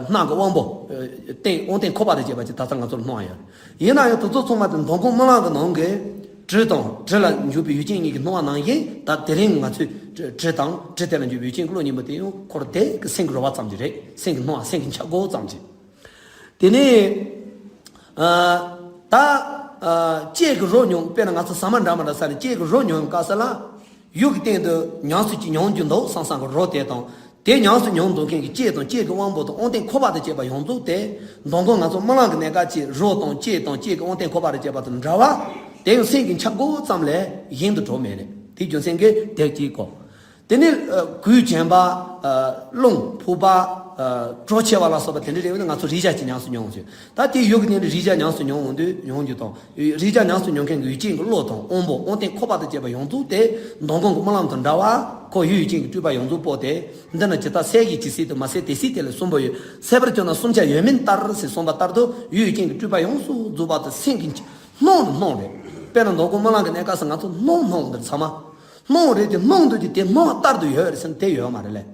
སྣང་གི་དབང་པོ། སྟེང་དབང་རྟེན་ཁོག་པ་དང་བཅས་པ་ཅིག་ད་ལྟ་ང་ཚོར་སྣང་བ་ཡོད། ཡིན་ན་ཡང་དེ་ཚོ་ཚང་མ་དེ་མདོ་སྒོམ་རྨི་ལམ་གྱི་ནང་གི་དྲི་དང་དྲི་ལ་འཇུག་པའི་ཡུལ་ཅན་གཉིས་ཀྱི་སྣང་བ་ནང་བཞིན་ད་དེ་རིང་ང་ཚོས་དྲི་དང་དྲི་དེ་ལ་འཇུག་པའི་ཡུལ་ཅན་གྱི་བློ་གཉིས་པོ་དེ་ཡང་འཁོར་དེ་གི་སེམས་ཀྱི་རོལ་བ་ཙམ་གྱིས་རེད། སེམས་ཀྱི་སྣང་བ་སེམས་ཀྱི་འཆར་སྒོ་ཙམ་གྱིས། དེ་ནས་ཨ་ད་ཨ་ལྕེ་གི་རོ་མྱོང་། དཔེར་ན་ང་ཚོ་ཟ་མ་འདྲ་མ་འདྲ་ཟ་ནས་ལྕེ་གི་རོ་མྱོང་སྐབས་སུ་ལ། ཡུལ་གྱི་སྟེང་དུ་ཉམས་སུ་ཅིག་མྱོང་རྒྱུ་འདུག་བསམ་བསམ་གྱི་རོ་དེ་དང་། དེ་ཉམས་སུ་མྱོང་འདོད་མཁན་གྱི་ལྕེ་དང་ལྕེ་གི་དབང་པོ་དང་དབང་རྟེན་ཁོག་པ་དང་བཅས་པ་ཡོངས་རྫོགས་དེ། མདོ་སྒོམ་ང་ཚོ་རྨི་ལམ་གྱི་གནས་སྐབས་ཀྱི་རོ་དང་ལྕེ་དང་ལྕེ་གི་དབང་རྟེན་ཁོག་པ་དང་བཅས་པ་དང་འདྲ་བ། དེ་ཡང་སེམས་ཀྱི་འཆར་སྒོ་ཙམ་ལས་གཞན་དུ་གྲུབ་མེད་རེད། དེ་རྒྱུ་མཚན་གྱིས་དེ་གཅིག་གོ། དེ་ནས་ཨ་གོས་གྱོན་པ། ཨ་རླུང་ཕོག་པ། ཨ་དྲོད་ཆེ་བ་ལ་སོགས་པ་དེ་འདྲ་རེད་བ། ང་ཚོ་རེག་བྱ་ཅིག་ཉམས་སུ་མྱོང་ཟེར། ད་དེའི་ཡུལ་གྱི་སྟེང་དུ་རེག་བྱ་ཉམས་སུ་མྱོང་འོང་དུས་མྱོང་རྒྱུ་དང་། རེག་བྱ་ཉམས་སུ་མྱོང་མཁན་གྱི་ཡུལ་ཅན་གྱི་བློ་དང་དབང་པོ་དབང་རྟེན་ཁོག་པ་དང་བཅས་པ་ཡོངས་རྫོགས་དེ་མདོ་སྒོམ་གྱི་རྨི་ལམ་དང་འདྲ་བ། ཁོ་ཡུལ་ཡུལ་ཅན་གྱི་སྤྲུལ་པ་ཡོངས་རྫོགས་པོ་དེ། འདི་ན་ཇི་ལྟར་གསལ་བྱེད་ཇི་སྲིད་དུ། མ་གསལ་དེ་སྲིད་དེ་ལས་གསུངས་པ་ཡོད། གསལ་བར་གྱུར་ན་བསྲུང་བྱ་ཡོད་མིན་ལྟར་ཟེར་གསུངས་པ་ལྟར་དུ་ཡུལ་ཡུལ་ཅན་གྱི་སྤྲུལ་པ་ཡོངས་སུ་རྫོགས་པ་དེ་སེམས་ཀྱི་སྣང་ནི་སྣང་རེད། དཔེར་ན་མདོ་སྒོམ་རྨི་ལམ་གྱི་གནས་སྐབས་སུ་ང་ཚོ་སྣང་སྣང་འདིར་ཚང་མ། སྣང་རེད་དེ་སྣང་འདོད་ཀྱི་དེ་སྣང་བ་ལྟར་དུ་ཡོད་རེད་ཟེར་ན་དེ་ཡོད་མ་རེད་ལས།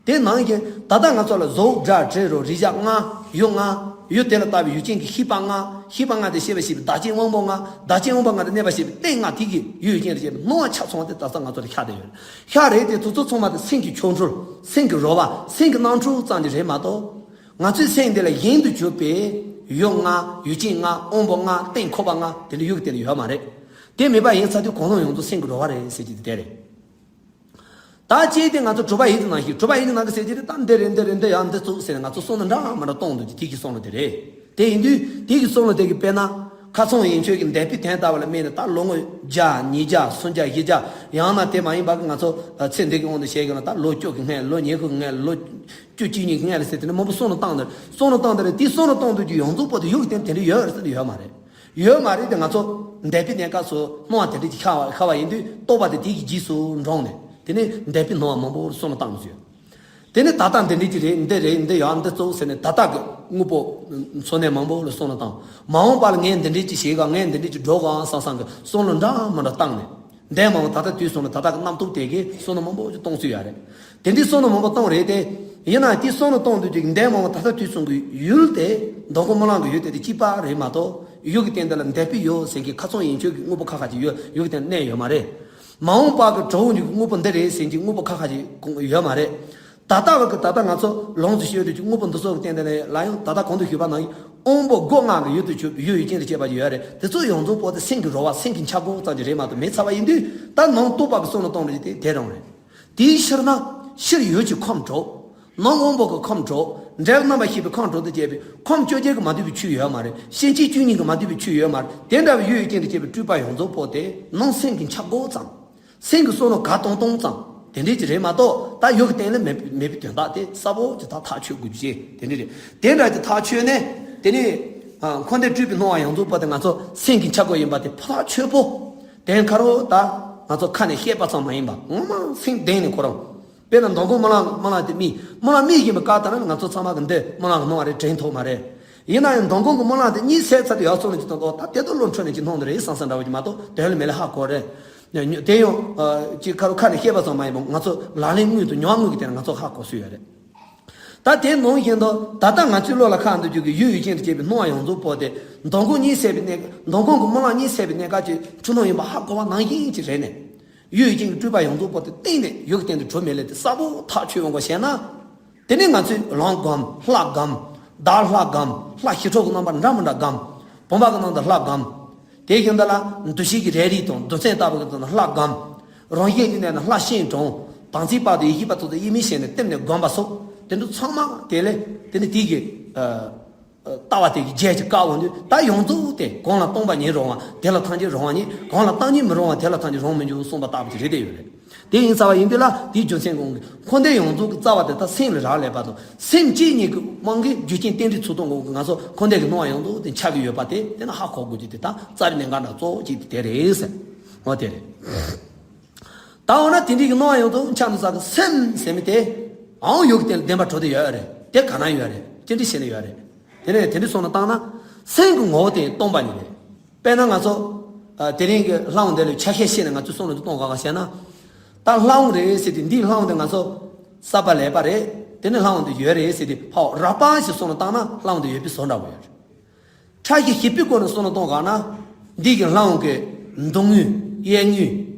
དེ་ནང་བཞིན་ད་ལྟ་ང་ཚོ་ལ་གཟུགས་སྒྲ་དྲི་རོ་རེག་བྱ་ལྔ། ཡུལ་ལྔ། ཡུལ་དེ་ལ་ལྟ་བའི་ཡུལ་ཅན་གྱི་ཤེས་པ་ལྔ། ཤེས་པ་ལྔ་དེ་ཤེས་པ་ཞེས་པའི་བདག་རྐྱེན་དབང་པོ་ལྔ། བདག་རྐྱེན་དབང་པོ་ལྔ་དེ་གནས་པ་ཞེས་པའི་རྟེན་ལྔ་དེ་གི་ཡུལ་ཡུལ་ཅན་རེད་ཅེས་པའི་སྣང་བ་ཆ་ཚང་བ་དེ་ད་ལྟ་ང་ཚོ་ལ་ཤར་བསྡད་ཡོད་རེད། ཤར་རེད་དེ་དེ་ཚོ་ཚང་མ་དེ་སེམས་ཀྱི་ཆོ་འཕྲུལ། སེམས་ཀྱི་རོལ་བ། སེམས་ཀྱི་སྣང་གྲོལ་ཙམ་གྱིས་རེད་མ་གཏོགས། ང་ཚོའི་སེམས་འདི་ལ་གཞན་དུ་གྱུར་པའི་ཡུལ་ལྔ། ཡུལ་ཅན་ལྔ། དབང་པོ་ལྔ། རྟེན་ཁོག་པ་ལྔ་དེ་འདྲ་ཡུལ་གྱི་སྟེང་ལ་ཡོད་མ་རེད། དེ་མེད་པ་ཡིན་ཚར་དུས་གང་རུང་ཡོངས་རྫོགས་སེམས་ཀྱི་རོལ་བ་རེད་ཟེར་གྱི་དེ་རེད། ད་ཅིའི་སྟེང་ང་ཚོ་དྲུག་པ་ཡིད་ཀྱི་ནང་བཞིན། དྲུག་པ་ཡིད་ཀྱི་ནང་གི་ཟེར་གྱི་རེད། ད་འདི་རེད། འདི་རེད། འདི་ཡང་འདི་ཚོ་ཟེར་ནས་ང་ཚོ་བསམ་བློ་འདྲ་མི་འདྲ་གཏོང་འདུག་གི་དེ་གི་བསམ་བློ་དེ་རེད། དེ་ཡིན་དུས་དེ་གི་བསམ་བློ་དེ་གི་དཔེར་ན། ཁ་ཚང་ཡན་ཆོད་ཀྱི་འདས་པའི་དོན་ལྟ་བ་ལ་དམིགས་ནས་ད་ལོ་ངོ་བརྒྱ། ཉིས་བརྒྱ། སུམ་བརྒྱ། བཞི་བརྒྱ། ཡང་ན་དེ་མ་ཡིན་པ་གི་ང་ཚོ་ཚེ་འདི་གི་དབང་དུ་བྱས་ཀྱི་ན་ད་ལོ་བཅུ་གི་སྔོན། ལོ་ཉི་ཤུ་གི་སྔོན། ལོ་བཅུ་གཅིག་གཉིས་གི་སྔོན་ལ་ཟེར་དེ་ནས་མང་པོ་བསམ་བློ་བཏང་འདུག་བསམ་བློ་བཏང་འདུག་རེད། དེ་བསམ་བློ་བཏང་འདུག་རྒྱུ་ཡོངས་རྫོགས་པོ་དེ་ཡུལ་གྱི་སྟེང་དེ་འདྲ་ཡོད་རེད་ཟེར་ནས་ཡོད་མ་རེད། ཡོད་མ་རེད་དེ། ང་ཚོ་འདས་པའི་གནས་སྐབས་སུ་སྣང་བ་དེ་འདྲ་ཅིག་ཤར་བ་ཤར་བ་ཡིན་དུས་རྟོག་པ་དེ་དེ་གི་རྗེས་སུ་འབྲངས་ནས་དེ་ནས་འདས་པའི་སྣང་བ་མང་པོ་བསམ་བློ་བཏང་ཟེར། དེ་ནས་ད་ལྟ་འདི་འདྲ་ཅིག་རེད། འདི་རེད། འདི་ཡང་འདི་གཙོ་བོ་ཟེར་ནས་ད་ལྟ་གི་དངོས་པོ་འཚོ་གནས་མང་པོ་ལ་བསམ་བློ་བཏང་། མ་འོངས་པ་ལ་ངས་འདི་འདྲ་ཅིག་བྱེད་ག་ངས་འདི་འདྲ་ཅིག་འགྲོ་ག་བསམ་བསམ་གི་བསམ་བློ་འདྲ་མི་འདྲ་བཏང་ནས། འདས་མ་འོངས་ད་ལྟ་དུས་གསུམ་ལ་ད་ལྟ་གི་རྣམ་རྟོག་དེ་གིས་བསམ་བློ་མང་པོ་ཅིག་གཏོང་སྲོལ་ཡོད་རེད། དེ་འདྲའི་བསམ་བློ་མང་པོ་གཏོང་རེད་དེ། ཡིན་ན་དེ་བསམ་བློ་གཏོང་དུས་ཅིག་འདས་མ་འོངས་ད་ལྟ་དུས་གསུམ་གྱི་ཡུལ་དེ་མདོ་སྒོམ་རྨི་ལམ་གྱི་ཡུལ་དེ་དེ་གཅིག་པ་རེད་མ་གཏོགས། ཡུལ་གྱི་སྟེང་འདི་ལ་འདས་པའི་ཡུལ་ཟེར་གྱི་ཁ་ཚང་ཡན་ཆོད་ཀྱི་དངོས་པོ་ཁ་ཁ་ཅིག་ཡོད། ཡུལ་གྱི་སྟེང་གནས་ཡོད་མ་རེད། མ་འོངས་པ་གི་གྲོགས་ཉིད་ཀྱི་དངོས་པོ་འདི་རེད་ཟེར་གྱི་དངོས་པོ་ཁ་ཁ་ཅིག་ཡོད་མ་རེད། ད་ལྟ་བ་གི་ད་ལྟ་ང་ཚོ་ལོངས་སུ་སྤྱོད་དུས་ཀྱི་དངོས་པོ་འདི་ཚོ་གི་སྟེང་དེ་ནས་ལ་ཡང་ད་ལྟ་གོང་དུ་ཞུས་པ་ནང་བཞིན་དབང་པོ་སྒོ་ལྔ་གི་ཡུལ་དུ་གྱུར་ཡུལ་ཡུལ་ཅན་དུ་སྐྱེས་པ་ཅིག་ཡོད་རེད། དེ་ཚོ་ཡོངས་རྫོགས་པོ་དེ་སེམས་ཀྱི་རོལ་བ་སེམས་ཀྱི་འཆར་སྒོ་ཙམ་ཅིག་རེད་མ་གཏོགས་མེད་ཚར་བ་ཡིན་དུས། ད་ནང་རྟོག་པ་གི་བསམ་བློ་གཏོང་རེད་དེ་དེ་རང་རེད། དེའི་ཕྱིར་ན་ཕྱིར་ཡུལ་གྱི་ཁམས་དྲུག་ནང་དབང་པོ་གི་ཁམས་དྲུག་འབྲས་བུ་རྣམ་པར་ཤེས་པའི་ཁམས་དྲུག་ཏུ་སྐྱེས་པའི་ཁམས་བཅོ་བརྒྱད་ཀྱི་མ་འདུས་པའི་ཆོས་ཡོད་མ་རེད། སྐྱེ་མཆེད་བཅུ་གཉིས་ཀྱི་མ་འདུས་པའི་ཆོས་ཡོད་མ་རེད། དེ་འདྲ་བའི་ཡུལ་ཡུལ་ཅན་དུ་སྐྱེས་པའི་སྤྲུལ་པ་ཡོངས་རྫོགས་པོ་དེ་ནང་སེམས་ཀྱི་འཆར་སྒོ་ཙམ། སེམས་ཀྱི་བསམ་བློ་ག་གཏོང་གཏོང་ཙམ། དེ་འདྲས་ཀྱི་རེད་མ་གཏོགས་ད་ཡུལ་གྱི་སྟེང་ལ་མེད་མེད་པའི་དོན་དག་དེ་གསལ་པོ་ཅིག་ད་ཐག་ཆོད་དགོས་རྒྱུ་ཅིག་དེ་འདྲས་རེད། དེ་འདྲ་ཅིག་ཐག་ཆོད་ནས་དེ་ནས་ཨ་འཁོར་འདས་སྤྲུལ་པའི་སྣང་བ་ཡོངས་རྫོགས་པོ་དེ་ང་ཚོ་སེམས་ཀྱི་འཆར་སྒོ་ཡིན་པ་དེ་ཕར་ཐག་ཆོད་པོ། དེ་ཁ་རོ་ད་ང་ཚོ་ཁ་ནས་བཤད་པ་ཙམ་མ་ཡིན་པ་ངོ་མ་སེམས་གཏིང་ནས་ཁོ་རང་། དཔེར་ན་མདང་དགོང་སྨོན་ལམ་སྨོན་ལམ་དེ་རྨིས་སྨོན་ལམ་རྨིས་བཞིན་པའི་སྐབས་དེ་ན་ང་ཚོ་ཚང་མ་གི་འདི་སྨོན་ལམ་གི་སྣང་བ་རེད་དྲན་ཐུབ་མ་རེད། ཡིན་ན་ཡང་མདང་དགོང་གི་སྨོན་ལམ་དེ་གཉིད་སད་ཚར་དུས་ཡར་སོང་ནས་ཅི་ཐོན་ཐོག་ད་དེ་ཚོ་བློ་འཕྲོད་ནས་ཅི་མཐོང་དུ་རེད་བསམ་བསམ་འདྲ་བོ་ཅིག་མ་གཏོགས་དོན་ལ་མེད་ལ་ཧ་གོ་རེད། དེ་ཡང་ཅི་ཁ་རོ་ཁ་ནས་བཤད་པ་ཙམ་མ་ཡིན་པ་ང་ཚོ་ལག་ལེན་དངོས་དང་མྱོང་དངོས་ཀྱི་དེ་ན་ང་ཚོ་ཧ་གོ་སྲོལ་ཡོད་རེད། ད་དེ་ནང་བཞིན་དུ་ད་ལྟ་ང་ཚོའི་བློ་ལ་ཁ་འདུག་རྒྱུ་གི་ཡུལ་ཡུལ་ཅན་དུ་སྐྱེས་པའི་སྣང་བ་ཡོངས་རྫོགས་པོ་དེ་མདང་དགོང་གཉིད་སད་པའི་གནས་མདང་དགོང་གི་སྨོན་ལམ་གཉིད་སད་པའི་གནས་སྐབས་ཀྱི་འཁྲུལ་སྣང་ཡིན་པ་ཧ་གོ་བ་ནང་བཞིན་ཅིག་རེད་ནས། ཡུལ་ཡུལ་ཅན་གྱི་སྤྲུལ་པ་ཡོངས་རྫོགས་པོ་དེ་གཏིང་ནས་ཡུལ་གྱི་སྟེང་དུ་གྲུབ་མེད་ལས་དེ་གསལ་པོ་ཐག་ཆོད་འོང་གོ་ཞེ་ན། དེ་ནས་ང་ཚོས་ལམ་སྒོམ་ལྷ་སྒོམ་བདག་ལྷ་སྒོམ་ལྷ་ཞི་ཁྲོ་གི་རྣམ་པ་འདྲ་མི་འདྲ་སྒོམ། བུམ་པ་གི་ནང་དུ་ལྷ་སྒོམ། དེ་བཞིན་དུ་ལ་འདུ་ཤེས་ཀྱི་རལ་གྲི་དང་རྡུལ་ཚོན་ལྟ་བུ་གི་ནང་དུ་ལྷ་སྒོམ། རང་བཞིན་གྱི་གནས་ན་ལྷ་ཤིང་དྲོངས། དང་ཚིག་བར་དུ་ཡེ་ཤེས་པ་ཐོག་ཏུ་དབྱེར་མེད་བྱས་ནས་གཏིང་ནས་སྒོམ་པ་སོགས་དེ་ཚོ་ཚང་མ་དེ་ལས་དེ་ནི་དེ་གི་ལྟ་བ་དེ་གི་རྗེས་ཀྱི་བཀའ་འོང་དུས་ད་ཡོངས་རྫོགས་དེ་གང་ལ་གཏོང་པ་ཉིད་རུང་བ་དེ་ལ་ཐམས་ཅད་རུང་བ་ཉིད། གང་ལ་བཏང་ཉིད་མི་རུང་བ་དེ་ལ་ཐམས་ཅད་རུང་མི་འགྱུར་གསུངས་པ་ལྟ་བུ་ཅིག་རེད་དེ་ཡོད་རེད། དེ་ཡིན་ཚར་བ་ཡིན་དུས་ལ་དེའི་རྒྱུ་མཚན་གང་གི་འཁོར་འདས་ཡོངས་རྫོགས་ཀྱི་རྩ་བ་དེ་དག་སེམས་ལ་རག་ལས་པ་དང་སེམས་གཅིག་ཉིད་ཀྱི་དབང་གིས་རྒྱུ་རྐྱེན་རྟེན་འབྲེལ་ཚུལ་མཐོང་གི་ང་ཚོ་འཁོར་འདས་ཀྱི་སྣང་བ་ཡོངས་རྫོགས་དེ་འཆར་གྱི་ཡོད་པ་དེ་དེ་ན་ཧ་གོ་དགོས་རྒྱུ་དེ་དག་རྩ་བའི་གནད་འགག་འདྲ་གཙོ་བོ་གཅིག་དེ་དེ་རེད་ཟེར། འོ་དེ་རེད། ད་འོ་ན་དེ་འདྲའི་གི་སྣང་བ་ཡོངས་རྫོགས་འཆར་འདུག་ས་གི་སེམས་ཟེར་མི་དེ་ཨང་ཡོད་ཀྱི་སྟེང་ལ་བདེན་པ་གྲུབ་བསྡད་ཡོད་རེད། དེ་ག་ན་ཡོད་རེད། ཅི་འདྲ་བྱས་ནས་ཡོད་རེད། དེ་ནས་དེ་འདྲ་སོང་ན་བཏང་ན་སེམས་ཀྱི་ངོ་བོ་དེ་སྟོང་པ་ཉིད་རེད། དཔེར་ན་ང་ཚོ་ཨ་དེ་རིང་གི་ལྷ་དབང་འདི་ལ་ཆ་ཤས་བཤད་ནས་ང་ཚོས་བསམ་བློ་འདི་གཏོང་ག་ག་བཤད་ན། ད་ལྷ་དབང་རེད་ཟེར་དུས་འདིའི་ལྷ་དབང་འདི་ང་ཚོ་གསར་པ་ལས་པ་རེད། དེ་ནས་ལྷ་དབང་འདི་ཡོད་རེད་ཟེར་དུས་ཧའོ་རགས་པ་ཞིག་སོང་ན་བཏང་ན་ལྷ་དབང་འདི་ཡོད་པའི་བཟོ་འདྲ་བོ་ཡོད་རེད། ཕྲ་ཞིང་ཞིབ་པའི་སྒོ་ནས་བསམ་བློ་གཏོང་ག་ན། འདི་གི་ལྷ་དབང་གི་མདུན་ངོས་གཡས་ངོས་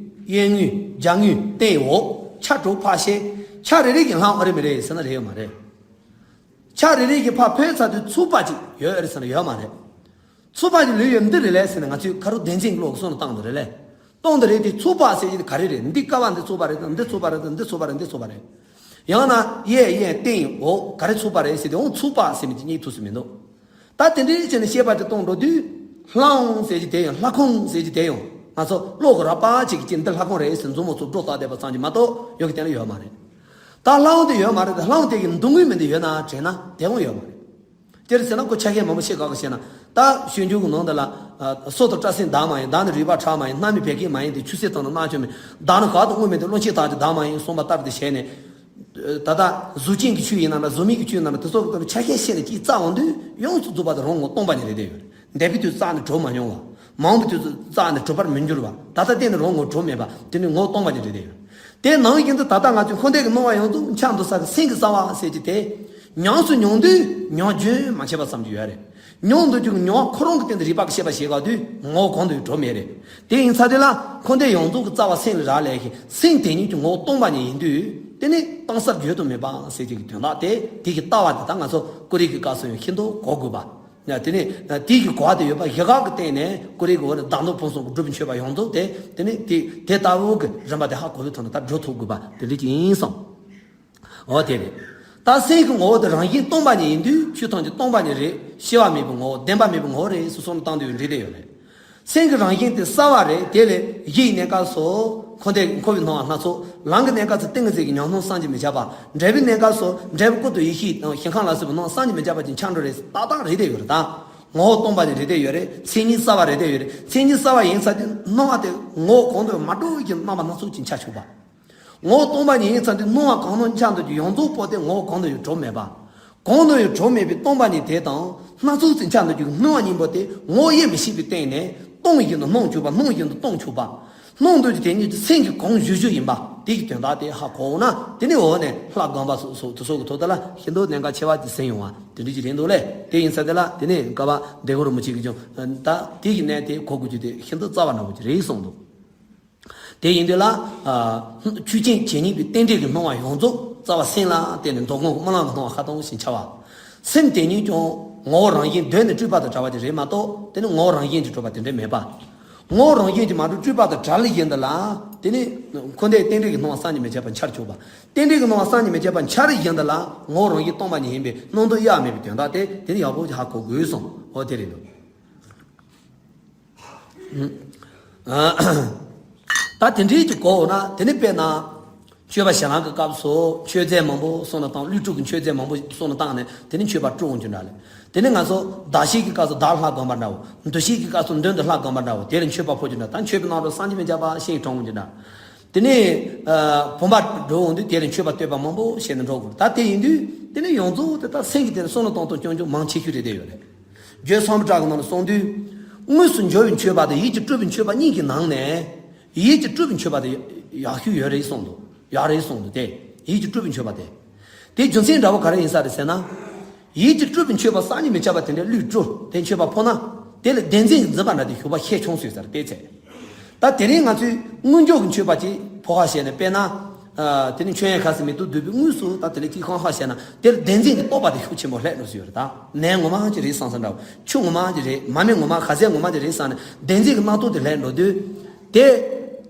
གཡོན་ངོས་རྒྱབ་ངོས་སྟེང་འོག་ཆ་དྲུག་ཕར་བཤད། ཆ་རེ་རེ་གི་ལྷ་དབང་ཨ་རེ་མི་རེད་ཟེར་ན་རེད་ཡོད་མ་རེད། ཆ་རེ་རེ་གི་ཕར་འཕོས་ཚར་དུས་ཚུགས་པ་ཅིག་ཡོད་རེད་ཟེར་ན་ཡོད་མ་རེད། ཚུགས་པ་ཅིག་ལུས་ཡོད་འདི་རེད་ལས་ཟེར་ན་ང་ཚོས་ཁ་རུ་བདེན་འཛིན་གྱི་བློ་གསུམ་ལ་བཏང་འདི་རེད་ལས། བཏང་འདི་རེད་དེ་ཚུགས་པ་ཟེར་གྱི་ག་རེ་རེད། འདི་ཀ་བ་འདི་ཚུགས་པ་རེད་དང་འདི་ཚུགས་པ་རེད་དང་འདི་ཚུགས་པ་རེད་འདི་ཚུགས་པ་རེད། ཡང་ན་གཡས་གཡོན་སྟེང་འོག་ག་རེ་ཚུགས་པ་རེད་ཟེར་དུས་འོང་ཚུགས་པ་ཟེར་མི་དེ་རྙེད་ཐུབ་སུ་མི་འདུག་ད་དེ་འདྲའི་བྱས་ནས་བཤད་པ་དེ་གཏོང་འགྲོ་དུས་ལྷ་དབང་ཟེར་གྱི་དེ་ཡང་ལྷ་ཁང་ཟེར་གྱི་དེ་ཡང་ང་ཚོ་བློ་གི་རགས་པ་ཅིག་གི་ཅིག་འདི་ལྷ་ཁང་རེད་ཟེར་མཛུབ་མོ་ཚུགས་སྒྲོ་བཏགས་བསྡད་པ་ཙམ་གྱིས་མ་གཏོགས་ཡོད་ཀྱི་དེ་ལ་ཡོད་མ་རེད། ད་ལྷ་དབང་དེ་ཡོད་མ་རེད་དེ་ལྷ་དབང་དེ་གི་མདུན་ངོས་མི་འདི་ཡོད་ན་དྲན་ན་དེ་དབང་ཡོད་མ་རེད། དེར་ཟེར་ན་ཁོ་ཆ་ཤས་མང་པོ་ཤེས་དཀའ་གི་ཟེར་ན་ད་སྤྱོད་འཇུག་གི་ནང་དུ་ལ་ཨ་སོ་དང་སྐྲ་སེན་འདབ་མ་ཡིན། བདག་ནི་རུས་པ་ཁྲག་མ་ཡིན། སྣང་མེད་བད་ཀན་མ་ཡིན་ཏེ། ཆུ་སེར་དང་ནི་རྣག་ཆུ་མིན། བདག་ནི་གར་དང་དངོས་མེད་དེ། རློན་ཆེན་དག་ཀྱང་བདག་མ་ཡིན། གསུངས་པ་ལྟར་དུ་བྱས་ནས། ད་ལྟ་གཟུགས་ཅན་གྱི་ཆོས་ཡིན་ན་འདྲ་གཟུགས་མེད་ཀྱི་ཆོས་ཡིན་ན་འདྲ་དེ་ཚོ་ཀྱི་ཆ་ཤས་བཤད་ནས་ཅིག་རྩ་འོང་དུས་ཡོངས་སུ་རྫོགས་པ་དེ་རང་ངོ་སྟོང་པ་ཉིད་རེད་དེ་ཡོད་རེད། འདས་པའི་དུས་རྩ་ནས་གྲུབ་མ་མྱོང་བ། མ་འོངས་པའི་དུས་རྩ་ནས་གྲུབ་པར་མི་འགྱུར་བ། ད་ལྟ་གཏན་ནས་རང་ངོ་གྲུབ་མེད་པ་དེ་ནི་ངོ་སྟོང་པ་ཉིད་རེད་དེ་ཡོད་རེད། དེ་ནང་བཞིན་དུ་ད་ལྟ་ང་ཚོས་འཁོར་འདས་ཀྱི་སྣང་བ་ཡོངས་རྫོགས་འཆར་འདུག་ས་གི་སེམས་ཀྱི་རྩ་བ་ཟེར་གྱི་དེ། ཉམས་སུ་མྱོང་དུས་མྱོང་རྒྱུན་མ་ཆད་པ་ཙམ་གྱི་ཡོད་རེད། མྱོང་འདུག་རྒྱུ་མྱོང་བ་ཁོ་རང་གི་སྟེང་དུ་རིག་པ་གི་ཤེས་པ་ཞིག་ག་དུས་ངོ་བོ་གང་དུ་ཡང་གྲུབ་མེད་རེད། དེ་ཡིན་ཚ་དེ་ལ་འཁོར་འདས་ཡོངས་རྫོགས་ཀྱི་རྩ་བ་སེམས་ལ་རག་ལས་ཤིང་སེམས་དེ་ཉིད་ཀྱི་ངོ་བོ་སྟོང་པ་ཉིད་ཡིན་དུས་དེ་ནི་གཏིང་ཟབ་བརྗོད་དུ་མེད་པ་ཟེར་གྱི་གི་དོན་དག་དེ་དེ་གི་ལྟ་བ་དེ་དག་ང་ཚོ་ཀུ་རེ་གི་སྐབས་སུ་ཡང་ཤིན་ཏུ་གོ་དགོས་པ། ཡ་དེ་ནི་དེ་གི་གོ་བ་དེ་ཡོད་པ་གཞི་ག་གི་སྟེང་ནས་ཀུ་རེ་གི་འོག་ནས་བདག་མདོག་ཕུན་སུམ་གྱི་སྒྲུབ་པའི་མཆོད་པ་ཡོངས་རྫོགས་དེ་དེ་ནི་དེ་དེ་ལྟ་བུ་གི་རིམ་པ་དེ་ཧ་གོ་བའི་ཐོག་ནས་ད་འགྲོ་ཐུབ་དགོས་པ་དེ་འདྲ་ཅིག་ཡིན་སོང་། འོ་དེ་རེད། ད་སེམས་ཀྱི་ངོ་བོ་དེ་རང་བཞིན་སྟོང་པ་ཉིད་ཡིན་དུས་ཆོས་ཐམས་ཅད་སྟོང་པ་ཉིད་རེད། སྐྱེ་བ་མེད་པའི་ངོ་བོ་བདེན་པ་མེད་པའི་ངོ་བོ་རེད་ཟེར་གསུངས་ནས་བཏང་དུས་འགྲིག་བསྡད་ཡོད་རེད། སེམས་ཀྱི་རང་བཞིན་དེ་གསལ་བ་རེད། དེ་ལས་གཞིའི་གནས་སྐབས་སུ་འཁོར་འདས་འཁོར་བའི་སྣང་བ་སྣ་ཚོགས། ལམ་གྱི་གནས་སྐབས་སུ་ཏིང་ངེ་འཛིན་གྱི་ཉམས་སྣང་བསམ་གྱིས་མི་ཁྱབ་པ། འབྲས་བུའི་གནས་སྐབས་སུ་འབྲས་བུ་ཀུན་ཏུ་ཡེ་ཤེས་དང་ཞིང་ཁམས་ལ་སོགས་པའི་སྣང་བ་བསམ་གྱིས་མི་ཁྱབ་པ་ཅིག་འཆར་འགྲོ་རེད། ཏག་ཏག་རེད་བསྡད་ཡོད་རེད། ད་ངོ་བོ་སྟོང་པ་ཉིད་རེད་བསྡད་ཡོད་རེད། མཚན་ཉིད་གསལ་བ་རེད་བསྡད་ཡོད་རེད། མཚན་ཉིད་གསལ་བ་ཡིན་ཚར་དུས་སྣང་བ་དེ་ངོ་བོ་གང་དུ་ཡང་མ་གྲུབ་ཀྱི་རྣམ་པ་སྣ་ཚོགས་ཅིག་འཆར་ཆོག་པ། ངོ་བོ་སྟོང་པ་ཉིད་ཡིན་ཙང་དེ་སྣང་བ་གང་རུང་འཆར་འདུག་རྒྱུ་ཡོངས་རྫོགས་པོ་དེ་ངོ་བོ་གང་དུ་ཡང་གྲུབ་མེད་པ། གང་དུ་ཡང་གྲུབ་མེད་པའི་སྟོང་པ་ཉིད་དེ་དང་སྣ་ཚོགས་སུ་འཆར་འདུག་རྒྱུ་སྣང་བ་གཉིས་པོ་དེ་ངོ་བོ་དབྱེ་མི་ཤེས་པའི་སྟེང་ནས་སྟོང་བཞིན་དུ་སྣང་བཅུག་པ། སྣང་བཞིན་དུ་སྟོང་བཅུག་པ། སྣང་འདུག་རྒྱུ་དེ་ཉིད་ཀྱི་སེམས་ཀྱི་གང་བཞུགས་བཞུགས་ཡིན་པ་དེ་གི་དོན་དག་དེ་ཧ་གོ་འོང་ན་དེ་ནས་འོག་ནས་ལྷ་སྒོམ་པ་སོགས་སོགས་དེ་སོགས་ཀྱི་ཐོག་དེ་ལ་ཤིན་ཏུ་གནད་འགག་ཆེ་བ་ཅིག་ཟིན་ཡོང་བ་དེ་འདྲ་ཅིག་རེད་འདུག་ལས། དེ་ཡིན་ཙང་དེ་ལ་དེ་ནས་བཀའ་པ་འདི་གོ་རིན་པོ་ཆེ་གིས་ཀྱང་ད་དེ་གི་གནད་དེ་གོ་དགོས་རྒྱུ་དེ་ཤིན་ཏུ་རྩ་བ་ནག་པོ་ཅིག་རེད་གསུངས་འདུག་དེ་ཡིན་དུས་ལ། ཨ། ཆོས་ཅན་ཇི་སྙེད་པའི་རྟེན་འབྲེལ་གྱི་སྣང་བ་ཡོངས་རྫོགས་ རྩ་བ་སེམས་ལ་བརྟེན་ནས་འདོད་དགོངས་ཀྱི་རྨི་ལམ་གྱི་སྣང་བ་ཤར་སྟངས་བཞིན་འཆར་བ། སེམས་དེ་ཉིད་ཀྱང་ངོ་བོ་རང་བཞིན་གདོད་ནས་སྤྲོས་པ་དང་བྲལ་བ་ཅིག་རེད་མ་གཏོགས་དེ་ནི་ངོ་བོ་རང་བཞིན་གྱིས་གྲུབ་པ་དེ་འདྲ་མེད་པ། ངོ་བོ་རང་བཞིན་གྱིས་མ་གྲུབ་སྤྲོས་པ་དང་བྲལ་བཞིན་དུ་ལ། དེ་ནི་འཁོར་འདས་རྟེན་འབྲེལ་གྱི་སྣང་བ་བསམ་གྱིས་མི་ཁྱབ་པ་འཆར་ཆོག་པ། རྟེན་འབྲེལ་གྱི་སྣང་བ་བསམ་གྱིས་མི་ཁྱབ་པ་འཆར་བཞིན་དུ་ལ་ངོ་བོ་རང་བཞིན་སྟོང་པ་ཉིད་ཡིན་པའི་སྣང་དོན་དབྱེར་མེད་པའི་དོན་དག་དེ་དེ་ནི་ཡག་པོ་ཧ་གོ་དགོས་སོང་། འོ་དེ་རེད་འདུག་ད་དེ་འདྲའི་གི་གོ་འོ་ན་དེ་ནི་དཔེར་ན། མཆོད་པ་བྱེད་ལམ་གྱི་སྐབས་སུ་མཆོད་རྫས་མང་པོ་གསོལ་ནས་བཏང་། ཀླུ་སྒྲུབ་ཀྱི་མཆོད་རྫས་མང་པོ་གསོལ་ནས་བཏང་ནས་དེ་ནི་མཆོད་པ་སྤྲོ་འོང་རྒྱུ་འདྲ་ལས། དེ་ནི་ང་ཚོ་བདག་བསྐྱེད་ཀྱི་སྐབས་སུ་བདག་ལྷ་བསྒོམ་པ་འདྲ་བོ། འདུ་བྱེད་ཀྱི་སྐབས་སུ་མདུན་དུ་ལྷ་བསྒོམ་པ་འདྲ་བོ་དེ་ལ་མཆོད་པ་ཕོག་རྒྱུ་འདྲ། ད་མཆོད་པའི་སྣང་གྲོལ་བསམ་གྱིས་མི་ཁྱབ་པ་ཞིག་གྲོང་འོང་རྒྱུ་འདྲ། དེ་ནས་བུམ་པ་འགྲོ་འོང་དུས་དེ་ལ་མཆོད་པ་བསྟོད་པ་མང་པོ་བྱས་ནས་འགྲོ་དགོས། ད་དེ་ཡིན་དུས་དེ་ནི་ཡོངས་རྫོགས་དེ་ད་སེམས་ཀྱི་དེ་ལ་བསམ་བློ་གཏོང་སྟངས་ཀྱང་ཀྱང་མང་ཆེ་ཤོས་རེད་དེ་ཡོད་རེད། རྒྱུད་གསུམ་པའི་བྲག་གི་ནང་ལ་གསུངས་དུས། དངོས་སུ་འབྱོར་བའི་མཆོད་པ་དང་ཡིད་ཀྱིས་སྤྲུལ་པའི་མཆོད་པ་གཉིས་ཀྱི་ནང་ནས། ཡིད་ཀྱིས་སྤྲུལ་པའི་མཆོད་པ་དེ་ཡག་ཤོས་ཡོད་རེད་གསུངས་འདུག་ཡག་རེད་གསུངས་འདུག་སྟེ། ཡིད་ཀྱིས་སྤྲུལ་པའི་མཆོད་པ་དེ། དེའི་རྒྱུ་མཚན་འདྲ་བོ་ག་རེ་ཡིན་ས་རེད་ཟེར་ན། ཡིད་ཀྱིས་སྤྲུལ་པའི་མཆོད་པ་བསམ་གྱིས་མི་ཁྱབ་པ་དེ་འདྲའི་གླུ་སྒྲུབ་དེ་མཆོད་པ་ཕོག་ན། དེ་ལ་བདེན་འཛིན་གྱི་འཛིན་པ་འདྲ་དེ་ཞུགས་པ་ཤས་ཆུང་སོང་ཟེར་དེ་ཚེ། ད་དེ་རིང་ང་ཚོས་དངོས་འབྱོར་གྱི་མཆོད་པ་ཅིག་ཕོག་ཁ་བྱས་ནས་དཔེར་ན། ཨ། དེ་ནི་མཆོད་ཡོན་ག་ས་མེ་ཏོག་བདུག་པའི་དངོས་སུ་ད་དེ་ལས་ཅིག་ཤང་ཤང་བྱས་ན་དེར་བདེན་འཛིན་གྱི་རྟོག་པ་དེ་ཤུགས་ཆེན་པོ་སླེབས་འགྲོ་སྲིད་ཡོད་རེད། ད་ནས་ངོ་མ་ཅིག་རེད་བསམ་ས་འདྲ་བོ། ཆུ་ངོ་མ་ཅིག་རེད། མ་སྨན་ངོ་མ། ག་ཟས་ངོ་མ་ཅིག་རེད་བསམ་ནས་བདེན་འཛིན་གྱི་རྣམ་རྟོག་དེ་སླེབས་འགྲོ་དུས། དེ་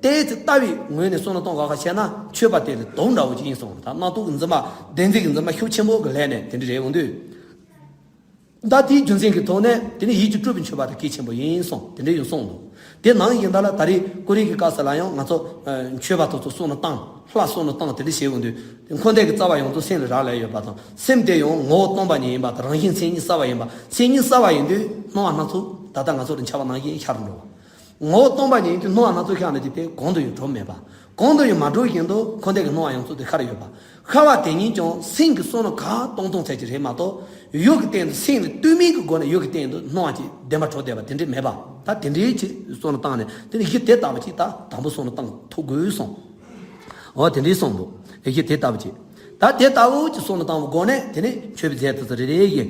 དེ་ཚེ་ལྟ་བའི་ངོས་ནས་བསམ་བློ་གཏོང་ག་ཁ་བྱས་ན་མཆོད་པ་དེ་ལས་དོགས་འདྲ་བོ་ཅིག་ཡིན་སོང་རེད། ད་རྣམ་རྟོག་གི་འཛིན་པ། བདེན་འཛིན་གྱི་འཛིན་པ་ཤུགས་ཆེན་པོ་གི་སླེབས་ནས་དེ་འདྲ་རེད་འོང་དུས། ད་དེའི་རྒྱུ་མཚན་གྱི་ཐོག་ནས་དེ་ནི་ཡིད་ཀྱིས་སྤྲུལ་པའི་མཆོད་པ་དེ་གལ་ཆེན་པོ་ཡིན་གསུངས། དེ་འདྲ་ཡང་གསུངས་འདུག་དེ་ནང་བཞིན་ད་ལ་ད་རེས་ཀོ་རི་གི་སྐབས་སུ་ལ་ཡང་ང་ཚོ་ཨ་མཆོད་པ་དེ་ཚོ་གསོལ་ནས་བཏང་། ལྷ་གསོལ་ནས་བཏང་། དེ་འདྲ་བྱེད་འོང་དུས་འཁོར་འདས་ཀྱི་རྩ་བ་ཡོངས་རྫོགས་སེམས་ལ་རག་ལས་ཡོད་པ་དང་། སེམས་དེ་ཡང་ངོ་བོ་སྟོང་པ་ཉིད་ཡིན་པ་དང་། རང་བཞིན་མཚན་ཉིད་གསལ་བ་ཡིན་པ། མཚན་ཉིད་གསལ་བ་ཡིན་དུས་སྣང་བ་སྣ་ཚོགས་ད་ལྟ་ང་ཚོ་ལ་འཆར་བ་ནང་བཞིན་ཤར་འགྲོ་བ། ངོ་བོ་སྟོང་པ་ཉིད་ཀྱི་སྣང་བ་སྣ་ཚོགས་ཤར་ནས་ཀྱི་དེ་གང་དུ་ཡང་གྲུབ་མེད་པ། གང་དུ་ཡང་མ་གྲུབ་བཞིན་དུ་འཁོར་འདས་ཀྱི་སྣང་བ་ཡོངས་རྫོགས་དེ་ཤར་ཡོད་པ། ཤར་བ་དེ་ཉིད་ཀྱང་སེམས་ཀྱི་བསམ་བློ་གང་གཏོང་གཏོང་ཚད་ཀྱི་རེད་མ་གཏོགས། ཡུལ་གྱི་སྟེང་དུ་སེམས་ལ་ལྟོས་མིན་གྱི་སྒོ་ནས་ཡུལ་གྱི་སྟེང་དུ་སྣང་བ་ཅིག་བདེན་པ་གྲུབ་བསྡད་པ་དེ་འདྲ་མེད་པ། ད་དེ་འདྲའི་ཅིག་བསམ་བློ་བཏང་ནས་དེ་ནི་གཞི་དེ་ལྟ་བུ་ཅིག་ད་དང་པོ་བསམ་བློ་བཏང་ཐུབ་དགོས་གསུངས། འོ་དེ་འདྲའི་གསུངས་འདུག་གཞི་དེ་ལྟ་བུ་ཅིག་ད་དེ་ལྟ་བུ་ཅིག་བསམ་བློ་བཏང་བའི་སྒོ་ནས་དེ་ནི་མཆོད་པའི་རྫས་དེ་ཚོ་རེ་རེ་བཞིན་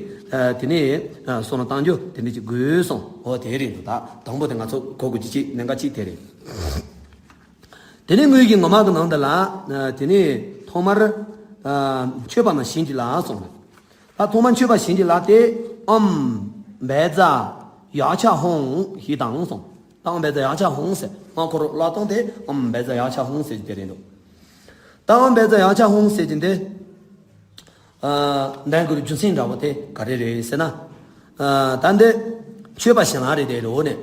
དེ་ནི་བསམ་བློ་བཏང་རྒྱུ་དེ་འདྲ་ཅིག་དགོས་གསུངས། འོ་དེ་རེད་འདུག་ད་དང་པོ་དེ་ང་ཚོ་གོ་དགོས་ཀྱི་ཅིག་གནད་འགག་ཅིག་དེ་རེད། དེ་ནས་དངོས་ཀྱི་ངོ་མ་གི་ནང་དུ་ལ། དེ་ནས་ཐོག་མར། མཆོད་པ་ནང་བྱིན་གྱིས་བརླབས་གསུངས། ད་ཐོག་མར་མཆོད་པ་བྱིན་གྱིས་བརླབས་ཏེ། ཨོཾ་བཛྲ་ཡག་ཆ་ཧཱུྃ་ཞེས་དང་གསུངས། ད་ཨོཾ་བཛྲ་ཡག་ཆ་ཧཱུྃ་ཟེར། སྔགས་འཁོར་ལོ་བརླབ་སྟངས་དེ་ཨོཾ་བཛྲ་ཡག་ཆ་ཧཱུྃ་ཟེར་གྱི་དེ་རེད་འདུག་ད་ཨོཾ་བཛྲ་ཡག་ཆ་ཧཱུྃ་ཟེར་གྱི་འདི། ཨ། འདོན་དགོས་རྒྱུ་མཚན་འདྲ་བོ་དེ་ག་རེ་རེད་ཟེར་ན། ཨ། ད་འདི་མཆོད་པ་བྱིན་རླབས་རེད་དེ་རེད་འོ་ནས།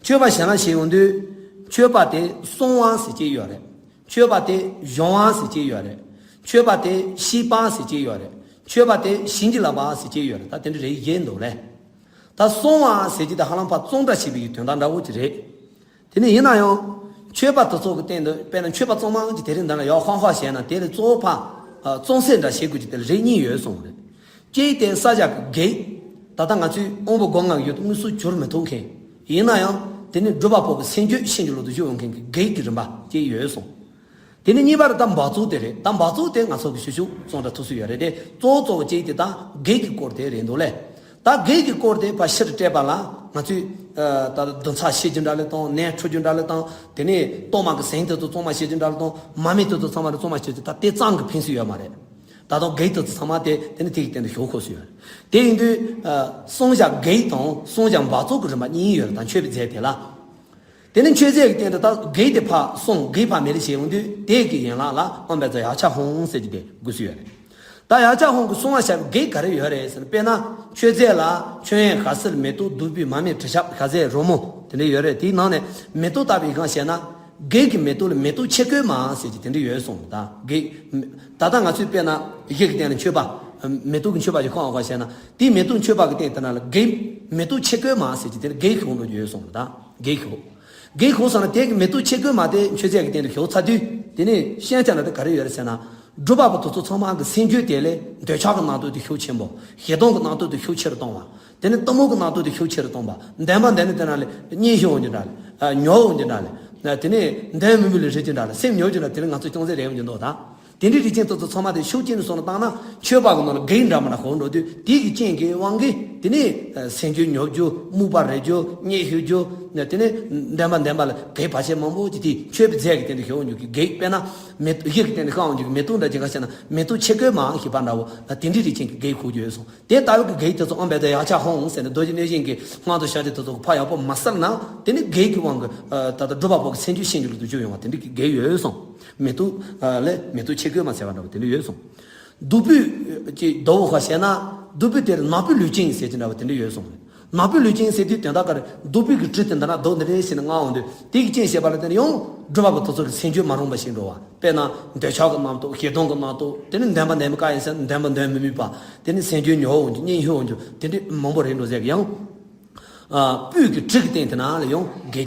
མཆོད་པ་བྱིན་རླབས་བྱེད་ཡོང་དུས། མཆོད་པ་དེ་གསང་བ་ཟེར་གྱི་ཡོད་རེད། མཆོད་པ་དེ་བྱིན་པ་ཟེར་གྱི་ཡོད་རེད། མཆོད་པ་དེ་བཤད་པ་ཟེར་གྱི་ཡོད་རེད། མཆོད་པ་དེ་བྱིན་གྱིས་བརླབས་པ་ཟེར་གྱི་ཡོད་རེད། ད་དེ་འདྲ་རེ་བཞིན་འདུག་ལེ། ད་གསང་བ་ཟེར་གྱི་དེ་ཧ་ལམ་ཕར་གཙང་སྦྲ་བྱེད་པའི་དོན་དག་འདྲ་བོ་ཅིག་རེད། དེ་ནས་ཡིན་ན་ཡང་། མཆོད་པ་དེ་ཚོ་གི་སྟེང་དུ་དཔེར་ན་མཆོད་པ་གཙང་མ་ཅིག་དེ་རིང་འདི་ལ་ཡག་ཤོས་ཤོས་བྱས་ན་དེ་ལས་གཙོ་བོ་ཕར། ཨ། གཙང་སེལ་འདྲ་བྱེད་དགོས་ཀྱི་དེ་ལ་རིགས་གཉིས་ཡོད་གསུངས་རེད། གཅིག་དེ་བསགས་བཞག་གི་བགེགས། ད་ལྟ་ང་ཚོས་དབང་པོ་སྒོ་ལྔ་ཡོད་དངོས་སུ་གྱུར་མི་ཐུབ་མཁན། ཡིན་ན་ཡང་དེ་ནི་སྒྲུབ་པ་པོ་གི་སེམས་རྒྱུད་ཕྱིན་ཅི་ལོག་ཏུ་བཞུགས་ཡོང་མཁན་གྱི་བགེགས་ཀྱི་རིམ་པ་གཅིག་ཡོད་གསུངས། དེ་ནས་གཉིས་པར་ད་འབག་བཙོག་དེ་རེད། ད་འབག་བཙོག་དེ་ང་ཚོ་གི་ཞུ་ཞུ་གཙང་སྦྲ་ཐུབ་སུ་ཡོད་རེད་དེ། གཙོ་བོ་གཙོ་བོ་གཅིག་དེ་ད་བགེགས་ཀྱི་སྐོར་དེ་རེད་འདུག་ལེ། ད་བགེགས་ཀྱི་སྐོར་དེ་ཕར་ཕྱིར་བསྐྲད་པ་ལ་ང་ཚོས། ཨ། ད་བདུན་ཚར་བྱེད་རྒྱུ་འདྲ་ལེ་དང་། ནད་འཁྲུ་རྒྱུ་འདྲ་ལེ་དང་། དེ་ནས་གཏོར་མ་གི་ཟས་དེ་ཚོ་གཙང་མ་བྱེད་རྒྱུ་འདྲ་ལེ་དང་། མ་སྨན་དེ་ཚོ་ཚང་མ་རེ་གཙང་མ་བྱེད་རྒྱུ། ད་དེ་ཙམ་གྱིས་ཕན་ས་ཡོད་མ་རེད། ད་དུང་བགེགས་དེ་ཚོ་ཚང་མ་དེ་དེ་ནི་དེ་གི་སྟེང་དུ་ཞུགས་དགོས་སུ་ཡོད་རེད། དེ་ཡིན་དུས། ཨ། བསང་བཞག་བགེགས་དང་བསང་བཞག་འབག་བཙོག་གི་རིམ་པ་གཉིས་ཡོད་རེད། ད་མཆོད་པའི་རྫས་དེ་ལ། དེ་ནས་མཆོད་རྫས་ཀྱི་སྟེང་དུ་ད་བགེགས་དེ་ཕར་བསང་། བགེགས་ཕར་མེད་ལ་བྱེད་ཡོང་དུས་དེ་གི་ཡན་ལག་ལ་ཨོཾ་བཛྲ་ཡག་ཆ་ཧཱུྃ་ཟེར་གྱི་དེ་དགོས་སུ་ཡོད་རེད། ད་ཡག་ཆ་ཧཱུྃ་གི་བསང་བ་བྱ་བའི་བགེགས་ག་རེ་ཡོད་རེད་ཟེར་ན། དཔེར་ན་མཆོད་རྫས་ལ་མཆོད་ཡོན་ག་ས་ལ་མེ་ཏོག་བདུག་སྤོས་མ་སྨན་དྲི་ཆབ་ཤ་ཟས་རོལ་མོ་དེ་འདྲ་ཡོད་རེད། དེའི་ནང་ནས་མེ་ཏོག་ལྟ་བུའི་སྒང་བཤད་ན། བགེགས་ཀྱི་མེ་ཏོག་ལ་མེ་ཏོག་ཆས་གོས་མ་ཟེར་གྱི་དེ་འདྲ་ཡོད་གསུངས། ད་བགེགས། ད་ལྟ་ང་ཚོས་དཔེར་ན་གཞི་གི་སྟེང་ལ་མཆོད་པ། མེ་ཏོག་གི་མཆོད་པ་ཞིག་ཁོང་ཨ་ཁ་བཤད་ན། དེའི་མེ་ཏོག་མཆོད་པ་གི་སྟེང་དེ་ན་ལ་བགེགས། མེ་ཏོག་ཆས་གོས་མ་ཟེར་གྱི་དེ་ལ་བགེགས་ཤོག་འགྲོ་རྒྱུ་ཡོད་གསུངས། ད་བགེགས་ཤོག། བགེགས་ཤོག་ཟེར་ན་དེ་གི་མེ་ཏོག་ཆས་གོས་མ་དེ་མཆོད་རྫས་ཀྱི་སྟེང་དུ་ཞོག་ཚར་དུས། དེ་ནས་ཤན་ཆ་ན་དེ་ག་རེ་ཡོད་རེད་ཟེར་ན། སྒྲུབ་པ་པོ་དེ་ཚོ་ཚང་མ་གི་སེམས་རྒྱུད་དེ་ལས་འདོད་ཆགས་ཀྱི་རྣམ་རྟོག་དེ་ཤུགས་ཆེན་པོ། ཞེ་སྡང་གི་རྣམ་རྟོག་དེ་ཤུགས་ཆེ་རུ་གཏོང་བ། དེ་ནས་གཏི་མུག་གི་རྣམ་རྟོག་དེ་ཤུགས་ཆེ་རུ་གཏོང་བ། འདོད་པ་འདི་ནི་དེ་ན་ལས་གཉེན་ཞུ་འོང་རྒྱུ་འདྲ་ལས། ཉོ་འོང་རྒྱུ་འདྲ་ལས། དེ་ནས་འདོད་མི་མི་ལས་རེ་རྒྱུ་འདྲ་ལས། སེམས་ཉོ་རྒྱུ་འདྲ། དེ་ནི་ང་ཚོ་ཅུང་ཟད་རེ་འོང་རྒྱུ་འདུག་ད། དེ་འདྲའི་རིགས་ཅན་དེ་ཚོ་ཚང་མ་དེ་ཤུགས་ཆེན་སོང་ན་བཏང་ན་མཆོད་པ་གི་ནང་ལ་བགེགས་འདྲ་མི་འདྲ་ཤོར་འགྲོ་དུས། དེ་གི་རྐྱེན་གྱི་དབང་གིས་དེ་ནས་སེམས་རྒྱུད་ཉོ་རྒྱུ། རྨུགས་པ་རེག་རྒྱུ། གཉེན་ཞུ་རྒྱུ། ནས་དེ་ནས་འདོན་པ་འདོན་པ་ལ་བགེགས་བར་ཆད་མང་པོ་ཅིག་དེ་མཆོད་པའི་རྫས་ཀྱི་སྟེང་དུ་ཤོར་འགྱུར་གྱི་བགེགས། དཔེར་ན་མེ་གཞི་གི་སྟེང་དུ་ཤོར་འགྱུར་གྱི་མེ་ཏོག་འདྲ་ཅིག་ག་བྱས་ན་མེ་ཏོག་ཆེ་གོས་མང་ཞེས་པ་འདྲ་བོ་ལ་དེ་འདྲའི་རིགས་ཅན་གྱི་བགེགས་འཁོར་རྒྱུ་ཡོད་གསུངས། དེ་ལྟ་བུའི་གི་བགེགས་དེ་ཚོ་ཨང་བས་དེ་ཡག་ཆ་ཧོང་ཟེར་ནས་རྡོ་རྗེ་གནོད་སྦྱིན་གྱི་སྔགས་དང་ཕྱག་རྒྱ་དེ་ཚོ་གི་ཕར་ཡག་པོ་མ་བསལ་ན་དེ་ནི་བགེགས་ཀྱི་དབང་གིས་ད་ལྟ་སྒྲུབ་པ་པོ་གི་སེམས་རྒྱུད་ཤེས་འགྱུར་ལ་དུ་བཅུག་ཡོང་བ་དེ་འདྲའི་གི་བགེགས་ཡོད་གསུངས། མེ་ཏོག་ལས་མེ་ཏོག་ཆེ་གོས་མ་ཟེར་བ་འདྲ་བོ་དེ་འདྲ་ཡོད་གསུངས། བདུག་སྤོས་ཀྱི་ཟླ་བོ་ཁ་བཤད་ན་བདུག་སྤོས་དེར་ནག་པོའི་ལུས་ཅན་ཟེར་གྱི་འདྲ་བ་དེ་འདྲ་ཡོད་གསུངས། ནག་པོའི་ལུས་ཅན་ཟེར་དུས་དོན་དག་ག་རེ། བདུག་སྤོས་ཀྱི་དྲི་དེ་འདི་ན་བདུག་འདི་འདྲའི་ཟེར་ནས་མངར་འོང་དུས་དེ་གི་རྐྱེན་བྱས་པ་ལ་བརྟེན་ནས་ཡང་སྒྲུབ་པ་པོ་དེ་ཚོ་གི་སེམས་རྒྱུད་མ་རུངས་པ་ཞིག་འགྲོ་བ། དཔེར་ན་འདོད་ཆགས་ཀྱི་རྣམ་རྟོག་ཞེ་སྡང་གི་རྣམ་རྟོག་དེ་ནི་འདོན་པ་འདོན་མི་དཀའ་ཡིན་ཟེར་འདོན་པ་འདོན་མི་ནུས་པ། དེ་ནི་སེམས་རྒྱུད་ཉོ་འོང་རྒྱུ་གཉེན་ཞུ་འོང་རྒྱུ་དེ་འདྲའི་མང་པོ་རེད་འགྲོ་ཟེར་གི་ཡང་། ཨ། སྤོས་ཀྱི་དྲི་གི་སྟེང་དེ་ན་ལ་ཡང་བགེགས་